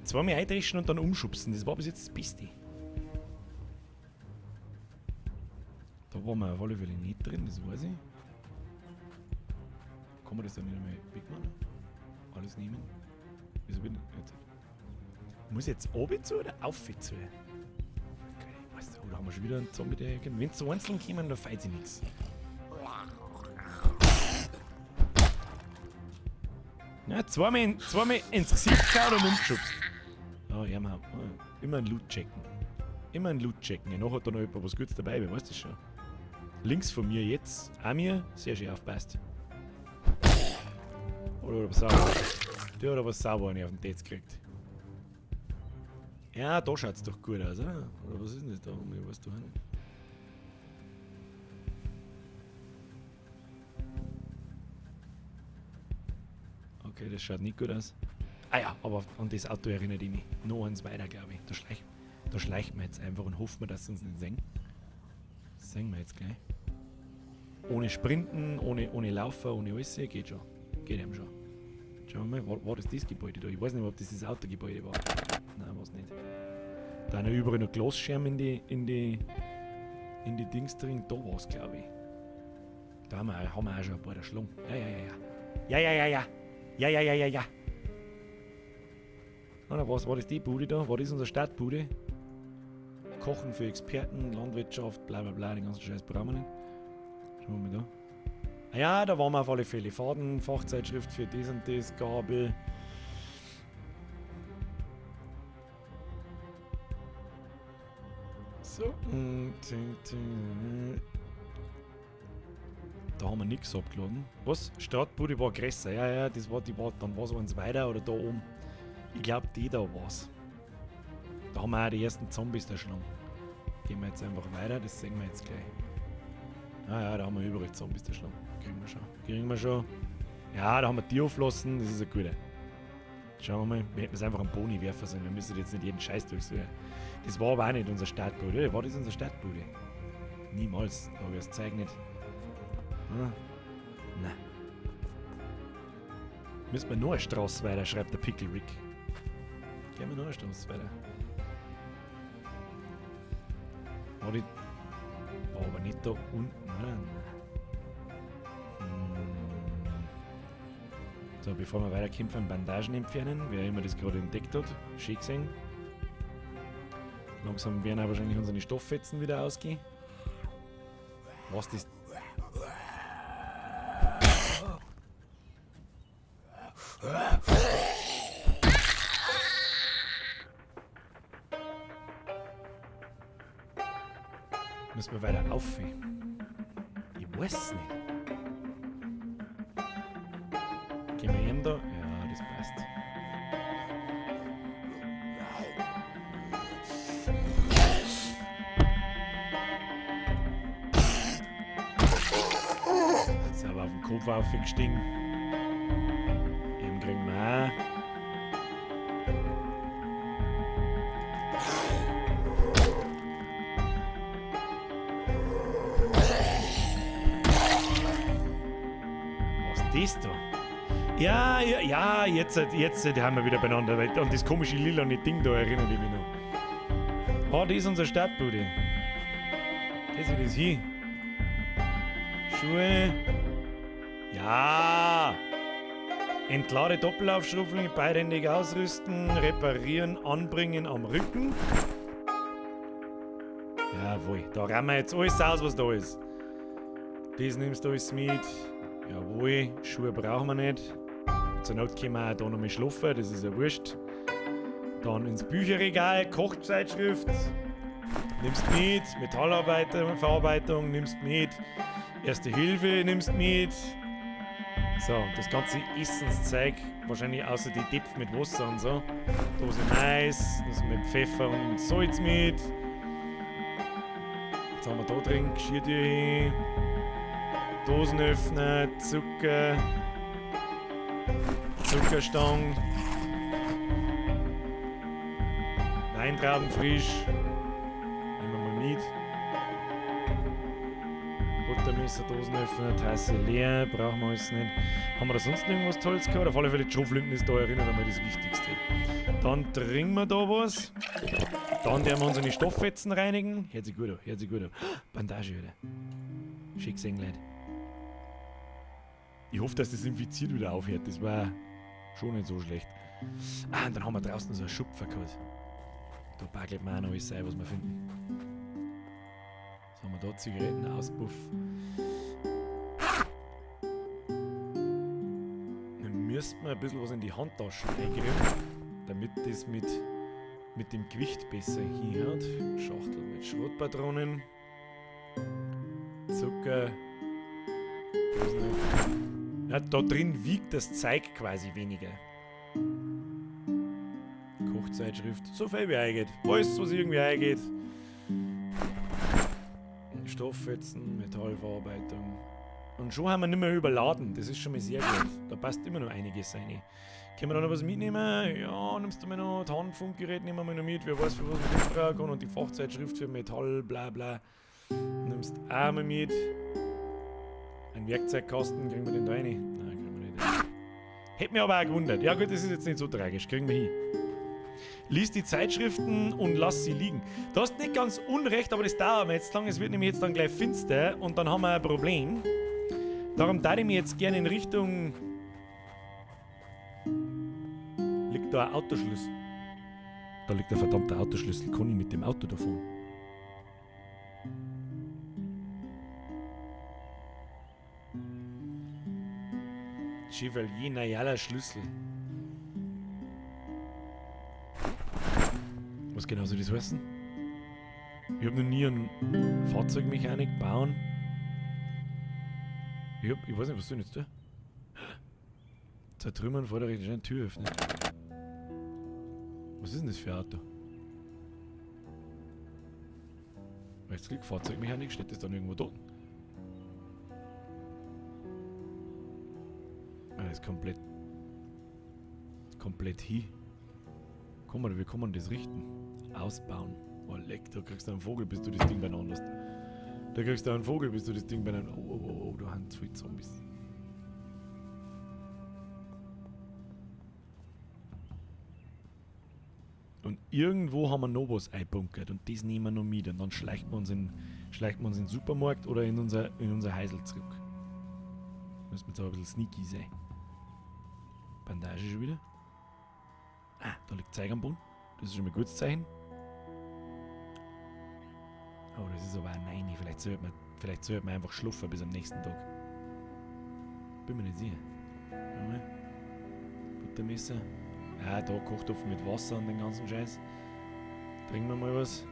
Zweimal eindrischen und dann umschubsen. Das war bis jetzt das Beste. Da waren wir auf alle Fälle nicht drin, das weiß ich. Kann man das dann nicht einmal wegmachen? Alles nehmen? Wieso bin ich jetzt? Muss ich jetzt oben zu oder auf zu? Okay, ich weiß nicht, oh, da haben wir schon wieder einen Zombie, der herkommt. Wenn sie einzeln kommen, da feit sie nichts. Ja, zweimal ins Gesicht gehauen und umgeschubst. Oh, ja, man, immer einen Loot checken. Immer einen Loot checken. Ja, nachher hat da noch jemand was Gutes dabei, wer weiß das schon. Links von mir jetzt, Amir, sehr schön aufpasst. Oder was sauber. Der hat aber sauber einen auf den Tetz gekriegt. Ja, da schaut's doch gut aus, oder? Oder was ist denn das da oben? Ich weiß doch nicht. Okay, das schaut nicht gut aus. Ah ja, aber an das Auto erinnere ich mich. Noch eins weiter, glaube ich. Da schleicht man jetzt einfach und hoffen wir, dass sie uns nicht sehen. Das sehen wir jetzt gleich. Ohne Sprinten, ohne Laufen, ohne alles, geht schon. Geht eben schon. Schauen wir mal, war das das Gebäude da? Ich weiß nicht, ob das das Autogebäude war. Nein, war's nicht. Da noch überall noch Glasscherben in die Dings drin. Da war's, glaube ich. Da haben wir auch schon ein paar erschlagen. Ja, ja, ja, ja. Ja, ja, ja, ja. Ja, ja, ja, ja, ja. Oder was war das die Bude da? War das unsere Stadtbude? Kochen für Experten, Landwirtschaft, bla bla bla, den ganzen Scheiß brauchen wir nicht. Schauen wir mal da. Ah ja, da waren wir auf alle Fälle. Faden, Fachzeitschrift für das und das, Gabel. So. Da haben wir nichts abgeladen. Was? Stadtbude war größer. Ja, ja, das war die war, dann war es eins weiter oder da oben. Ich glaube, die da war's. Da haben wir auch die ersten Zombies erschlagen. Gehen wir jetzt einfach weiter, das sehen wir jetzt gleich. Ah ja, da haben wir überall Zombies erschlagen. Kriegen wir schon. Kriegen wir schon. Ja, da haben wir die aufgelassen, das ist eine gute. Schauen wir mal, wir hätten es einfach am Boni werfen sollen. Wir müssen jetzt nicht jeden Scheiß durchsuchen. Das war aber auch nicht unser Startbude. War das unser Startbude? Niemals. Da habe ich das Zeug nicht. Hm? Nein. Müssen wir noch eine Straße weiter, schreibt der Pickle Rick. Gehen wir noch eine Straße weiter. War die. War aber nicht da unten, oder? So, bevor wir weiterkämpfen, Bandagen entfernen. Wer immer das gerade entdeckt hat, schön gesehen. Langsam werden auch wahrscheinlich unsere Stofffetzen wieder ausgehen. Was das? Müssen wir weiter auf? Ich weiß es nicht. Gehen wir ihm da? Ja, das passt. Ist aber auf den Kopf aufgestiegen. Den kriegen wir auch. Was ist das da? Ja, ja, ja, jetzt haben wir wieder beieinander. An das komische lilane Ding da erinnere ich mich noch. Oh, das ist unsere Stadtbude. Das ist das hier. Schuhe. Ja. Entlade Doppellaufschrufling, beidhändig ausrüsten, reparieren, anbringen am Rücken. Jawohl, da räumen wir jetzt alles aus, was da ist. Das nimmst du alles mit. Jawohl, Schuhe brauchen wir nicht. Zur Not können wir auch da nochmal schlafen, das ist ja wurscht. Dann ins Bücherregal, Kochzeitschrift. Nimmst mit, Metallarbeitung, Verarbeitung, nimmst mit. Erste Hilfe nimmst mit. So, das ganze Essenszeug, wahrscheinlich außer die Töpfe mit Wasser und so. Dose Mais, das mit Pfeffer und Salz mit. Jetzt haben wir da drin Geschirrtücher, Dosenöffner, Zucker, Zuckerstangen, Weintrauben frisch. Nehmen wir mal mit. Buttermesser, Dosenöffner, Tasse leer, brauchen wir alles nicht. Haben wir da sonst noch irgendwas Tolles gehabt? Auf alle Fälle, die Schrotflinten ist da, erinnert einmal das Wichtigste. Dann trinken wir da was. Dann werden wir unsere Stofffetzen reinigen. Hört sich gut an, hört sich gut an. Bandage wieder. Schick gesehen, Leute. Ich hoffe, dass das Infiziert wieder aufhört. Das war schon nicht so schlecht. Ah, und dann haben wir draußen so einen Schupfer gehabt. Da bagelt man auch noch alles ein, was wir finden. Was haben wir da? Zigaretten, Auspuff. Dann müssten wir ein bisschen was in die Handtaschen eingreifen, damit das mit dem Gewicht besser hinhaut. Schachtel mit Schrotpatronen. Zucker. Ja, da drin wiegt das Zeug quasi weniger. Kochzeitschrift, so viel wie eingeht. Alles, was irgendwie eingeht. Stofffetzen, Metallverarbeitung. Und schon haben wir nicht mehr überladen. Das ist schon mal sehr gut. Da passt immer noch einiges rein. Können wir da noch was mitnehmen? Ja, nimmst du mir noch das Handfunkgerät, nehmen wir mal noch mit. Wer weiß, für was wir das brauchen können. Und die Fachzeitschrift für Metall, bla bla. Nimmst auch mal mit. Ein Werkzeugkasten, kriegen wir den da rein? Nein, kriegen wir nicht. Hätte mich aber auch gewundert. Ja gut, das ist jetzt nicht so tragisch. Kriegen wir hin. Lies die Zeitschriften und lass sie liegen. Du hast nicht ganz unrecht, aber das dauert mir jetzt lang. Es wird nämlich jetzt dann gleich finster und dann haben wir ein Problem. Darum darf ich mich jetzt gerne in Richtung... Liegt da ein Autoschlüssel? Da liegt ein verdammter Autoschlüssel. Kann ich mit dem Auto da fahren? Chevalier Nayala Schlüssel. Was genau soll das heißen? Ich hab noch nie einen Fahrzeugmechanik bauen. Ich weiß nicht, was soll ich jetzt tun? Zertrümmern vor der rechten Tür öffnen. Was ist denn das für ein Auto? Rechtsklick, Fahrzeugmechanik, steht das dann irgendwo da? Ah, das ist komplett. Komplett hin. Komm mal, wie kann man das richten? Ausbauen. Oh leck, da kriegst du einen Vogel, bis du das Ding beieinander hast. Da kriegst du einen Vogel, bis du das Ding beieinander. Oh, oh, oh, oh, da haben zu viele Zombies. Und irgendwo haben wir noch was einbunkert und das nehmen wir noch mit. Und dann schleicht man uns in, schleicht man uns in den Supermarkt oder in unser Häusl zurück. Müssen wir jetzt aber ein bisschen sneaky sein. Bandage schon wieder. Ah, da liegt Zeug am Boden. Das ist schon mal ein gutes Zeichen. Oh, das ist aber ein Nein. Vielleicht sollte man einfach schlafen bis am nächsten Tag. Bin mir nicht sicher. Warte mal. Buttermesser. Ah, da Kochtopf mit Wasser und den ganzen Scheiß. Trinken wir mal was.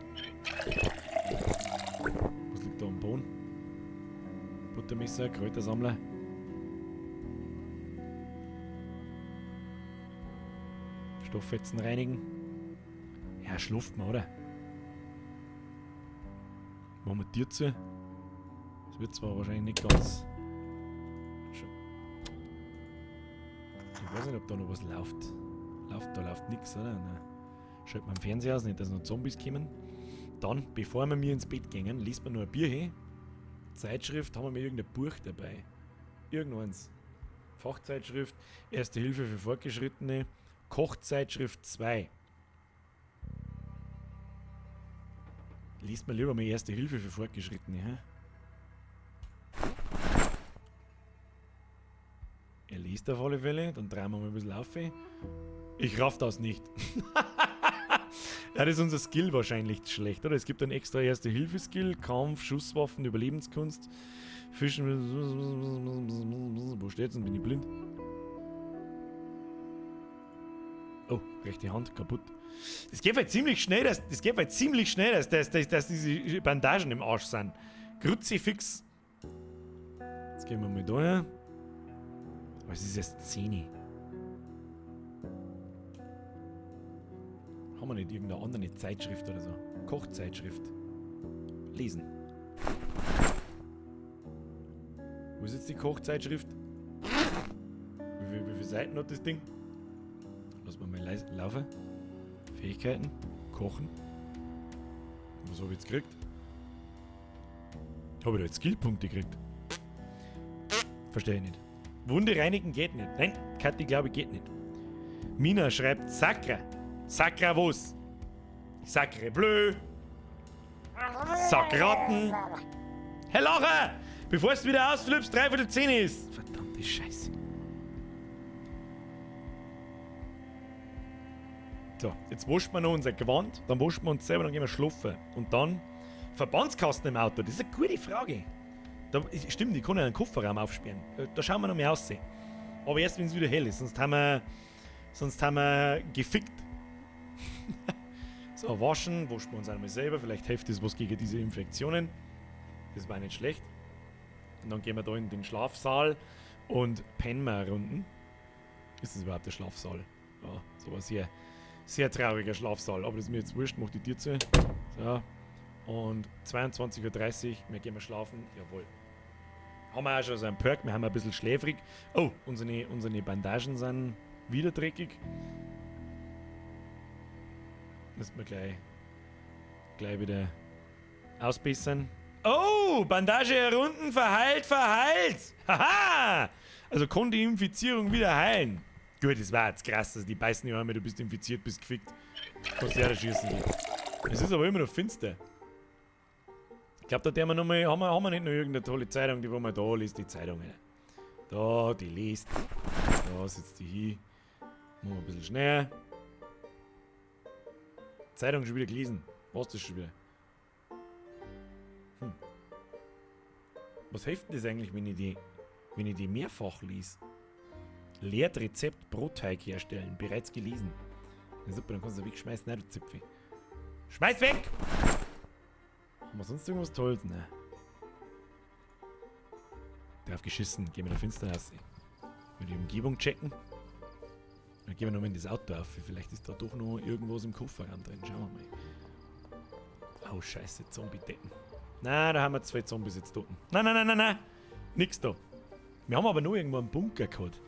Was liegt da am Boden? Buttermesser, Kräutersammler. Stofffetzen reinigen. Ja, schlaft man, oder? Machen wir Tür zu. Das wird zwar wahrscheinlich nicht ganz... Ich weiß nicht, ob da noch was läuft. Da läuft nix, oder? Nein. Schaltet man den Fernseher aus, nicht, dass noch Zombies kommen. Dann, bevor wir mir ins Bett gehen, liest man noch ein Bier hin. Zeitschrift, haben wir mir irgendein Buch dabei. Irgendeins. Fachzeitschrift, Erste Hilfe für Fortgeschrittene, Kochzeitschrift 2. Liest man lieber mal Erste Hilfe für Fortgeschrittene, hä? Er liest auf alle Fälle, dann drehen wir mal ein bisschen auf. Ich raff das nicht. Ja, das ist unser Skill wahrscheinlich schlecht, oder? Es gibt einen extra Erste-Hilfe-Skill, Kampf, Schusswaffen, Überlebenskunst, Fischen. Wo steht's denn? Bin ich blind? Oh, rechte Hand kaputt. Das geht halt ziemlich schnell, dass, das geht halt ziemlich schnell, dass diese Bandagen im Arsch sind. Kruzifix. Jetzt gehen wir mal da her. Aber es ist erst 10. Haben wir nicht irgendeine andere Zeitschrift oder so? Kochzeitschrift. Lesen. Wo ist jetzt die Kochzeitschrift? Wie viele Seiten hat das Ding? Lass mal laufen. Fähigkeiten. Kochen. Was habe ich jetzt gekriegt? Habe ich da jetzt Skillpunkte gekriegt? Verstehe ich nicht. Wunde reinigen geht nicht. Nein, Kathi, glaube ich, geht nicht. Mina schreibt Sacre. Sacre was? Sacre bleu. Sacraten. Herr Lacher! Bevor du wieder ausflippst, 9:45 ist. Verdammte Scheiße. So, jetzt waschen wir noch unser Gewand, dann waschen wir uns selber, dann gehen wir schlafen. Und dann Verbandskasten im Auto, das ist eine gute Frage. Da, stimmt, ich kann ja einen Kofferraum aufsperren. Da schauen wir noch mehr aussehen. Aber erst, wenn es wieder hell ist, sonst haben wir gefickt. So, waschen wir uns einmal selber. Vielleicht hilft das was gegen diese Infektionen. Das war nicht schlecht. Und dann gehen wir da in den Schlafsaal und pennen wir Runden. Ist das überhaupt der Schlafsaal? Ja, sowas hier. Sehr trauriger Schlafsaal, aber das ist mir jetzt wurscht, mach die Tür zu. So. Und 22:30 Uhr, wir gehen mal schlafen. Jawohl. Haben wir auch schon so einen Perk, wir haben ein bisschen schläfrig. Oh, unsere Bandagen sind wieder dreckig. Müssen wir gleich wieder ausbessern. Oh, Bandage herunten, verheilt, verheilt! Haha! Also kann die Infizierung wieder heilen. Gut, das war jetzt krass, also die beißen ja einmal, du bist infiziert, bist gefickt. Kannst du ja schießen. Es ist aber immer noch finster. Ich glaub, da haben wir noch mal, haben wir nicht noch irgendeine tolle Zeitung, die wo man da liest, die Zeitung. Da, die liest. Da sitzt die hin. Machen wir ein bisschen schneller. Zeitung schon wieder gelesen. Was ist das schon wieder? Was hilft denn das eigentlich, wenn ich die mehrfach lies? Lehrt Rezept Brotteig herstellen. Bereits gelesen. Ja, super, dann kannst du wegschmeißen. Nein, du Zipfel. Schmeiß weg! Haben wir sonst irgendwas Tolles? Ne. Drauf geschissen. Gehen wir da finster raus. Mal die Umgebung checken. Dann gehen wir nochmal in das Auto auf. Vielleicht ist da doch noch irgendwas im Kofferraum drin. Schauen wir mal. Oh, scheiße, Zombie-Decken. Na, da haben wir 2 Zombies jetzt unten. Nein, nein, nein, nein, nein. Nix da. Wir haben aber noch irgendwo einen Bunker gehabt,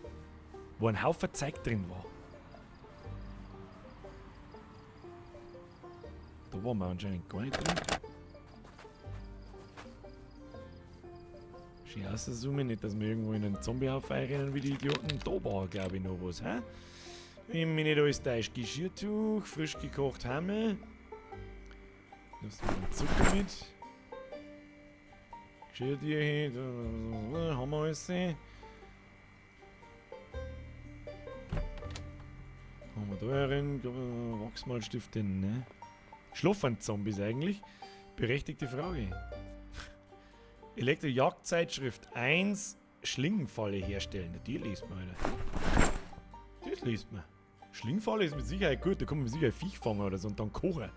wo ein Haufen Zeug drin war. Da waren wir anscheinend gar nicht drin. Schön rauszoomen, nicht, dass wir irgendwo in einen Zombiehaufen einrennen wie die Idioten. Da war, glaub ich, noch was, hä? Wenn mich nicht alles täuscht. Geschirrtuch, frisch gekocht Hammel. Nimmst du den Zucker mit? Geschirrtuch hier, da haben wir alles. Haben wir da herin? Wachsmalstifte, ne? Schlafen Zombies eigentlich? Berechtigte Frage. Elektro-Jagdzeitschrift 1, Schlingenfalle herstellen. Die liest man, Alter. Das liest man. Schlingenfalle ist mit Sicherheit gut, da kann man mit Sicherheit Viech fangen oder so und dann kochen.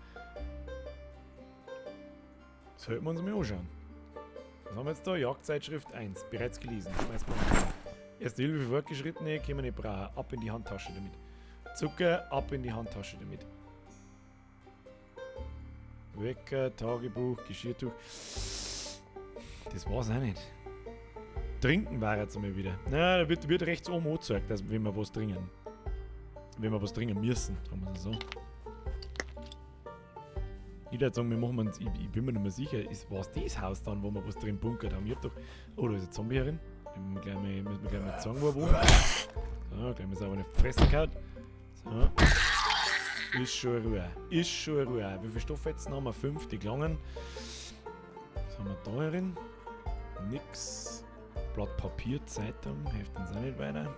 Das sollten wir uns mal anschauen. Was haben wir jetzt da? Jagdzeitschrift 1, bereits gelesen. Schmeiß mal an. Erste Hilfe für Fortgeschrittene, können wir nicht brauchen. Ab in die Handtasche damit. Zucker, ab in die Handtasche damit. Wecker, Tagebuch, Geschirrtuch. Das war's auch nicht. Trinken war jetzt einmal wieder. Na, da wird rechts oben angezeigt, dass, wenn wir was trinken. Wenn wir was trinken müssen, sagen wir es so. Ich würde sagen, wir machen uns, ich bin mir nicht mehr sicher, war's das Haus dann, wo wir was drin bunkert haben? Ich hab doch. Oh, da ist ein Zombie herin. Den müssen wir gleich mal sagen, wo er wohnt. So, gleich mal sauber in die Fresse gehauen. So. Ist schon Ruhe. Ist schon Ruhe. Wie viele Stofffetzen haben wir? 5, die gelangen. Was haben wir da herin? Nix. Blatt Papier, Zeitung, hilft uns auch nicht weiter.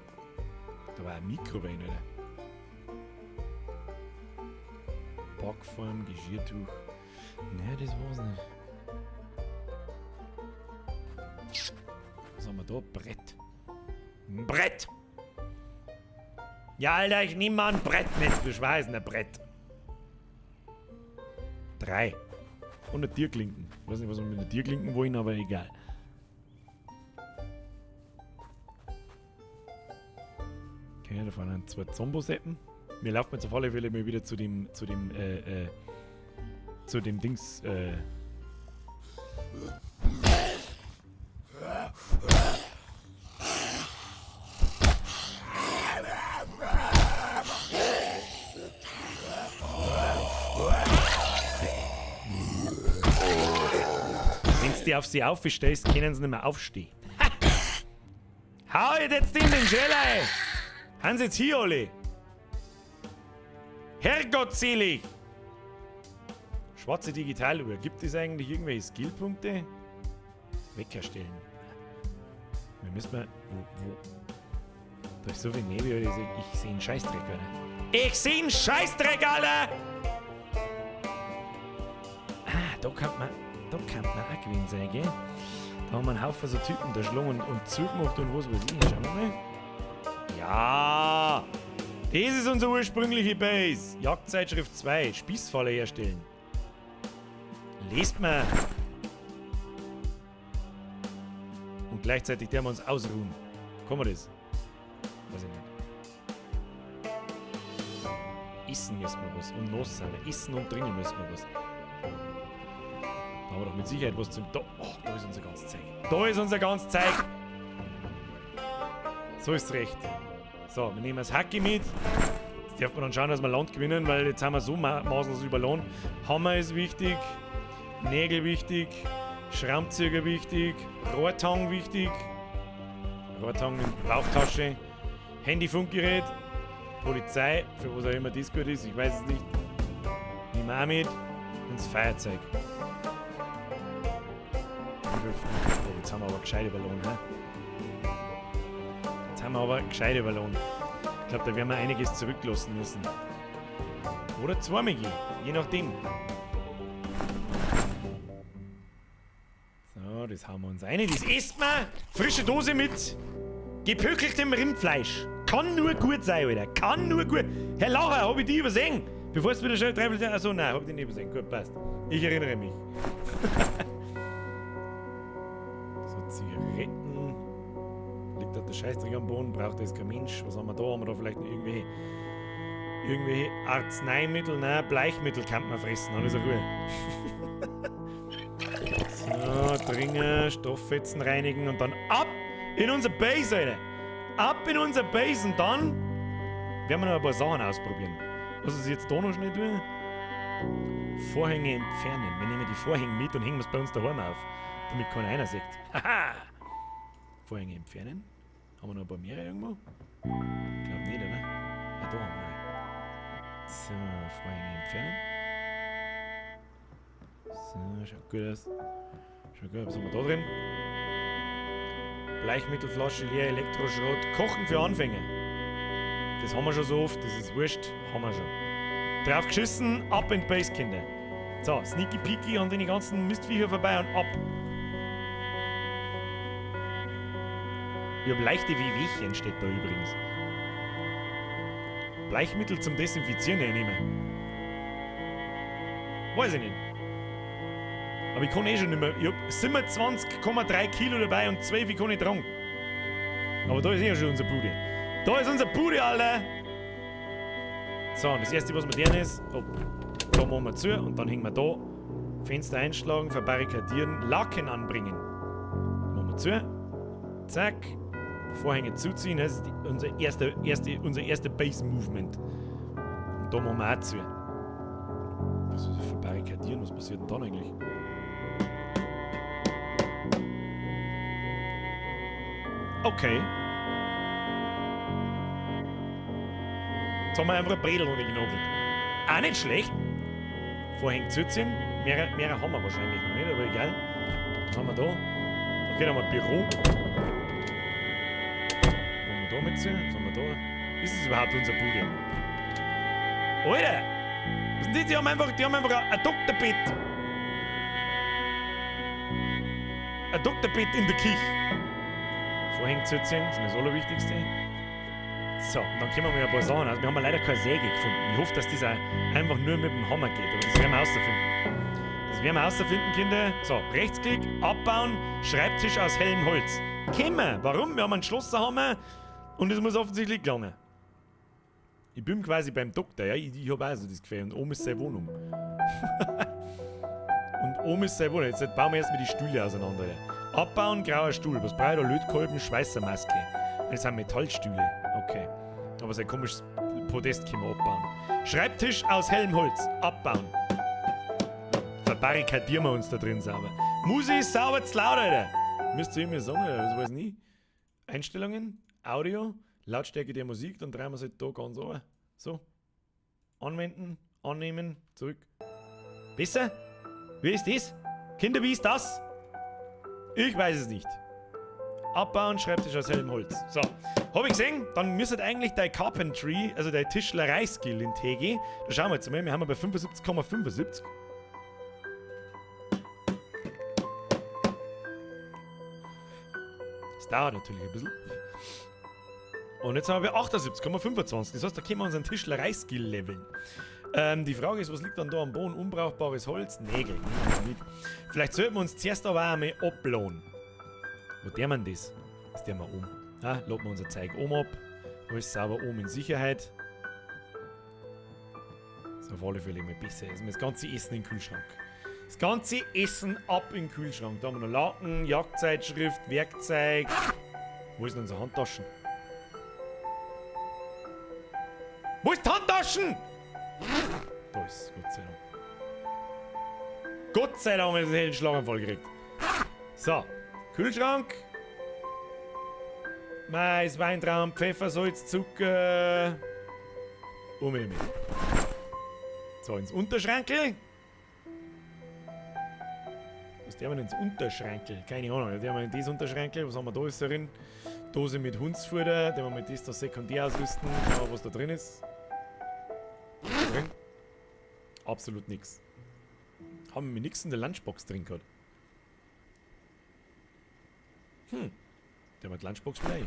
Da war ein Mikrowelle, Alter. Backform, Geschirrtuch. Ne, das war's nicht. Was haben wir da? Brett. Ein Brett! Ja, Alter, ich nehme mal ein Brett mit. Du schmeißen ein Brett. 3. Und eine Tierklinken. Ich weiß nicht, was wir mit einer Tierklinken wollen, aber egal. Okay, da fahren 2 Zombo-Seppen. Wir laufen jetzt auf alle Fälle mal wieder zu dem Dings, die auf sie aufstellst, können sie nicht mehr aufstehen. Hau jetzt in den Schäler! Haben sie jetzt hier alle? Herrgott selig! Schwarze Digitaluhr. Gibt es eigentlich irgendwelche Skillpunkte? Wecker stellen. Wir müssen mal. Wo, wo? Da ist so viel Nebel, Alter, ich sehe einen Scheißdreck, Alter. Ich sehe einen Scheißdreck, Alter! Ah, da kann man. Da kann man auch gewesen sein, gell? Da haben wir einen Haufen so Typen da schlagen und zugemacht und was weiß ich. Schauen wir mal. Ja! Das ist unsere ursprüngliche Base. Jagdzeitschrift 2. Spießfalle herstellen. Lest mal. Und gleichzeitig der wir uns ausruhen. Kann man das? Weiß ich nicht. Essen müssen wir was. Und nass sind wir. Essen und trinken müssen wir was. Da haben wir doch mit Sicherheit was zum... Da, oh, da ist unser ganzes Zeug. Da ist unser ganzes Zeug. So ist's recht. So, wir nehmen das Hacki mit. Jetzt darf man dann schauen, dass wir Land gewinnen, weil jetzt haben wir so maßlos über Land. Hammer ist wichtig. Nägel wichtig. Schraubzieher wichtig. Rohrtang wichtig. Rohrtang in Bauchtasche. Handyfunkgerät. Polizei, für was auch immer das gut ist, ich weiß es nicht. Nehmen wir auch mit. Und das Feuerzeug. Oh, jetzt haben wir aber gescheite Ballon, hä? Jetzt haben wir aber gescheite Ballon. Ich glaube, da werden wir einiges zurücklassen müssen. Oder zweimal gehen, je nachdem. So, das hauen wir uns rein. Das isst man. Frische Dose mit gepökeltem Rindfleisch. Kann nur gut sein, Alter. Kann nur gut. Herr Lacher, hab ich die übersehen? Bevor es wieder schnell dreiviertel. Achso, nein, hab ich die nicht übersehen. Gut, passt. Ich erinnere mich. So, Zigaretten. Liegt da der Scheißdreck am Boden? Braucht das kein Mensch? Was haben wir da? Haben wir da vielleicht noch irgendwelche Arzneimittel? Nein, Bleichmittel kann man fressen. Dann ist er gut. So, Dringe, Stofffetzen reinigen und dann ab in unser Base, Alter. Ab in unser Base und dann werden wir noch ein paar Sachen ausprobieren. Was ist jetzt da noch schnell tun? Vorhänge entfernen. Wir nehmen die Vorhänge mit und hängen es bei uns daheim auf, damit keiner einer sieht. Haha! Vorhänge entfernen. Haben wir noch ein paar mehr irgendwo? Ich glaub nicht, oder? Ah, da haben wir noch. So, Vorhänge entfernen. So, schaut gut aus. Schaut gut aus. Was haben wir da drin? Bleichmittelflasche, leer, Elektroschrott. Kochen für Anfänger. Das haben wir schon so oft, das ist wurscht. Haben wir schon. Drauf geschissen, ab in die Base, Kinder. So, Sneaky Peaky an den ganzen Mistviecher vorbei und ab. Ich hab leichte Wehwehchen, steht da übrigens. Bleichmittel zum Desinfizieren nehmen. Weiß ich nicht. Aber ich kann eh schon nicht mehr. Ich hab 27,3 Kilo dabei und 12 kann ich tragen. Aber da ist eh schon unser Bude. Da ist unser Bude, Alter! So, und das erste, was wir tun ist, oh, da machen wir zu und dann hängen wir da. Fenster einschlagen, verbarrikadieren, Laken anbringen. Machen wir zu. Zack. Vorhänge zuziehen, das ist unser erster Base-Movement. Und da machen wir auch zu. Was ist verbarrikadieren? Was passiert denn dann eigentlich? Okay. Jetzt haben wir einfach ein Bredel runtergenagelt. Auch nicht schlecht. Vorhänge zuziehen. Mehrere haben wir wahrscheinlich noch nicht, aber egal. Was haben wir da? Okay, da haben wir ein Büro. Was haben wir da mit zu? Was haben wir da? Ist das überhaupt unser Bude? Alter! Was sind die? Die haben einfach ein Doktorbett. Ein Doktorbett in der Küche. Vorhänge zuziehen, das ist das Allerwichtigste. So, und dann können wir mal ein paar Sachen aus. Wir haben leider keine Säge gefunden. Ich hoffe, dass das auch einfach nur mit dem Hammer geht, aber das werden wir rausfinden. Das werden wir rausfinden, Kinder. So, Rechtsklick, abbauen, Schreibtisch aus hellem Holz. Können wir. Warum? Wir haben einen Schlosserhammer und es muss offensichtlich gelangen. Ich bin quasi beim Doktor, ja. Ich hab auch so das Gefühl. Und oben ist seine Wohnung. Und oben ist seine Wohnung. Jetzt bauen wir erstmal die Stühle auseinander. Ja. Abbauen, grauer Stuhl. Was brauche ich da? Lötkolben, Schweißermaske. Das sind Metallstühle. Okay. Aber sein komisches Podest können wir abbauen. Schreibtisch aus hellem Holz. Abbauen. Verbarrikadieren wir uns da drin sauber. Musik ist sauber zu laut, Alter. Müsst ihr mir sagen, Alter, das weiß ich nie. Einstellungen, Audio, Lautstärke der Musik, dann drehen wir es halt da ganz runter. So. Anwenden, annehmen, zurück. Besser? Wie ist das? Kinder, wie ist das? Ich weiß es nicht. Abbauen, Schreibtisch aus hellem Holz. So, hab ich gesehen, dann müsste eigentlich dein Carpentry, also dein Tischlerei-Skill in TG. Da schauen wir jetzt mal, wir haben bei 75,75. Das dauert natürlich ein bisschen. Und jetzt haben wir 78,25. Das heißt, da können wir unseren Tischlerei-Skill leveln. Die Frage ist, was liegt dann da am Boden? Unbrauchbares Holz? Nägel. Nehmen wir mit. Vielleicht sollten wir uns zuerst aber auch einmal ablohnen. Wo der man das? Das der mal um. Ja, laden wir unser Zeug oben ab. Alles sauber oben in Sicherheit. Ist auf alle Fälle mal besser. Also das ganze Essen in den Kühlschrank. Das ganze Essen ab in den Kühlschrank. Da haben wir noch Laken, Jagdzeitschrift, Werkzeug. Wo ist denn unsere Handtaschen? Wo ist die Handtaschen? Da ist es, Gott sei Dank. Gott sei Dank haben wir den Schlaganfall gekriegt. So, Kühlschrank. Mais, Weintraum, Pfeffer, Salz, Zucker. Um mit. So, ins Unterschränkel. Was der wir ins Unterschränkel? Keine Ahnung. Der haben wir in das Unterschränkel. Was haben wir da ist drin? Dose mit Hundsfutter. Der wir mit das da sekundär ausrüsten. Schauen wir, was da drin ist. Drin? Absolut nix. Haben wir nix in der Lunchbox drin gehabt? Der hat Lunchbox gleich.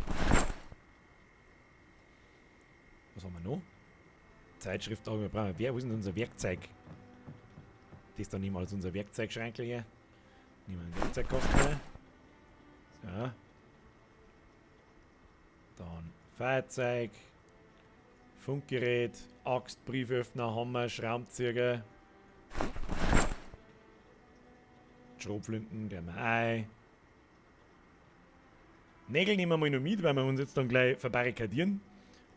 Was haben wir noch? Zeitschrift, wir brauchen. Wo ist denn unser Werkzeug? Das da nehmen wir als unser Werkzeugschränkel hier. Nehmen wir einen Werkzeugkasten her. So. Dann Feuerzeug, Funkgerät, Axt, Brieföffner, Hammer, Schraubenzieher, Schrotflinten, der haben wir ein. Nägel nehmen wir mal noch mit, weil wir uns jetzt dann gleich verbarrikadieren.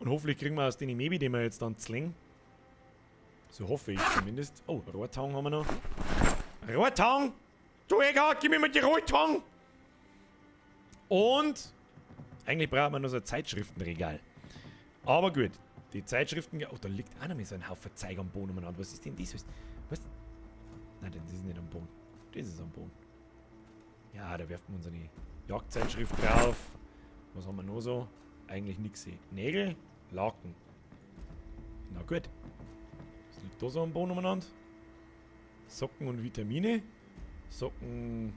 Und hoffentlich kriegen wir aus den Maybe, den wir jetzt dann zwingen. So hoffe ich zumindest. Oh, Rohrtang haben wir noch. Rohrtang! Du Egal, gib mir mal die Rohrtang! Und eigentlich braucht man noch so ein Zeitschriftenregal. Aber gut, die Zeitschriften... Oh, da liegt auch noch mal so ein Haufen Zeug am Boden umeinander. Was ist denn das? Was? Nein, das ist nicht am Boden. Das ist am Boden. Ja, da werfen wir uns eine Jagdzeitschrift drauf. Was haben wir noch so? Eigentlich nix. Nägel, Laken. Na gut. Was liegt da so am Boden umeinander? Socken und Vitamine. Socken...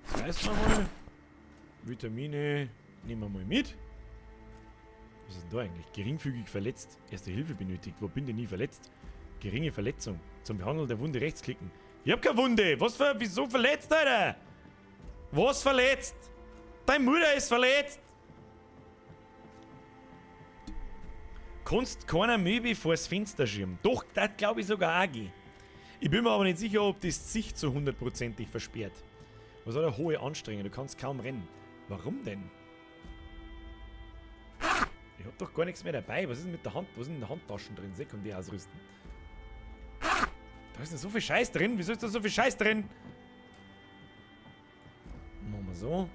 Das reißen wir mal. Vitamine nehmen wir mal mit. Was ist denn da eigentlich? Geringfügig verletzt. Erste Hilfe benötigt. Wo bin denn ich verletzt? Geringe Verletzung. Zum Behandeln der Wunde rechtsklicken. Ich hab keine Wunde. Was für... Wieso verletzt, Alter? Was verletzt? Deine Mutter ist verletzt. Kannst keiner Möbel vors Fenster schieben. Doch, das glaube ich sogar auch gehen. Ich bin mir aber nicht sicher, ob das Sicht so hundertprozentig versperrt. Was hat eine hohe Anstrengung? Du kannst kaum rennen. Warum denn? Ich hab doch gar nichts mehr dabei. Was ist denn mit der Hand? Was ist denn in der Handtaschen drin? Sekundär ausrüsten. Da ist denn so viel Scheiß drin. Wieso ist da so viel Scheiß drin? Machen wir so.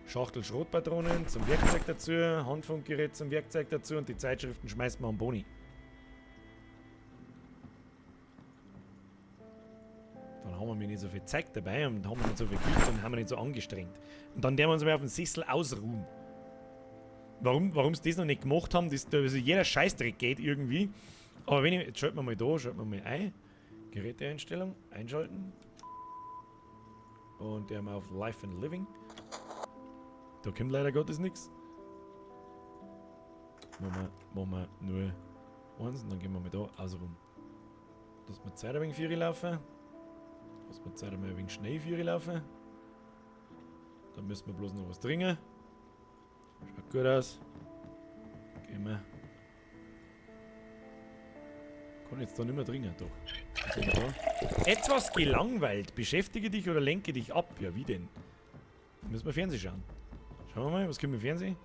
Schachtel Schrotpatronen zum Werkzeug dazu, Handfunkgerät zum Werkzeug dazu und die Zeitschriften schmeißen wir am Boni. Dann haben wir nicht so viel Zeug dabei und haben wir nicht so viel Glück und haben wir nicht so angestrengt. Und dann werden wir uns mal auf dem Sessel ausruhen. Warum sie das noch nicht gemacht haben, das, also jeder Scheißdreck geht irgendwie. Aber wenn ich, jetzt schalten wir mal da, schalten wir mal ein. Geräteeinstellung, einschalten. Und der mal auf Life and Living. Da kommt leider Gottes nichts. Machen wir nur eins und dann gehen wir mal da ausruhen. Lass mal Zeit ein wenig Vieri laufen. Lass mal Zeit einmal ein wenig schnell Vieri laufen. Dann müssen wir bloß noch was trinken. Schaut gut aus. Gehen wir. Kann jetzt da nicht mehr trinken, doch. Was haben wir da? Etwas gelangweilt. Beschäftige dich oder lenke dich ab. Ja, wie denn? Dann müssen wir Fernsehen schauen. Schauen wir mal, was kommt im Fernsehen?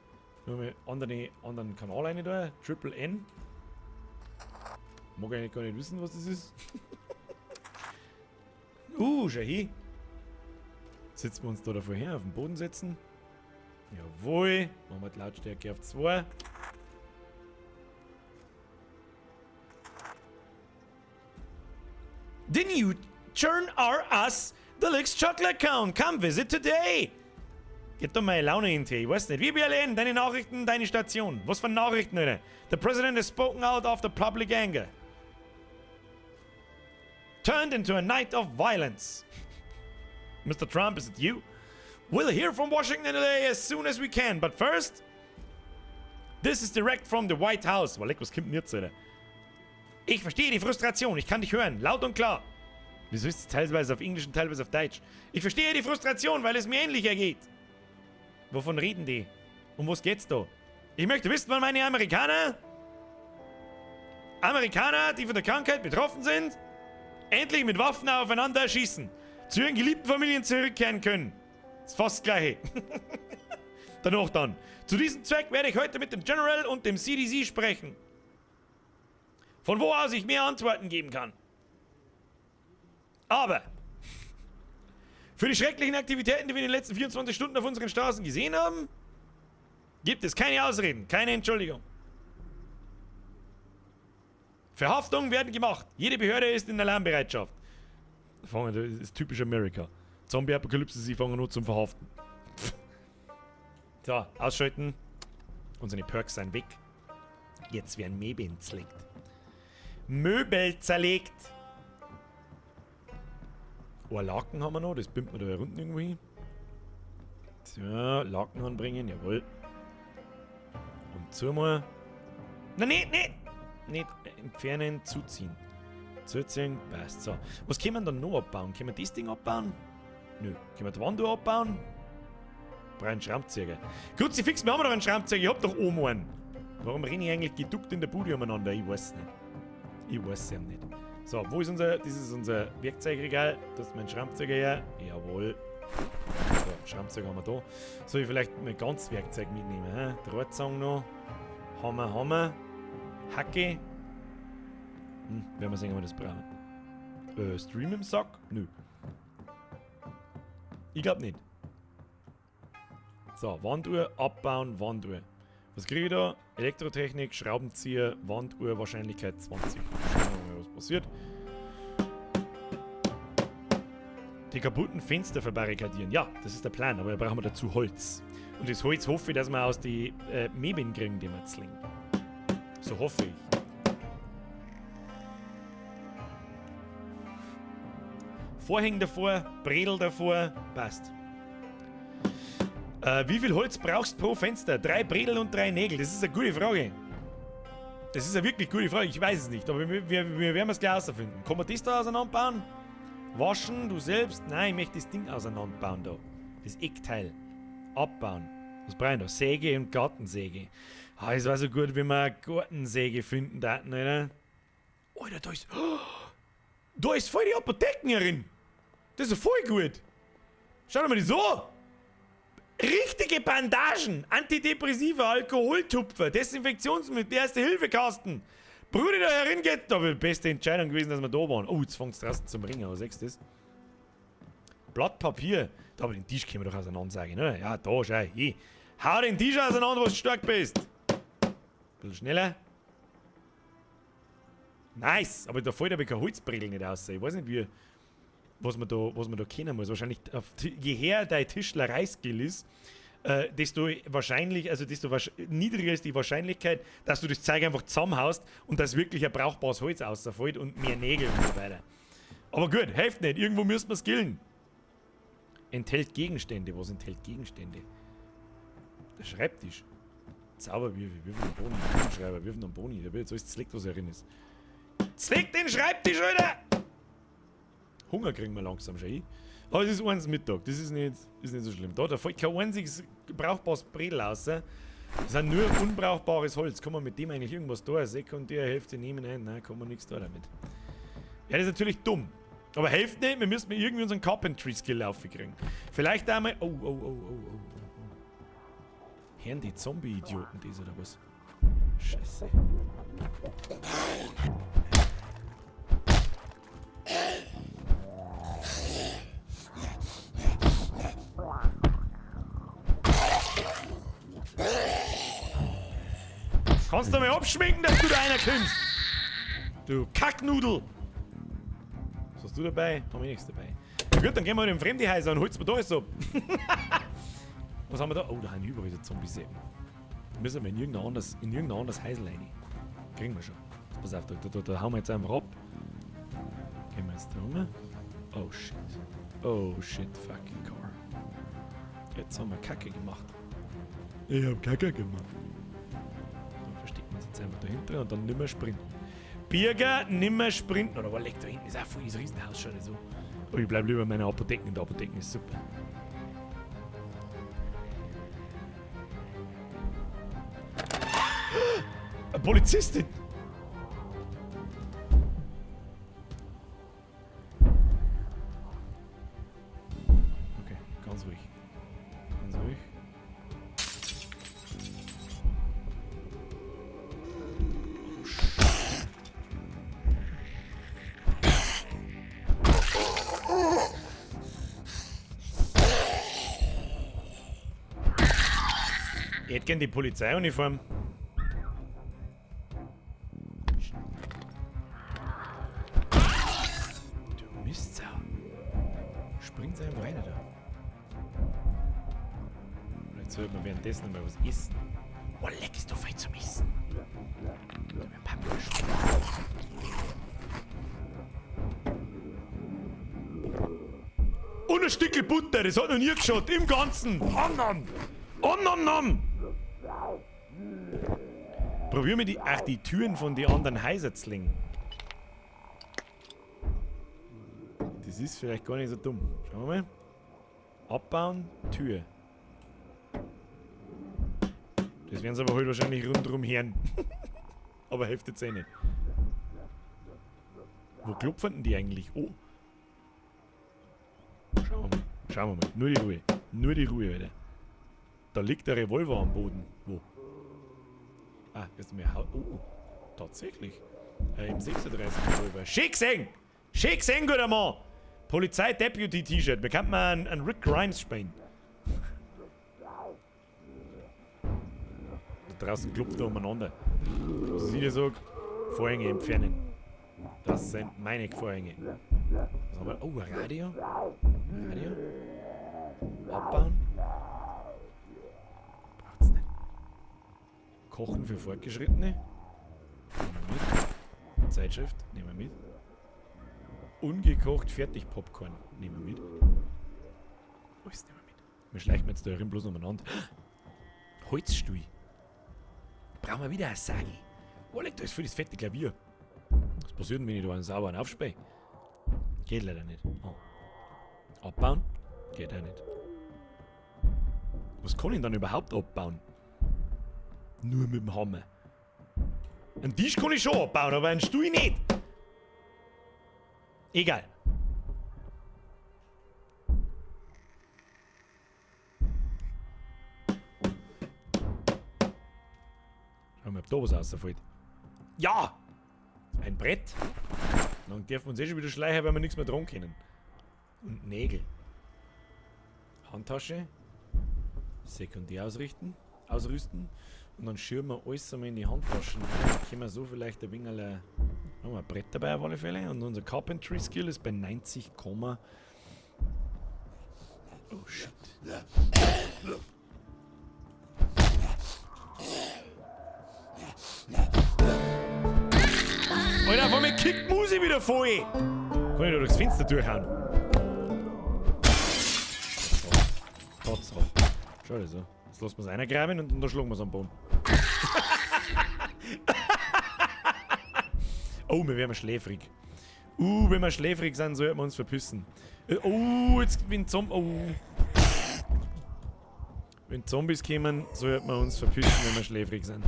Nur mal anderen Kanal rein da. Triple N. Mag eigentlich gar nicht wissen, was das ist. Schau hin. Sitzen wir uns da davor her, auf den Boden setzen. Jawohl. Machen wir die Lautstärke auf 2. The new Churn R Us Deluxe Chocolate Cone. Come visit today. Gib doch mal Laune hin, ich weiß nicht. Wie BLN, deine Nachrichten, deine Station. Was für Nachrichten, Alter? The president has spoken out after public anger. Turned into a night of violence. Mr. Trump, is it you? We'll hear from Washington today as soon as we can, but first, this is direct from the White House. Walleck, was kommt denn jetzt, Alter? Ich verstehe die Frustration, ich kann dich hören, laut und klar. Wieso ist es teilweise auf Englisch und teilweise auf Deutsch? Ich verstehe die Frustration, weil es mir ähnlich ergeht. Wovon reden die? Um was geht's da? Ich möchte wissen, wann meine Amerikaner, die von der Krankheit betroffen sind, endlich mit Waffen aufeinander schießen, zu ihren geliebten Familien zurückkehren können. Ist fast das Gleiche. Danach dann. Zu diesem Zweck werde ich heute mit dem General und dem CDC sprechen. Von wo aus ich mehr Antworten geben kann. Aber für die schrecklichen Aktivitäten, die wir in den letzten 24 Stunden auf unseren Straßen gesehen haben, gibt es keine Ausreden, keine Entschuldigung. Verhaftungen werden gemacht. Jede Behörde ist in Alarmbereitschaft. Das ist typisch Amerika. Zombie-Apokalypse, sie fangen nur zum Verhaften. So, ausschalten. Unsere Perks sind weg. Jetzt werden Möbel zerlegt. Möbel zerlegt. Oh, ein Laken haben wir noch, das bindet man da unten irgendwo hin. So, Laken anbringen, jawohl. Und zu mal. Nein, nee, nee! Nicht entfernen, zuziehen. Zuziehen, passt. So, was können wir dann noch abbauen? Können wir das Ding abbauen? Nö. Können wir die Wand abbauen? Brauchen einen Schraubenzieher. Kruzifix, wir haben doch einen Schraubenzieher, ich hab doch oben einen. Warum renne ich eigentlich geduckt in der Bude umeinander? Ich weiß nicht. Ich weiß es ja nicht. So, wo ist unser... Das ist unser Werkzeugregal. Das ist mein Schraubenzieher her. Jawohl. So, Schraubenzieher haben wir da. Soll ich vielleicht mein ganzes Werkzeug mitnehmen? Hä? Drahtzange noch. Hammer, Hammer. Hacke. Werden wir sehen, ob wir das brauchen. Stream im Sack? Nö. Ich glaub nicht. So, Wanduhr abbauen, Wanduhr. Was kriege ich da? Elektrotechnik, Schraubenzieher, Wanduhr, Wahrscheinlichkeit 20. Schauen wir mal, was passiert. Die kaputten Fenster verbarrikadieren. Ja, das ist der Plan, aber da brauchen wir dazu Holz. Und das Holz hoffe ich, dass wir aus den Möbeln kriegen, die wir zlingen. So hoffe ich. Vorhänge davor, Bredel davor, passt. Wie viel Holz brauchst du pro Fenster? 3 Bredel und 3 Nägel. Das ist eine gute Frage. Das ist eine wirklich gute Frage. Ich weiß es nicht, aber wir werden es gleich herausfinden. Kann man das da auseinanderbauen? Waschen, du selbst? Nein, ich möchte das Ding auseinanderbauen da. Das Eckteil. Abbauen. Was brauche ich da? Säge und Gartensäge. Ah, es war so gut, wenn wir eine Gartensäge finden daten, Alter. Alter, da ist... Oh, da ist voll die Apothekerin. Das ist voll gut. Schau dir mal das an. Richtige Bandagen, Antidepressiva, Alkoholtupfer, Desinfektionsmittel, Erste-Hilfe-Kasten. Bruder, da herin geht. Da wäre die beste Entscheidung gewesen, dass wir da waren. Oh, jetzt fängt's draußen zum Ringen an. Siehst du das? Blatt Papier. Da, aber den Tisch können wir doch auseinandersagen, oder? Ja, da, schau. Hey. Hau den Tisch auseinander, wo du stark bist. Bisschen schneller. Nice. Aber da fällt aber kein Holzbredel nicht aus. Ich weiß nicht, wie, was man da kennen muss. Wahrscheinlich, je höher dein Tischlerei-Skill ist, desto wahrscheinlich, also desto niedriger ist die Wahrscheinlichkeit, dass du das Zeug einfach zusammenhaust und dass wirklich ein brauchbares Holz rausfällt und mehr Nägel und so weiter. Aber gut, hilft nicht. Irgendwo müssen wir skillen. Enthält Gegenstände. Was enthält Gegenstände? Der Schreibtisch. Zauberwürfel. Würfel und Boni. Kugelschreiber. Würfel und Boni. Da wird jetzt alles zerlegt, was herin ist. Zerlegt den Schreibtisch, Alter! Hunger kriegen wir langsam schon. Aber es ist eins Mittag. Das ist nicht so schlimm. Da fällt kein einziges brauchbares Bredel raus. Das sind nur unbrauchbares Holz. Kann man mit dem eigentlich irgendwas da? Sekundärhälfte nehmen? Nein, nein, kann man nichts da damit. Ja, das ist natürlich dumm. Aber hilft nicht, wir müssen irgendwie unseren Carpentry-Skill aufkriegen. Vielleicht einmal. Oh, oh, oh, oh, oh, oh. Hören die Zombie-Idioten das oder was? Scheiße. Kannst du mal abschminken, dass du da einer kommst? Du Kacknudel! Was hast du dabei? Haben wir nichts dabei. Na gut, dann gehen wir in fremde Häuser und holst mir da alles ab. Was haben wir da? Oh, da haben überall so Zombie-Seppen. Da müssen wir in irgendein anderes Häusl rein. Kriegen wir schon. Pass auf, da hauen wir jetzt einfach ab. Gehen wir jetzt da rum. Oh shit. Oh shit, fucking car. Jetzt haben wir Kacke gemacht. Ich hab Kacke gemacht. Dann versteckt man sich jetzt einfach dahinter und dann nimmer sprinten. Birger, nimmer sprinten. Oder was, leck, da hinten ist auch voll das Riesenhaus schon so. Oh, ich bleib lieber in meiner Apotheke. In der Apotheke ist super. Eine Polizistin! Okay, ganz ruhig. Ganz ruhig. Ich hätte gern die Polizeiuniform. Du Mistsau. Springt einfach rein da. Vielleicht sollten wir währenddessen mal was essen. Oh, leck, ist doch viel zum Essen. Und ein Stückel Butter, das hat noch nie geschaut. Im Ganzen. Om nom. Om nom nom. Probieren wir die Türen von den anderen Häusern zu legen. Das ist vielleicht gar nicht so dumm. Schauen wir mal. Abbauen, Tür. Das werden sie aber heute wahrscheinlich rundherum hören. Aber hilft jetzt eh nicht. Wo klopfen denn die eigentlich? Oh. Schauen wir mal. Schauen wir mal. Nur die Ruhe. Nur die Ruhe, Alter. Da liegt der Revolver am Boden. Wo? Ah, jetzt mir Haut. Oh, tatsächlich. Im 36 Revolver. Schick gesehen! Schick gesehen, guter Mann! Polizei Deputy T-Shirt. Wir könnten mal einen Rick Grimes spielen. Da draußen klopft er umeinander. Was ich dir sag, Vorhänge entfernen. Das sind meine Vorhänge. Was haben wir? Oh, ein Radio. Radio. Abbauen. Braucht's nicht. Kochen für Fortgeschrittene. Nehmen wir mit. Zeitschrift. Nehmen wir mit. Ungekocht fertig Popcorn. Nehmen wir mit. Alles nehmen wir mit. Wir schleichen jetzt da drin bloß umeinander. Holzstuhl. Brauchen wir wieder eine Sagi. Oh, leck, da ist voll das fette Klavier. Was passiert denn, wenn ich da einen sauberen aufspeie? Geht leider nicht. Oh. Abbauen? Geht auch nicht. Was kann ich denn dann überhaupt abbauen? Nur mit dem Hammer. Einen Tisch kann ich schon abbauen, aber einen Stuhl nicht. Egal. Schauen wir mal, ob da was rausfällt. Ja! Ein Brett. Dann dürfen wir uns eh schon wieder schleichen, weil wir nichts mehr dran können. Und Nägel. Handtasche. Sekundär ausrichten. Ausrüsten. Und dann schirmen wir alles einmal in die Handtaschen. Dann können wir so vielleicht ein wenig alle, haben wir ein Brett dabei auf alle Fälle. Und unser Carpentry Skill ist bei 90, oh shit. Alter, auf einmal kickt die Musik wieder voll. Kann ich da durchs Fenster durchhauen? Tatsache. Schade so. Jetzt lassen wir's reingraben und dann schlagen wir's am Boden. Oh, wir werden schläfrig. Wenn wir schläfrig sind, sollten wir uns verpissen. Oh, jetzt wenn oh. Wenn Zombies kommen, sollten wir uns verpissen, wenn wir schläfrig sind.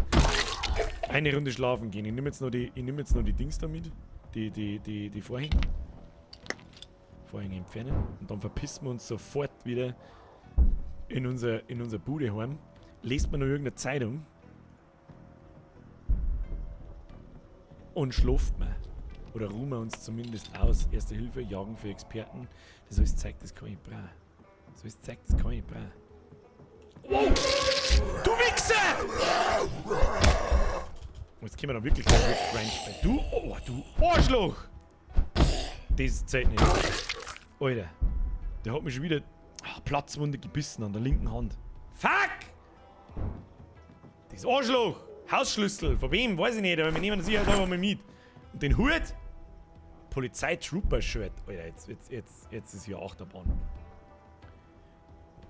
Eine Runde schlafen gehen. Ich nehme jetzt noch die, ich nehme jetzt noch die Dings da mit. Die Vorhänge. Vorhänge entfernen. Und dann verpissen wir uns sofort wieder in unser Bude heim. Lest man noch irgendeine Zeitung. Und schlaft man. Oder ruhen wir uns zumindest aus. Erste Hilfe, Jagen für Experten. Das alles zeigt, das kann ich brauchen. Das alles zeigt, das kann ich brauchen. Wow! Du Wichser! Jetzt können wir da wirklich rein. Du, oh, du Arschloch! Das zählt nicht. Alter. Der hat mich schon wieder Platzwunde gebissen an der linken Hand. Fuck! Das Arschloch! Hausschlüssel. Von wem? Weiß ich nicht, aber wir nehmen das sicher einfach mal mit. Und den Hut? Polizei-Trooper-Shirt. Alter, jetzt ist hier Achterbahn.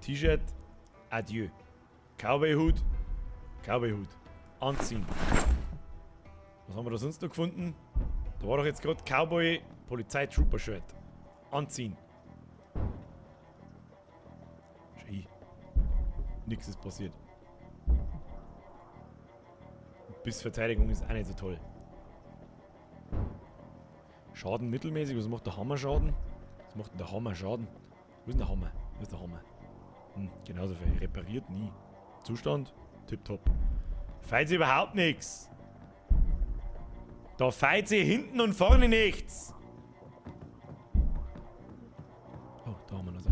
T-Shirt. Adieu. Cowboy-Hut. Cowboy-Hut. Anziehen. Was haben wir da sonst noch gefunden? Da war doch jetzt gerade Cowboy Polizei-Trooper-Shirt. Anziehen. Schei. Nix ist passiert. Bissverteidigung ist auch nicht so toll. Schaden mittelmäßig. Was macht der Hammer Schaden? Was macht denn der Hammer Schaden? Wo ist denn der Hammer? Wo ist der Hammer? Genauso viel. Repariert nie. Zustand? Tipptopp. Feilt sie überhaupt nix. Da feilt sie hinten und vorne nichts. Oh, da haben wir noch so.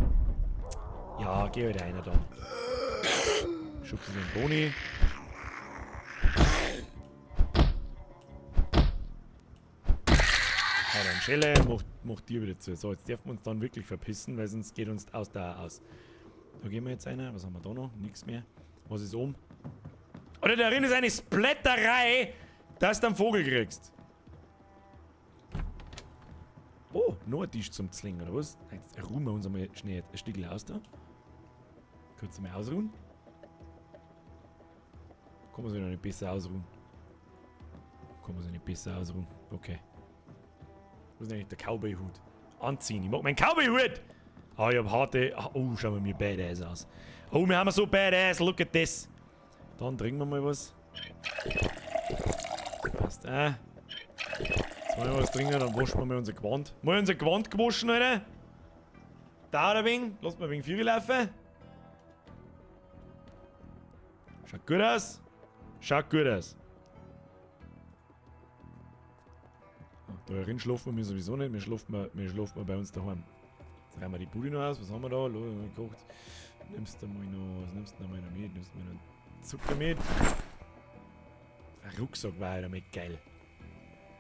Ja, geh wieder einer da. Schubst du den Boni. Ja, dann Schelle, macht dir wieder zu. So, jetzt dürfen wir uns dann wirklich verpissen, weil sonst geht uns aus da aus. Da gehen wir jetzt einer. Was haben wir da noch? Nix mehr. Was ist oben? Oder darin ist eine Splatterei, dass du einen Vogel kriegst. Oh, noch ein Tisch zum Zwingen, oder was? Jetzt ruhen wir uns einmal schnell ein Stückchen aus da. Kurz mal ausruhen. Kann man sich noch nicht besser ausruhen. Kann man sich nicht besser ausruhen. Okay. Wo ist denn eigentlich der Cowboy-Hut? Anziehen. Ich mag meinen Cowboy-Hut! Ah, ich hab harte... Oh, schauen wir mir badass aus. Oh, wir haben so badass. Look at this. Dann trinken wir mal was. Passt auch. Jetzt wollen wir was trinken, dann waschen wir mal unser Gewand. Mal unser Gewand gewaschen, Alter. Da ein wenig. Lass mal ein wenig Fury laufen. Schaut gut aus. Schaut gut aus. Oh, da drin schlafen wir sowieso nicht. Wir schlafen bei uns daheim. Jetzt räumen wir die Bude noch aus. Was haben wir da? Los, gekocht. Nimmst du mal noch, was nimmst du mal noch mit? Nimmst du mal noch Zucker mit? Ein Rucksack war ja damit geil.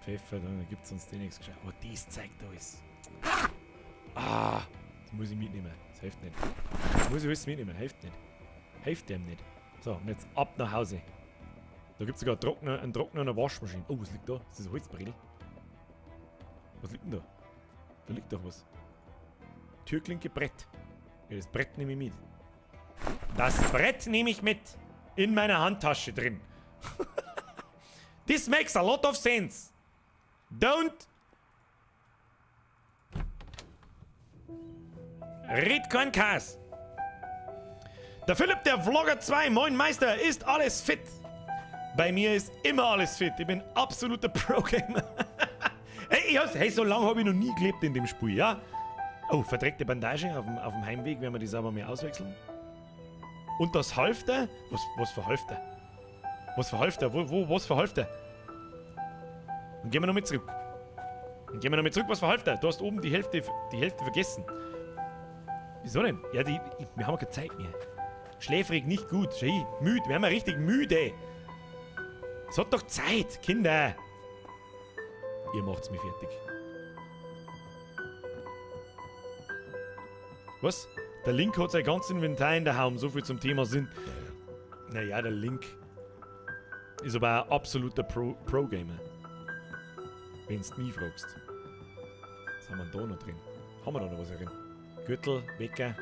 Pfeffer, da gibt's sonst eh nichts gescheit. Aber das zeigt alles. Ah, das muss ich mitnehmen. Das hilft nicht. Das muss ich alles mitnehmen. Hilft nicht. Hilft dem nicht. So, und jetzt ab nach Hause. Da gibt's sogar einen Trockner und eine Waschmaschine. Oh, was liegt da? Ist das ein Holzbrettel? Was liegt denn da? Da liegt doch was. Türklinke, Brett. Ja, das Brett nehme ich mit. Das Brett nehme ich mit. In meiner Handtasche drin. This makes a lot of sense. Don't. Red kein Kass. Der Philipp, der Vlogger 2, moin Meister, ist alles fit? Bei mir ist immer alles fit. Ich bin absoluter Pro-Gamer. Hey, so lange habe ich noch nie gelebt in dem Spiel, ja? Oh, verdreckte Bandage auf dem Heimweg, werden wir die sauber mal auswechseln. Und das Halfter? Was verhalf der? Was verhalf der? Was verhalf der? Dann gehen wir noch mit zurück. Dann gehen wir noch mit zurück. Was verhalf der? Du hast oben die Hälfte vergessen. Wieso denn? Ja, wir haben keine Zeit mehr. Schläfrig, nicht gut. Schau, müde. Wir haben ja richtig müde. Es hat doch Zeit, Kinder. Ihr macht's mich fertig. Was? Der Link hat sein ganzes Inventar in der Haum. So viel zum Thema Sinn. Naja, der Link ist aber ein absoluter Pro-Gamer. Wenn du mich fragst. Was haben wir denn da noch drin? Haben wir da noch was drin? Gürtel, Wecker.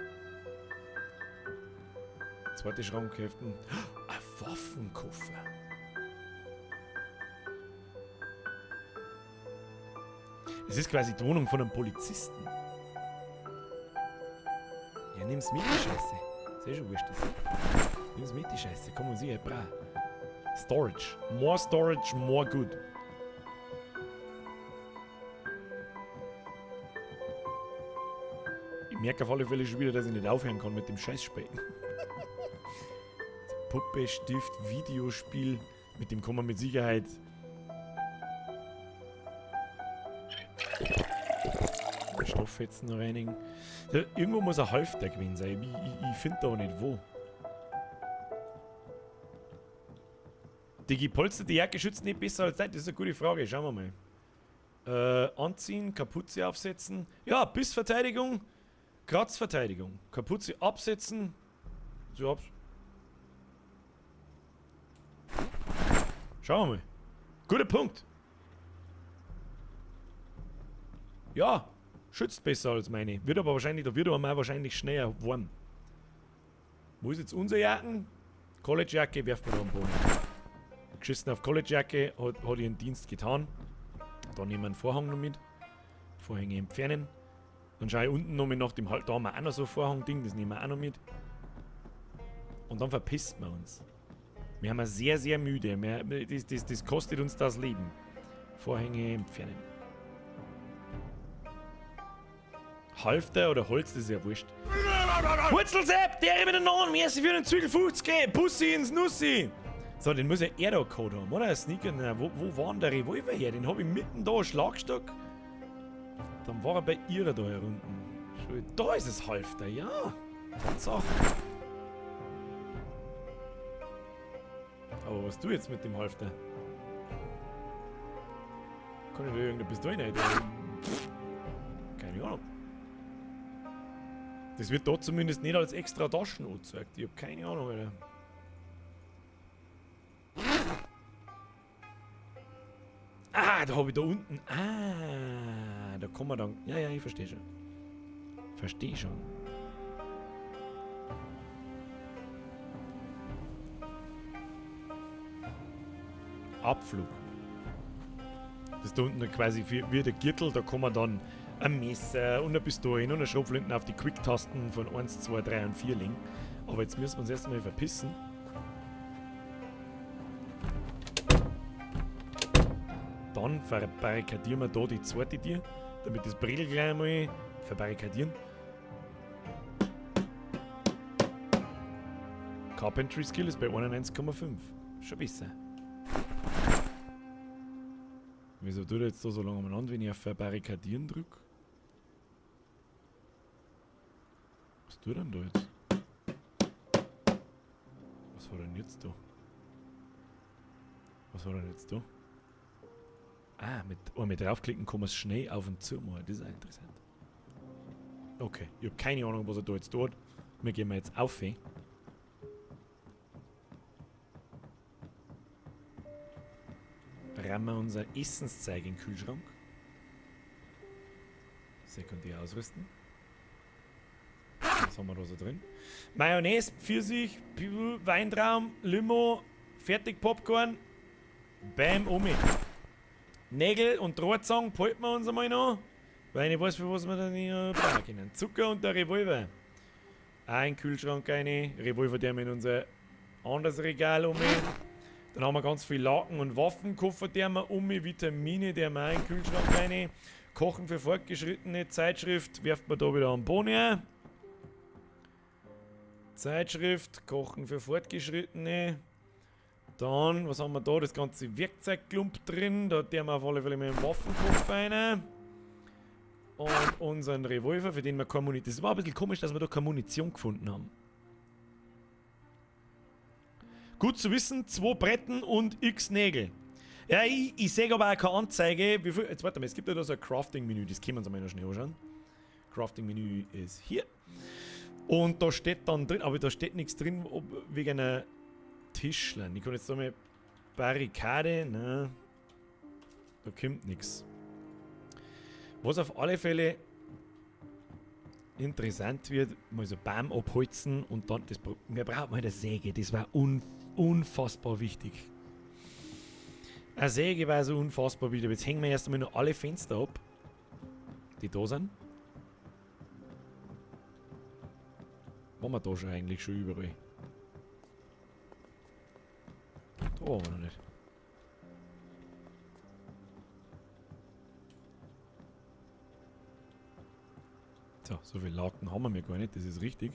Zweite Schrankhälften. Ein Waffenkoffer. Es ist quasi die Wohnung von einem Polizisten. Ja, nimm's mit, die Scheiße. Ist eh schon wurscht, das. Nimm's mit, die Scheiße. Komm und sieh, bra. Storage. More storage, more good. Ich merke auf alle Fälle schon wieder, dass ich nicht aufhören kann mit dem Scheißspielen. Puppe, Stift, Videospiel. Mit dem kann man mit Sicherheit... Stofffetzen reinigen. Ja, irgendwo muss ein Halfter gewesen sein. Ich finde da nicht wo. Die gepolsterte Jacke schützt nicht besser als dein. Das ist eine gute Frage. Schauen wir mal. Anziehen, Kapuze aufsetzen. Ja, Bissverteidigung, Kratzverteidigung. Kapuze absetzen. So, abs. Schauen wir mal. Guter Punkt. Ja, schützt besser als meine. Wird aber wahrscheinlich, da wird aber auch wahrscheinlich schneller warm. Wo ist jetzt unsere Jacken? College-Jacke werft man da am Boden. Geschissen auf College-Jacke, hat ihren Dienst getan. Da nehmen wir einen Vorhang noch mit. Vorhänge entfernen. Dann schaue ich unten noch mal nach dem Halt. Da haben wir auch noch so ein Vorhang-Ding, das nehmen wir auch noch mit. Und dann verpisst man uns. Wir haben sehr, sehr müde. Das kostet uns das Leben. Vorhänge entfernen. Halfter oder Holz, das ist ja wurscht. Wurzelsepp, der mit den Namen, merci für den Zügel 50, Bussi ins Nussi. So, den muss ja er da gehabt haben, oder? Sneaker, na, wo war denn der Revolver her? Den hab ich mitten da, Schlagstock. Dann war er bei ihrer da herunten. Da ist es Halfter, ja. Tatsache. Aber was du jetzt mit dem Halfter? Kann ich da irgendeine Pistole rein? Keine Ahnung. Das wird da zumindest nicht als extra Taschen angezeigt. Ich hab keine Ahnung, Alter. Ah, da hab ich da unten. Ah, da kommen wir dann. Ja, ja, ich versteh schon. Versteh schon. Abflug. Das ist da unten quasi wie der Gürtel, da kann man dann ein Messer und eine Pistole und eine Schrotflinten auf die Quick-Tasten von 1, 2, 3 und 4 legen. Aber jetzt müssen wir uns erstmal verpissen. Dann verbarrikadieren wir da die zweite Tür, damit das Bredel gleich einmal verbarrikadieren. Carpentry Skill ist bei 91,5. Schon besser. Wieso tut er jetzt da so lange umeinander, wenn ich auf Verbarrikadieren drück? Was tut er denn da jetzt? Was war denn jetzt da? Was war denn jetzt da? Ah, mit draufklicken kann man es schnell auf und zu machen. Das ist auch interessant. Okay, ich hab keine Ahnung, was er da jetzt tut. Wir gehen mal jetzt auf. Rammen wir unser Essenszeug in den Kühlschrank. Sekundär ausrüsten. Was haben wir da so drin? Mayonnaise, Pfirsich, Weintraum, Limo, Fertig Popcorn. Bam, Omi. Nägel und Drahtzangen behalten wir uns einmal noch. Weil ich nicht weiß, für was wir da nicht brauchen können. Zucker und der Revolver. Ein Kühlschrank rein. Revolver, der wir in unser anderes Regal um. Dann haben wir ganz viel Laken und Waffenkoffer, der wir um, Vitamine, der wir auch in den Kühlschrank rein. Kochen für Fortgeschrittene, Zeitschrift, werft man da wieder am Boden her. Zeitschrift, Kochen für Fortgeschrittene. Dann, was haben wir da? Das ganze Werkzeugklump drin. Da der wir auf alle Fälle mit dem Waffenkoffer rein. Und unseren Revolver, für den wir keine Munition. Das war ein bisschen komisch, dass wir da keine Munition gefunden haben. Gut zu wissen, 2 Bretten und x Nägel. Ja, ich sehe aber auch keine Anzeige. Wie viel, jetzt warte mal, es gibt ja da so ein Crafting-Menü, das können wir uns mal noch schnell anschauen. Crafting-Menü ist hier. Und da steht dann drin, aber da steht nichts drin, ob, wegen einer Tischlein. Ich kann jetzt da mal Barrikade, ne? Da kommt nichts. Was auf alle Fälle interessant wird, mal so Baum abholzen und dann, das, wir brauchen mal eine Säge, das war unfassbar wichtig. Eine Säge war so unfassbar wichtig. Aber jetzt hängen wir erst einmal noch alle Fenster ab, die da sind. Waren wir da schon eigentlich schon überall? Da waren wir noch nicht. So, so viel Laken haben wir mir gar nicht, das ist richtig.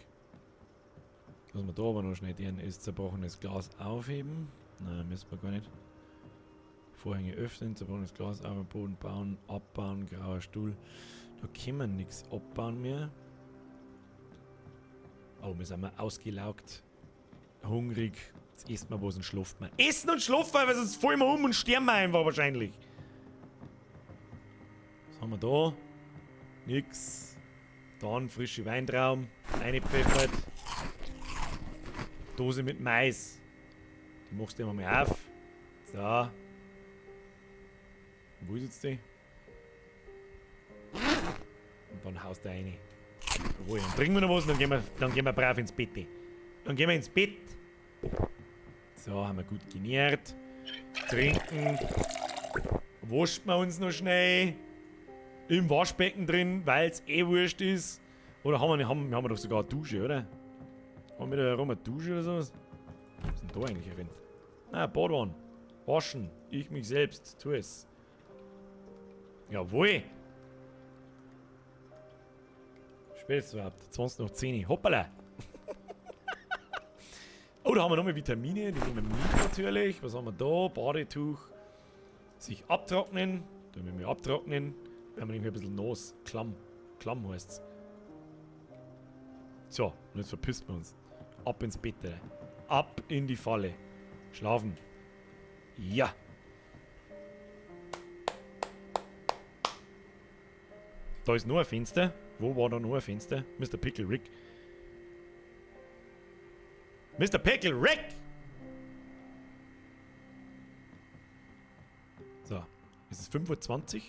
Was wir da aber noch schnell tun, ist zerbrochenes Glas aufheben. Nein, müssen wir gar nicht. Vorhänge öffnen, zerbrochenes Glas auf den Boden bauen, abbauen, grauer Stuhl. Da können wir nichts abbauen mehr. Oh, wir sind mal ausgelaugt, hungrig. Jetzt isst man was und schlaft man. Essen und schlafen, weil sonst fallen wir um und sterben wir einfach wahrscheinlich. Was haben wir da? Nix. Dann frische Weintrauben. Eingepfeffert. Dose mit Mais. Die machst du immer mal auf. So. Wo ist jetzt die? Und dann haust du rein. Ruhe. Dann trinken wir noch was und dann gehen wir brav ins Bett. Dann gehen wir ins Bett. So, haben wir gut genährt. Trinken. Waschen wir uns noch schnell. Im Waschbecken drin, weil's eh wurscht ist. Oder haben wir, haben, haben wir doch sogar eine Dusche, oder? Haben wir da herum eine Dusche oder sowas? Was ist denn da eigentlich drin? Ah, Badwanne. Waschen. Ich mich selbst. Tu es. Jawohl. Spät ist überhaupt. 20 nach 10. Hoppala. Oh, da haben wir nochmal Vitamine. Die nehmen wir mit natürlich. Was haben wir da? Badetuch. Sich abtrocknen. Da müssen wir abtrocknen. Wir haben nämlich ein bisschen nass. Klamm. Klamm heißt's. So, und jetzt verpisst wir uns. Ab ins Bett, Alter. Ab in die Falle. Schlafen. Ja. Da ist noch ein Fenster. Wo war da noch ein Fenster? Mr. Pickle Rick. Mr. Pickle Rick! So, es ist 5:20 Uhr.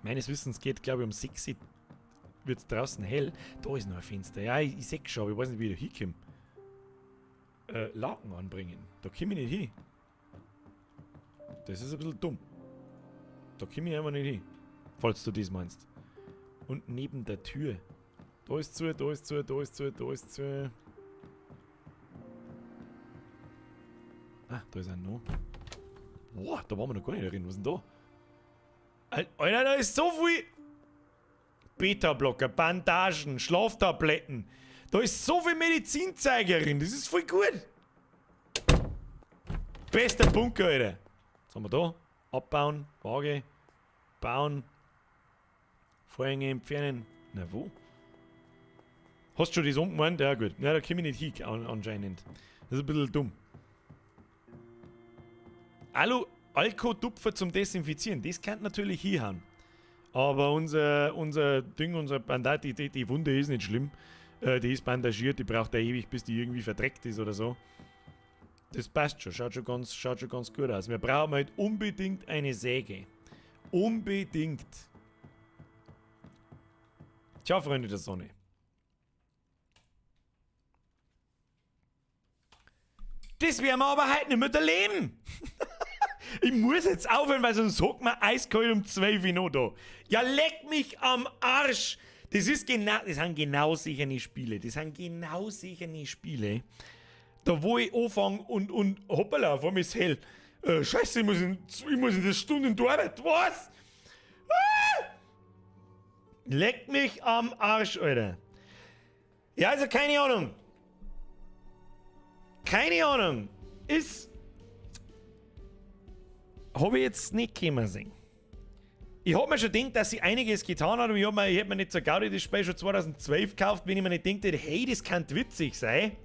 Meines Wissens geht, glaube ich, um 6 Uhr wird's draußen hell. Da ist noch ein Fenster. Ja, ich seh schon, aber ich weiß nicht, wie ich da hinkomme. Laken anbringen. Da komm ich nicht hin. Das ist ein bisschen dumm. Da komm ich einfach nicht hin. Falls du das meinst. Und neben der Tür. Da ist zu, da ist zu, da ist zu, da ist zu. Ah, da ist ein noch. Boah, da waren wir noch gar nicht drin. Was ist denn da? Alter, da ist so viel. Beta-Blocker, Bandagen, Schlaftabletten. Da ist so viel Medizinzeigerin. Das ist voll gut. Bester Bunker, Alter. Was haben wir da? Abbauen, Waage, bauen, Vorhänge entfernen. Na wo? Hast du schon das angemeint? Ja gut. Na, da komm ich nicht hin, anscheinend. Das ist ein bisschen dumm. Alu, Alkotupfer zum Desinfizieren. Das kann natürlich hinhauen. Aber unser Ding, unser Bandage, die Wunde ist nicht schlimm. Die ist bandagiert, die braucht ja ewig, bis die irgendwie verdreckt ist oder so. Das passt schon, schaut schon ganz gut aus. Wir brauchen halt unbedingt eine Säge. Unbedingt. Tja, Freunde der Sonne. Das werden wir aber heute nicht mehr erleben. Ich muss jetzt aufhören, weil sonst hockt man eiskalt um 12 Uhr noch da. Ja, leck mich am Arsch. Das ist genau, das sind genau sicher nicht Spiele. Das sind genau sicher nicht Spiele. Da wo ich anfange und hoppala, vor mir ist hell. Scheiße, ich muss in der Stunde in die Arbeit. Was? Ah! Leck mich am Arsch, Alter. Ja, also keine Ahnung. Keine Ahnung. Ist... Hab ich jetzt nicht kommen sehen. Ich hab mir schon gedacht, dass sie einiges getan hat, aber ich hab mir nicht zur Gaudi das Spiel schon 2012 gekauft, wenn ich mir nicht gedacht hätte, hey, das kann witzig sein.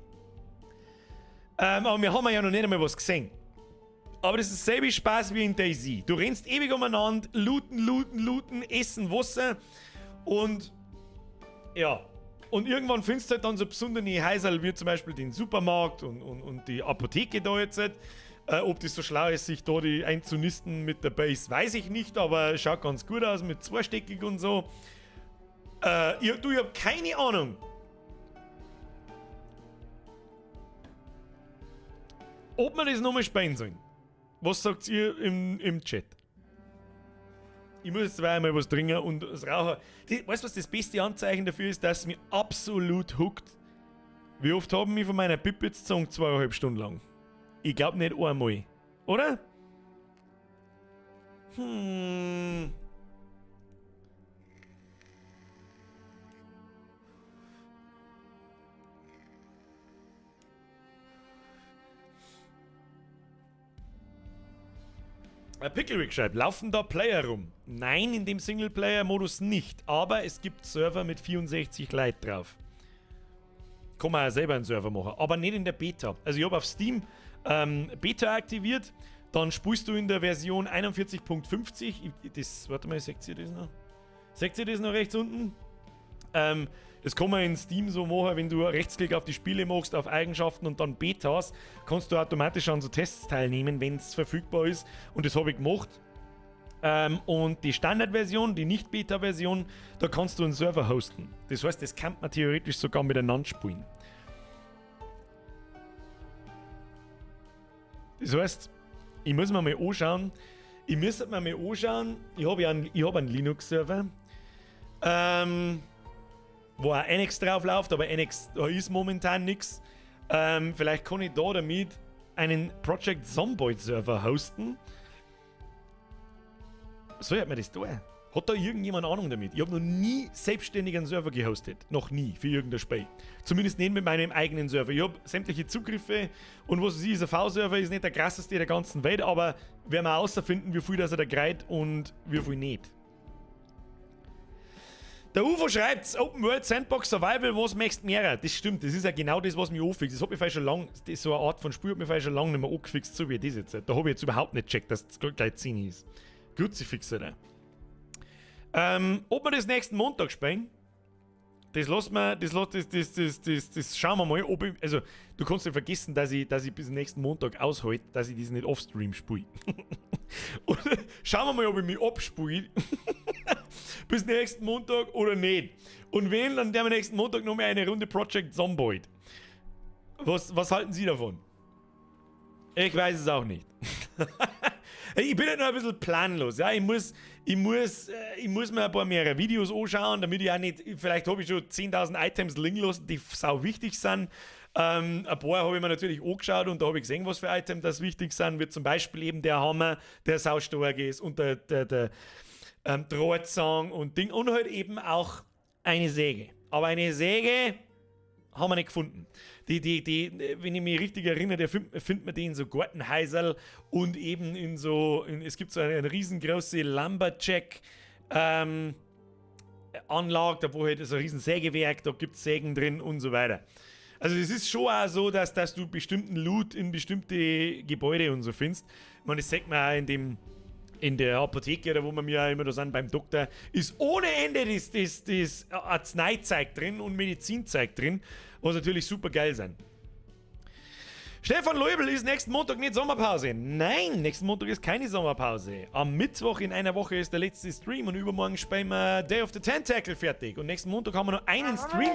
Aber wir haben ja noch nicht einmal was gesehen. Aber das ist dasselbe Spaß wie in DayZ. Du rennst ewig umeinander, looten, looten, looten, essen Wasser und ja. Und irgendwann findest du halt dann so besondere Häuser, wie zum Beispiel den Supermarkt und die Apotheke da jetzt. Ob das so schlau ist, sich da die einzunisten mit der Base, weiß ich nicht, aber schaut ganz gut aus mit zweistöckig und so. Ich hab keine Ahnung. Ob wir das nochmal spielen sollen. Was sagt ihr im Chat? Ich muss jetzt zweimal was trinken und das Rauchen. Weißt du, was das beste Anzeichen dafür ist, dass es mich absolut huckt? Wie oft haben mich von meiner Pippe jetzt gezogen? 2,5 Stunden lang. Ich glaub nicht einmal. Oder? Pickle Rick schreibt, laufen da Player rum? Nein, in dem Singleplayer-Modus nicht, aber es gibt Server mit 64 Leuten drauf. Kann man auch selber einen Server machen, aber nicht in der Beta. Also ich habe auf Steam Beta aktiviert, dann spielst du in der Version 41.50. Das, warte mal, seht ihr das noch? Seht ihr das noch rechts unten? Das kann man in Steam so machen, wenn du Rechtsklick auf die Spiele machst, auf Eigenschaften und dann Betas, kannst du automatisch an so Tests teilnehmen, wenn es verfügbar ist. Und das habe ich gemacht. Und die Standardversion, die Nicht-Beta-Version, da kannst du einen Server hosten. Das heißt, das kann man theoretisch sogar miteinander spielen. Das heißt, ich muss mir mal anschauen. Ich müsste mir mal anschauen. Ich habe ja einen, ich hab einen Linux-Server, wo auch NX drauf läuft, aber NX, da ist momentan nix. Vielleicht kann ich da damit einen Project Zomboid Server hosten. So hat man das da. Hat da irgendjemand Ahnung damit? Ich habe noch nie selbstständig einen Server gehostet. Noch nie, für irgendein Spiel. Zumindest nicht mit meinem eigenen Server. Ich habe sämtliche Zugriffe und was weiß ich, ist ein V-Server, ist nicht der krasseste der ganzen Welt, aber werden wir außerfinden, wie viel das er da greift und wie viel nicht. Der UFO schreibt, Open World Sandbox Survival, was möchtest mehr? Das stimmt, das ist ja genau das, was mich anfixt. Das hat mich vielleicht schon lang, das ist so eine Art von Spiel, hat mich vielleicht schon lange nicht mehr angefixt, so wie das jetzt. Da habe ich jetzt überhaupt nicht gecheckt, dass das gleich 10 ist. Kruzifix, Alter. Ob wir das nächsten Montag spielen, das lassen wir, das, das, das, das, das, das schauen wir mal, ob ich, also du kannst ja vergessen, dass ich bis nächsten Montag aushalte, dass ich das nicht offstream spiele. Und schauen wir mal, ob ich mich abspiele. Bis nächsten Montag oder nicht. Und wenn, dann werden wir nächsten Montag noch mal eine Runde Project Zomboid. Was halten Sie davon? Ich weiß es auch nicht. Ich bin halt noch ein bisschen planlos. Ja? Ich muss mir ein paar mehrere Videos anschauen, damit ich auch nicht, vielleicht habe ich schon 10.000 Items liegen lassen, die sau wichtig sind. Ein paar habe ich mir natürlich angeschaut und da habe ich gesehen, was für Items das wichtig sind, wie zum Beispiel eben der Hammer, der sau stark ist und der Drahtzang und Ding und halt eben auch eine Säge. Aber eine Säge haben wir nicht gefunden. Wenn ich mich richtig erinnere, der findet man die in so Gartenhäuserl und eben in so, es gibt so eine riesengroße Lumberjack, Anlage, da wo halt so ein riesen Sägewerk, da gibt's Sägen drin und so weiter. Also es ist schon auch so, dass du bestimmten Loot in bestimmte Gebäude und so findest. Ich meine, das sieht man auch in der Apotheke, oder wo wir ja immer da sind, beim Doktor, ist ohne Ende das Arzneizeug drin und Medizinzeug drin, was natürlich super geil sind. Stefan Leubel, ist nächsten Montag nicht Sommerpause? Nein, nächsten Montag ist keine Sommerpause. Am Mittwoch in einer Woche ist der letzte Stream und übermorgen spielen wir Day of the Tentacle fertig. Und nächsten Montag haben wir noch einen Stream.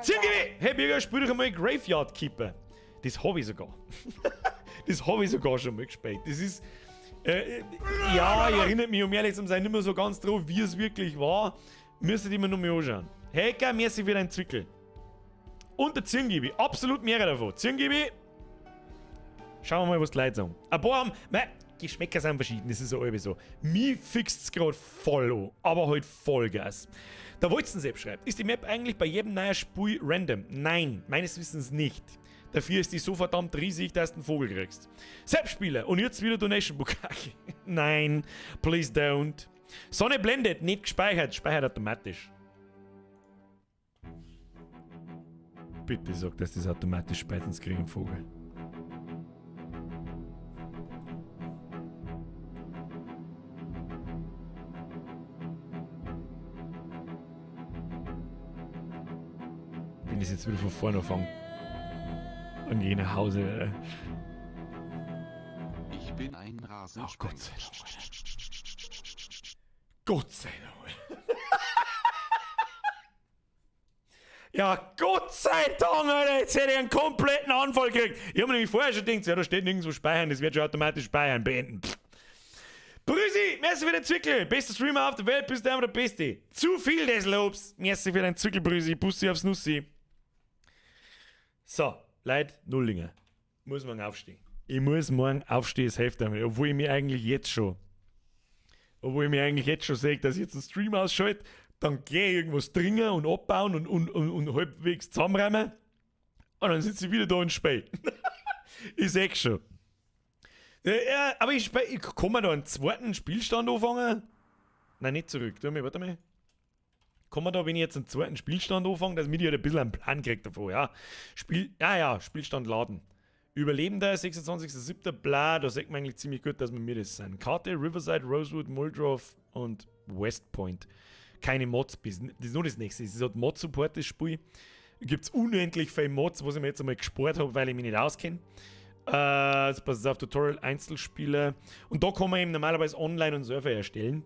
Zingi! Hey Birger, spiel doch einmal Graveyard Keeper. Das hab ich sogar. Das hab ich sogar schon mal gespielt. Das ist... ja, ich erinnere mich, um ehrlich zu sein, nicht mehr so ganz drauf, wie es wirklich war. Müsstet ihr mir noch mal anschauen. Hacker, merci für deinen Zwickel. Und der Zirngibi, absolut mehrere davon. Zirngibi, schauen wir mal, was die Leute sagen. Ein paar haben, mei, Geschmäcker sind verschieden, das ist ja alle so. Mich fixt's grad voll an, aber halt Vollgas. Der Wolzensepp schreibt, ist die Map eigentlich bei jedem neuen Spiel random? Nein, meines Wissens nicht. Dafür ist die so verdammt riesig, dass du einen Vogel kriegst. Selbstspieler und jetzt wieder Donation Bukake. Nein, please don't. Sonne blendet, nicht gespeichert, speichert automatisch. Bitte sag, dass das automatisch speichert, sonst krieg ich einen Vogel. Wenn ich jetzt wieder von vorne anfange, dann geh ich nach Hause. Alter. Ich bin ein Rasensprenger. Oh, Gott sei Dank. Gott sei Dank. Ja, Gott sei Dank, Alter, jetzt hätte ich einen kompletten Anfall gekriegt. Ich hab mir nämlich vorher schon gedacht, ja, da steht nirgendwo speichern, das wird schon automatisch speichern, beenden. Pff. Brüsi, merci für den Zwickel. Bester Streamer auf der Welt, bist du einfach der Beste. Zu viel des Lobs. Merci für den Zwickel, Brüsi. Bussi aufs Nussi. So, Leute, Nullinger. Muss morgen aufstehen. Ich muss morgen aufstehen, es hilft mir. Obwohl ich mir eigentlich jetzt schon. Obwohl ich mir eigentlich jetzt schon sehe, dass ich jetzt einen Stream ausschalte, dann geh ich irgendwas trinken und abbauen und halbwegs zusammenräumen. Und dann sitze ich wieder da und spiele. Ich seh schon. Ja, aber ich spiel, ich kann man da einen zweiten Spielstand anfangen? Nein, nicht zurück. Tu mal, warte mal. Kann man da, wenn ich jetzt einen zweiten Spielstand anfange, dass ich halt ein bisschen einen Plan kriege davon, ja. Spiel, ja, ja, Spielstand laden. Überlebender, 26.07. Bla, da sagt man eigentlich ziemlich gut, dass wir mir das sind. Karte, Riverside, Rosewood, Muldraugh und West Point. Keine Mods, das ist nur das Nächste. Es hat Mod-Support, das Spiel. Gibt es unendlich viele Mods, was ich mir jetzt einmal gespart habe, weil ich mich nicht auskenne. Jetzt passt auf Tutorial, Einzelspieler. Und da kann man eben normalerweise online einen Server erstellen.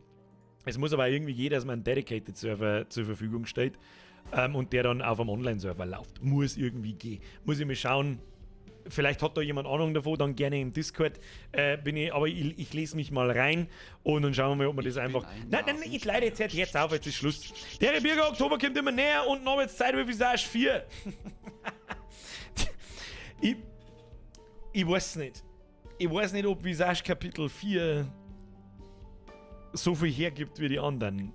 Es muss aber irgendwie jeder, dass man einen Dedicated Server zur Verfügung stellt und der dann auf einem Online-Server läuft. Muss irgendwie gehen. Muss ich mal schauen. Vielleicht hat da jemand Ahnung davon, dann gerne im Discord. Bin ich, aber ich lese mich mal rein und dann schauen wir mal, ob man das einfach. Nein, nein, ich leide jetzt, jetzt auf, jetzt ist Schluss. Der Birger Oktober kommt immer näher und noch jetzt Zeit für Visage 4. Ich weiß nicht. Ich weiß nicht, ob Visage Kapitel 4 so viel hergibt wie die anderen.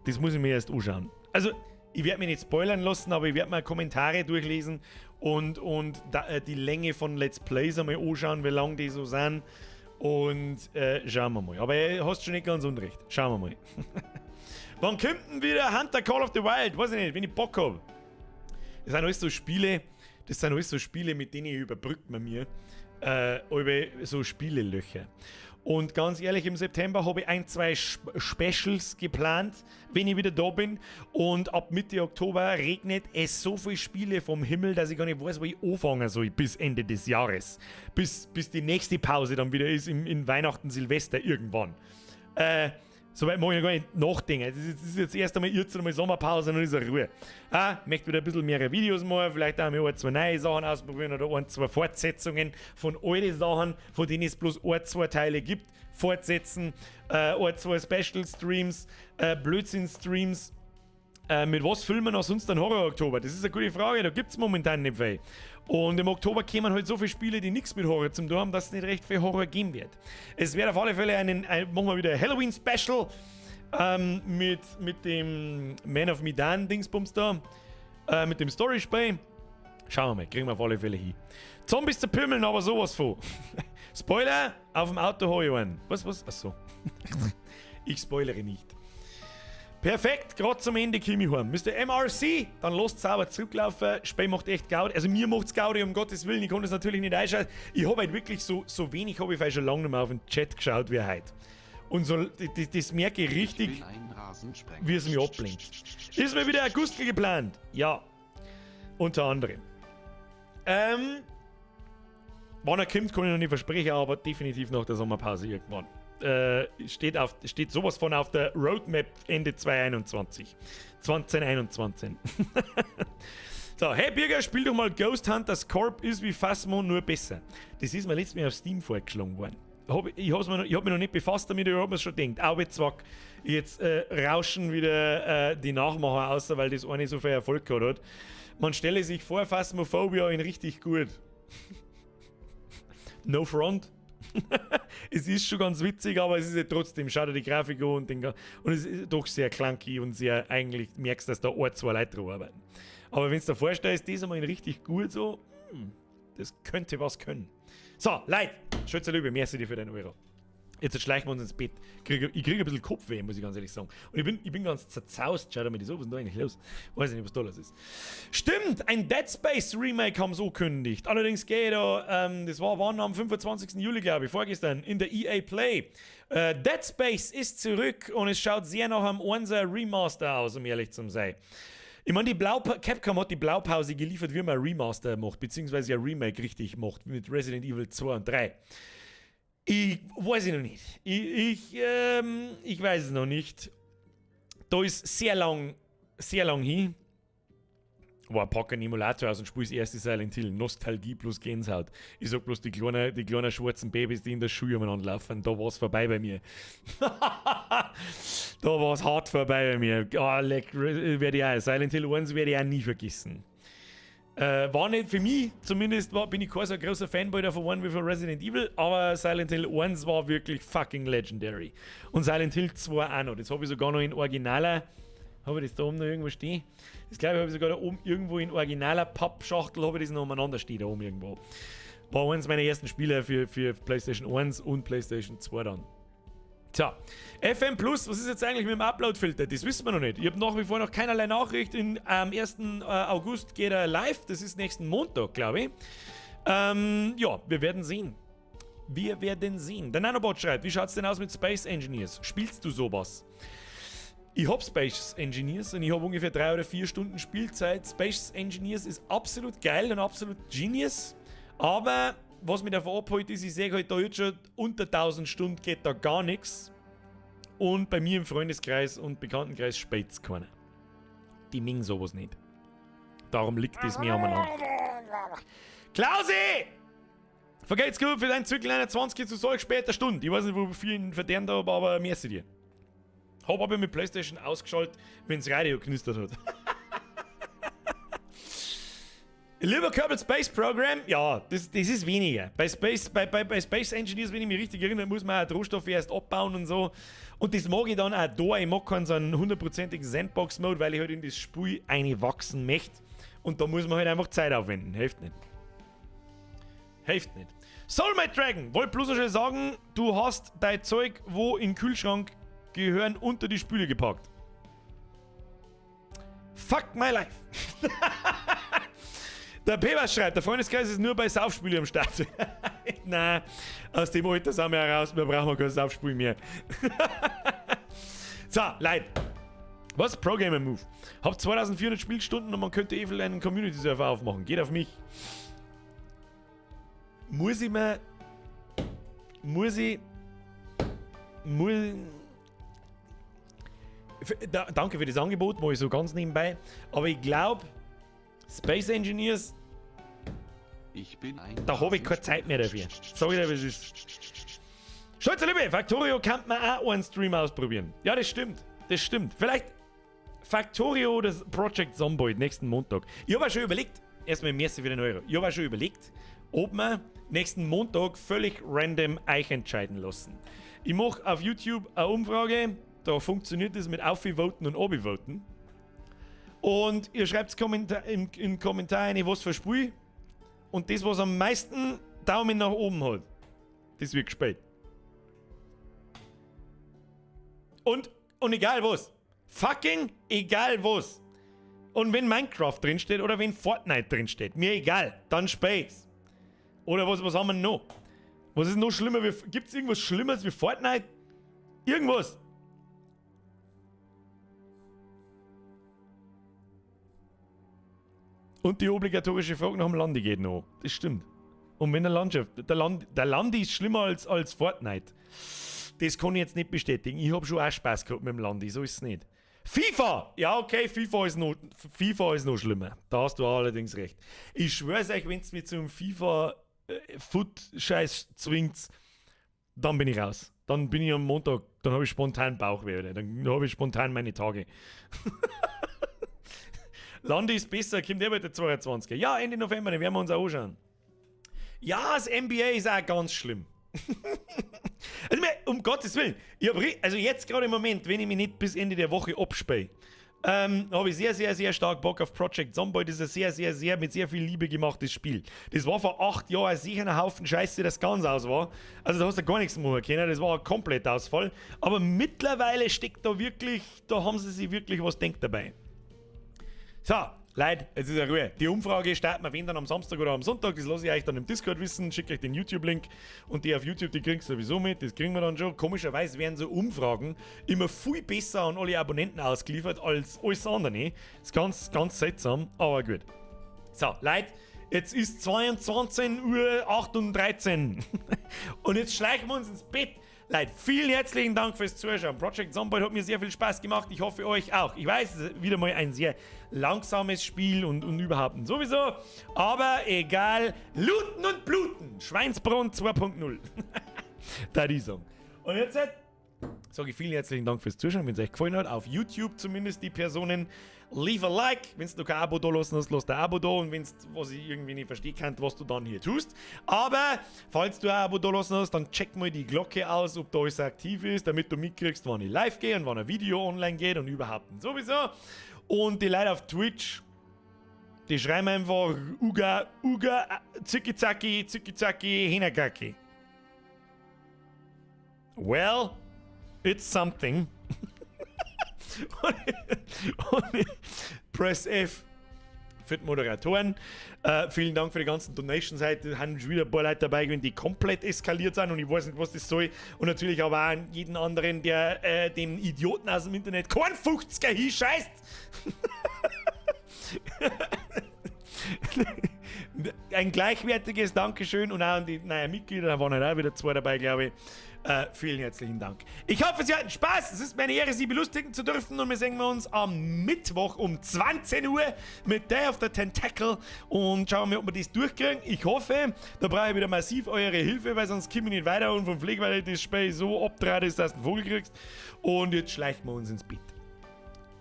Das muss ich mir erst anschauen. Also, ich werde mich nicht spoilern lassen, aber ich werde mal Kommentare durchlesen und da die Länge von Let's Plays einmal anschauen, wie lang die so sind. Und schauen wir mal. Aber hast schon nicht ganz unrecht. Schauen wir mal. Wann kommt denn wieder Hunter Call of the Wild? Weiß ich nicht, wenn ich Bock hab. Das sind alles so Spiele, das sind alles so Spiele, mit denen ich überbrückt man mir so Spielelöcher. Und ganz ehrlich, im September habe ich ein, zwei Specials geplant, wenn ich wieder da bin. Und ab Mitte Oktober regnet es so viele Spiele vom Himmel, dass ich gar nicht weiß, wo ich anfangen soll bis Ende des Jahres. Bis die nächste Pause dann wieder ist in Weihnachten, Silvester irgendwann. Soweit mag ich noch gar nicht nachdenken. Das ist jetzt erst einmal jetzt einmal Sommerpause und dann ist eine Ruhe. Ah, möchte wieder ein bisschen mehr Videos machen, vielleicht auch mal ein, zwei neue Sachen ausprobieren oder ein, zwei Fortsetzungen von alten Sachen, von denen es bloß ein, zwei Teile gibt. Fortsetzen, ein, zwei Special Streams, Blödsinn-Streams. Mit was füllen wir noch sonst den Horror-Oktober? Das ist eine gute Frage, da gibt es momentan nicht viel. Und im Oktober kommen halt so viele Spiele, die nichts mit Horror zu tun haben, dass es nicht recht viel Horror geben wird. Es wird auf alle Fälle machen wir wieder Halloween-Special mit dem Man of Medan Dingsbums da, mit dem Story-Spiel. Schauen wir mal, kriegen wir auf alle Fälle hin. Zombies zerpümmeln, aber sowas von. Spoiler, auf dem Auto habe ich einen. Was, was? Achso. Ich spoilere nicht. Perfekt, gerade zum Ende komme ich heim. Mr. MRC, dann lasst sauber zurücklaufen. Spiel macht echt Gaudi. Also mir macht's Gaudi, um Gottes Willen. Ich kann das natürlich nicht einschalten. Ich habe halt wirklich so wenig, habe ich schon lange nicht mehr auf den Chat geschaut wie heute. Und so, das merke ich richtig, wie es mich ablenkt. Ist mir wieder ein Gustl geplant? Ja. Unter anderem. Wann er kommt, kann ich noch nicht versprechen, aber definitiv nach der Sommerpause irgendwann. Steht sowas von auf der Roadmap Ende 2021. 2021. So, hey Birger, spiel doch mal Ghost Hunters Corp, ist wie Phasmo, nur besser. Das ist mir letztes Mal auf Steam vorgeschlagen worden. Ich hab mich noch nicht befasst damit, ich hab mir schon gedacht, auch jetzt, jetzt rauschen wieder die Nachmacher aus, weil das eine so viel Erfolg gehabt hat. Man stelle sich vor, Phasmophobia in richtig gut. No front. Es ist schon ganz witzig, aber es ist ja trotzdem, schau dir die Grafik an und es ist doch sehr clunky und sehr, eigentlich merkst du, dass da ein, zwei Leute drauf arbeiten. Aber wenn du dir vorstellst, das einmal in richtig gut so, das könnte was können. So, Leute, Schütze Liebe, merci dir für deinen Euro. Jetzt schleichen wir uns ins Bett. Ich kriege ein bisschen Kopfweh, muss ich ganz ehrlich sagen. Und ich bin ganz zerzaust. Schau dir mal das an, was ist denn da eigentlich los? Weiß ich nicht, was da los ist. Stimmt, ein Dead Space Remake haben sie angekündigt. Allerdings geht da, das war wann am 25. Juli, glaube ich, vorgestern, in der EA Play. Dead Space ist zurück und es schaut sehr nach einem 1er Remaster aus, um ehrlich zu sein. Ich meine, die Capcom hat die Blaupause geliefert, wie man ein Remaster macht, beziehungsweise ein Remake richtig macht mit Resident Evil 2 und 3. Ich weiß ich noch nicht. Ich weiß es noch nicht. Da ist sehr lang, sehr lang hin. Boah, pack einen Emulator aus und spiel das erste Silent Hill. Nostalgie plus Gänsehaut. Ich sag bloß die kleinen schwarzen Babys, die in der Schule umeinander laufen. Da war's vorbei bei mir. Da war's hart vorbei bei mir. Oh, leck, werde ich auch. Silent Hill 1 werde ich auch nie vergessen. War nicht für mich, zumindest war, bin ich kein so großer Fanboy davon geworden wie von Resident Evil, aber Silent Hill 1 war wirklich fucking legendary. Und Silent Hill 2 auch noch. Das habe ich sogar noch in originaler. Habe ich das da oben noch irgendwo stehen? Das, glaube ich, habe ich sogar da oben irgendwo in originaler Pappschachtel, habe ich das noch umeinander stehen, da oben irgendwo. War eins meiner ersten Spiele für PlayStation 1 und PlayStation 2 dann. Tja, FM Plus, was ist jetzt eigentlich mit dem Upload-Filter? Das wissen wir noch nicht. Ich habe nach wie vor noch keinerlei Nachricht. Am 1. August geht er live. Das ist nächsten Montag, glaube ich. Ja, wir werden sehen. Wir werden sehen. Der Nanobot schreibt, wie schaut's denn aus mit Space Engineers? Spielst du sowas? Ich hab Space Engineers und ich hab ungefähr 3 oder 4 Stunden Spielzeit. Space Engineers ist absolut geil und absolut genius. Aber was mich davon abhält, ist, ich sehe halt da jetzt schon unter 1000 Stunden geht da gar nichts. Und bei mir im Freundeskreis und Bekanntenkreis spielt's keiner. Die mengen sowas nicht. Darum liegt es mir aneinander. Klausi! Vergeht's gut für deinen Zirkel 21 zu solch später Stunde. Ich weiß nicht, wo ich ihn verdient habe, aber merci dir. Hab aber mit Playstation ausgeschaltet, wenn's Radio knistert hat. Lieber Kerbal Space Program, ja, das ist weniger. Bei Space Engineers, wenn ich mich richtig erinnere, muss man auch Rohstoffe erst abbauen und so. Und das mag ich dann auch da. Ich mag keinen so einen hundertprozentigen Sandbox-Mode, weil ich halt in das Spiel einwachsen möchte. Und da muss man halt einfach Zeit aufwenden. Hilft nicht. Hilft nicht. Soulmate Dragon, wollte bloß noch schnell sagen, du hast dein Zeug, wo in den Kühlschrank gehören, unter die Spüle gepackt. Fuck my life. Der Pebas schreibt, der Freundeskreis ist nur bei Saufspüle am Start. Nein, aus dem Alter sind wir heraus, wir brauchen kein Saufspül mehr. So, Leute. Was? Pro Gamer Move. Hab 2400 Spielstunden und man könnte eh vielleicht einen Community-Server aufmachen. Geht auf mich. Muss ich mir... Muss ich... Muss... Da, danke für das Angebot, mach ich so ganz nebenbei. Aber ich glaub, Space Engineers, Ich bin ein da hab ich keine Zeit mehr dafür. Sag ich dir, wie es ist. Stolze Liebe, Factorio kann man auch einen Stream ausprobieren. Ja, das stimmt. Das stimmt. Vielleicht Factorio, das Project Zomboid nächsten Montag. Ich hab auch schon überlegt, erstmal merci für den Euro. Ich hab auch schon überlegt, ob wir nächsten Montag völlig random euch entscheiden lassen. Ich mach auf YouTube eine Umfrage, da funktioniert das mit Aufvoten und Obi-Voten. Und ihr schreibt im Kommentar rein, was für Spiel. Und das, was am meisten Daumen nach oben hat, das wird gespielt. Und egal was. Fucking egal was. Und wenn Minecraft drinsteht oder wenn Fortnite drinsteht, mir egal, dann spiel's. Oder was haben wir noch? Was ist noch schlimmer? Gibt's irgendwas Schlimmeres wie Fortnite? Irgendwas? Und die obligatorische Frage nach dem Landi geht noch. Das stimmt. Und wenn der Landschaft. Der, Land, der Landi ist schlimmer als Fortnite. Das kann ich jetzt nicht bestätigen. Ich hab schon auch Spaß gehabt mit dem Landi, so ist es nicht. FIFA! Ja, okay, FIFA ist noch schlimmer. Da hast du allerdings recht. Ich schwör's euch, wenn's mich zum FIFA Foot-Scheiß zwingt, dann bin ich raus. Dann bin ich am Montag, dann hab ich spontan Bauchweh, oder? Dann hab ich spontan meine Tage. Landi ist besser, kommt eh bald der 22er. Ja, Ende November, den werden wir uns auch anschauen. Ja, das NBA ist auch ganz schlimm. Also, mir, um Gottes Willen, ich hab ri-, also jetzt gerade im Moment, wenn ich mich nicht bis Ende der Woche abspeie, habe ich sehr, sehr, sehr stark Bock auf Project Zomboid. Das ist ein sehr, sehr, sehr mit sehr viel Liebe gemachtes Spiel. Das war vor 8 Jahren sicher ein Haufen Scheiße, das ganz aus war. Also da hast du gar nichts machen können, das war ein Komplettausfall. Aber mittlerweile steckt da wirklich, da haben sie sich wirklich was denkt dabei. So, Leute, es ist ja Ruhe. Die Umfrage starten wir, wenn dann am Samstag oder am Sonntag. Das lasse ich euch dann im Discord wissen. Schicke euch den YouTube-Link. Und die auf YouTube, die kriegst du sowieso mit. Das kriegen wir dann schon. Komischerweise werden so Umfragen immer viel besser an alle Abonnenten ausgeliefert als alles andere. Das ist ganz, ganz seltsam, aber gut. So, Leute, jetzt ist zweiundzwanzig Uhr achtunddreizehn. Und jetzt schleichen wir uns ins Bett. Leute, vielen herzlichen Dank fürs Zuschauen. Project Zomboid hat mir sehr viel Spaß gemacht. Ich hoffe, euch auch. Ich weiß, es ist wieder mal ein sehr langsames Spiel und überhaupt und sowieso. Aber egal. Looten und bluten. Schweinsbraten 2.0. Da die Song. Und jetzt sage ich vielen herzlichen Dank fürs Zuschauen. Wenn es euch gefallen hat, auf YouTube zumindest die Personen, leave a like. Wenn du kein Abo da lassen hast, lass dein Abo da. Und wenn's, was ich irgendwie nicht verstehen kann, was du dann hier tust. Aber, falls du ein Abo da lassen hast, dann check mal die Glocke aus, ob da alles aktiv ist, damit du mitkriegst, wann ich live gehe und wann ein Video online geht und überhaupt und sowieso. Und die Leute auf Twitch, die schreiben einfach Uga, Uga, Zicki Zacki, Zicki Zacki, Hinakaki. Well, It's something. Und Press F für die Moderatoren. Vielen Dank für die ganzen Donations heute. Haben schon wieder ein paar Leute dabei gewesen, die komplett eskaliert sind und ich weiß nicht, was das soll. Und natürlich aber auch an jeden anderen, der dem Idioten aus dem Internet kein 50er hinscheißt. Ein gleichwertiges Dankeschön und auch an die neuen Mitglieder, da waren halt auch wieder zwei dabei, glaube ich. Vielen herzlichen Dank. Ich hoffe, Sie hatten Spaß. Es ist meine Ehre, Sie belustigen zu dürfen. Und wir sehen uns am Mittwoch um 20 Uhr mit Day of the Tentacle und schauen wir, ob wir das durchkriegen. Ich hoffe, da brauche ich wieder massiv eure Hilfe, weil sonst komme ich nicht weiter und vom Pflege, weil das Spiel so abtrat ist, dass du einen Vogel kriegst. Und jetzt schleichen wir uns ins Bett.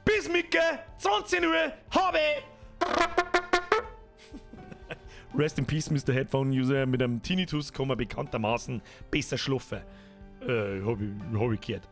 Bis Micke, 20 Uhr, habe! Rest in Peace, Mr. Headphone User. Mit einem Tinnitus kann man bekanntermaßen besser schlafen. Hab ich gehört.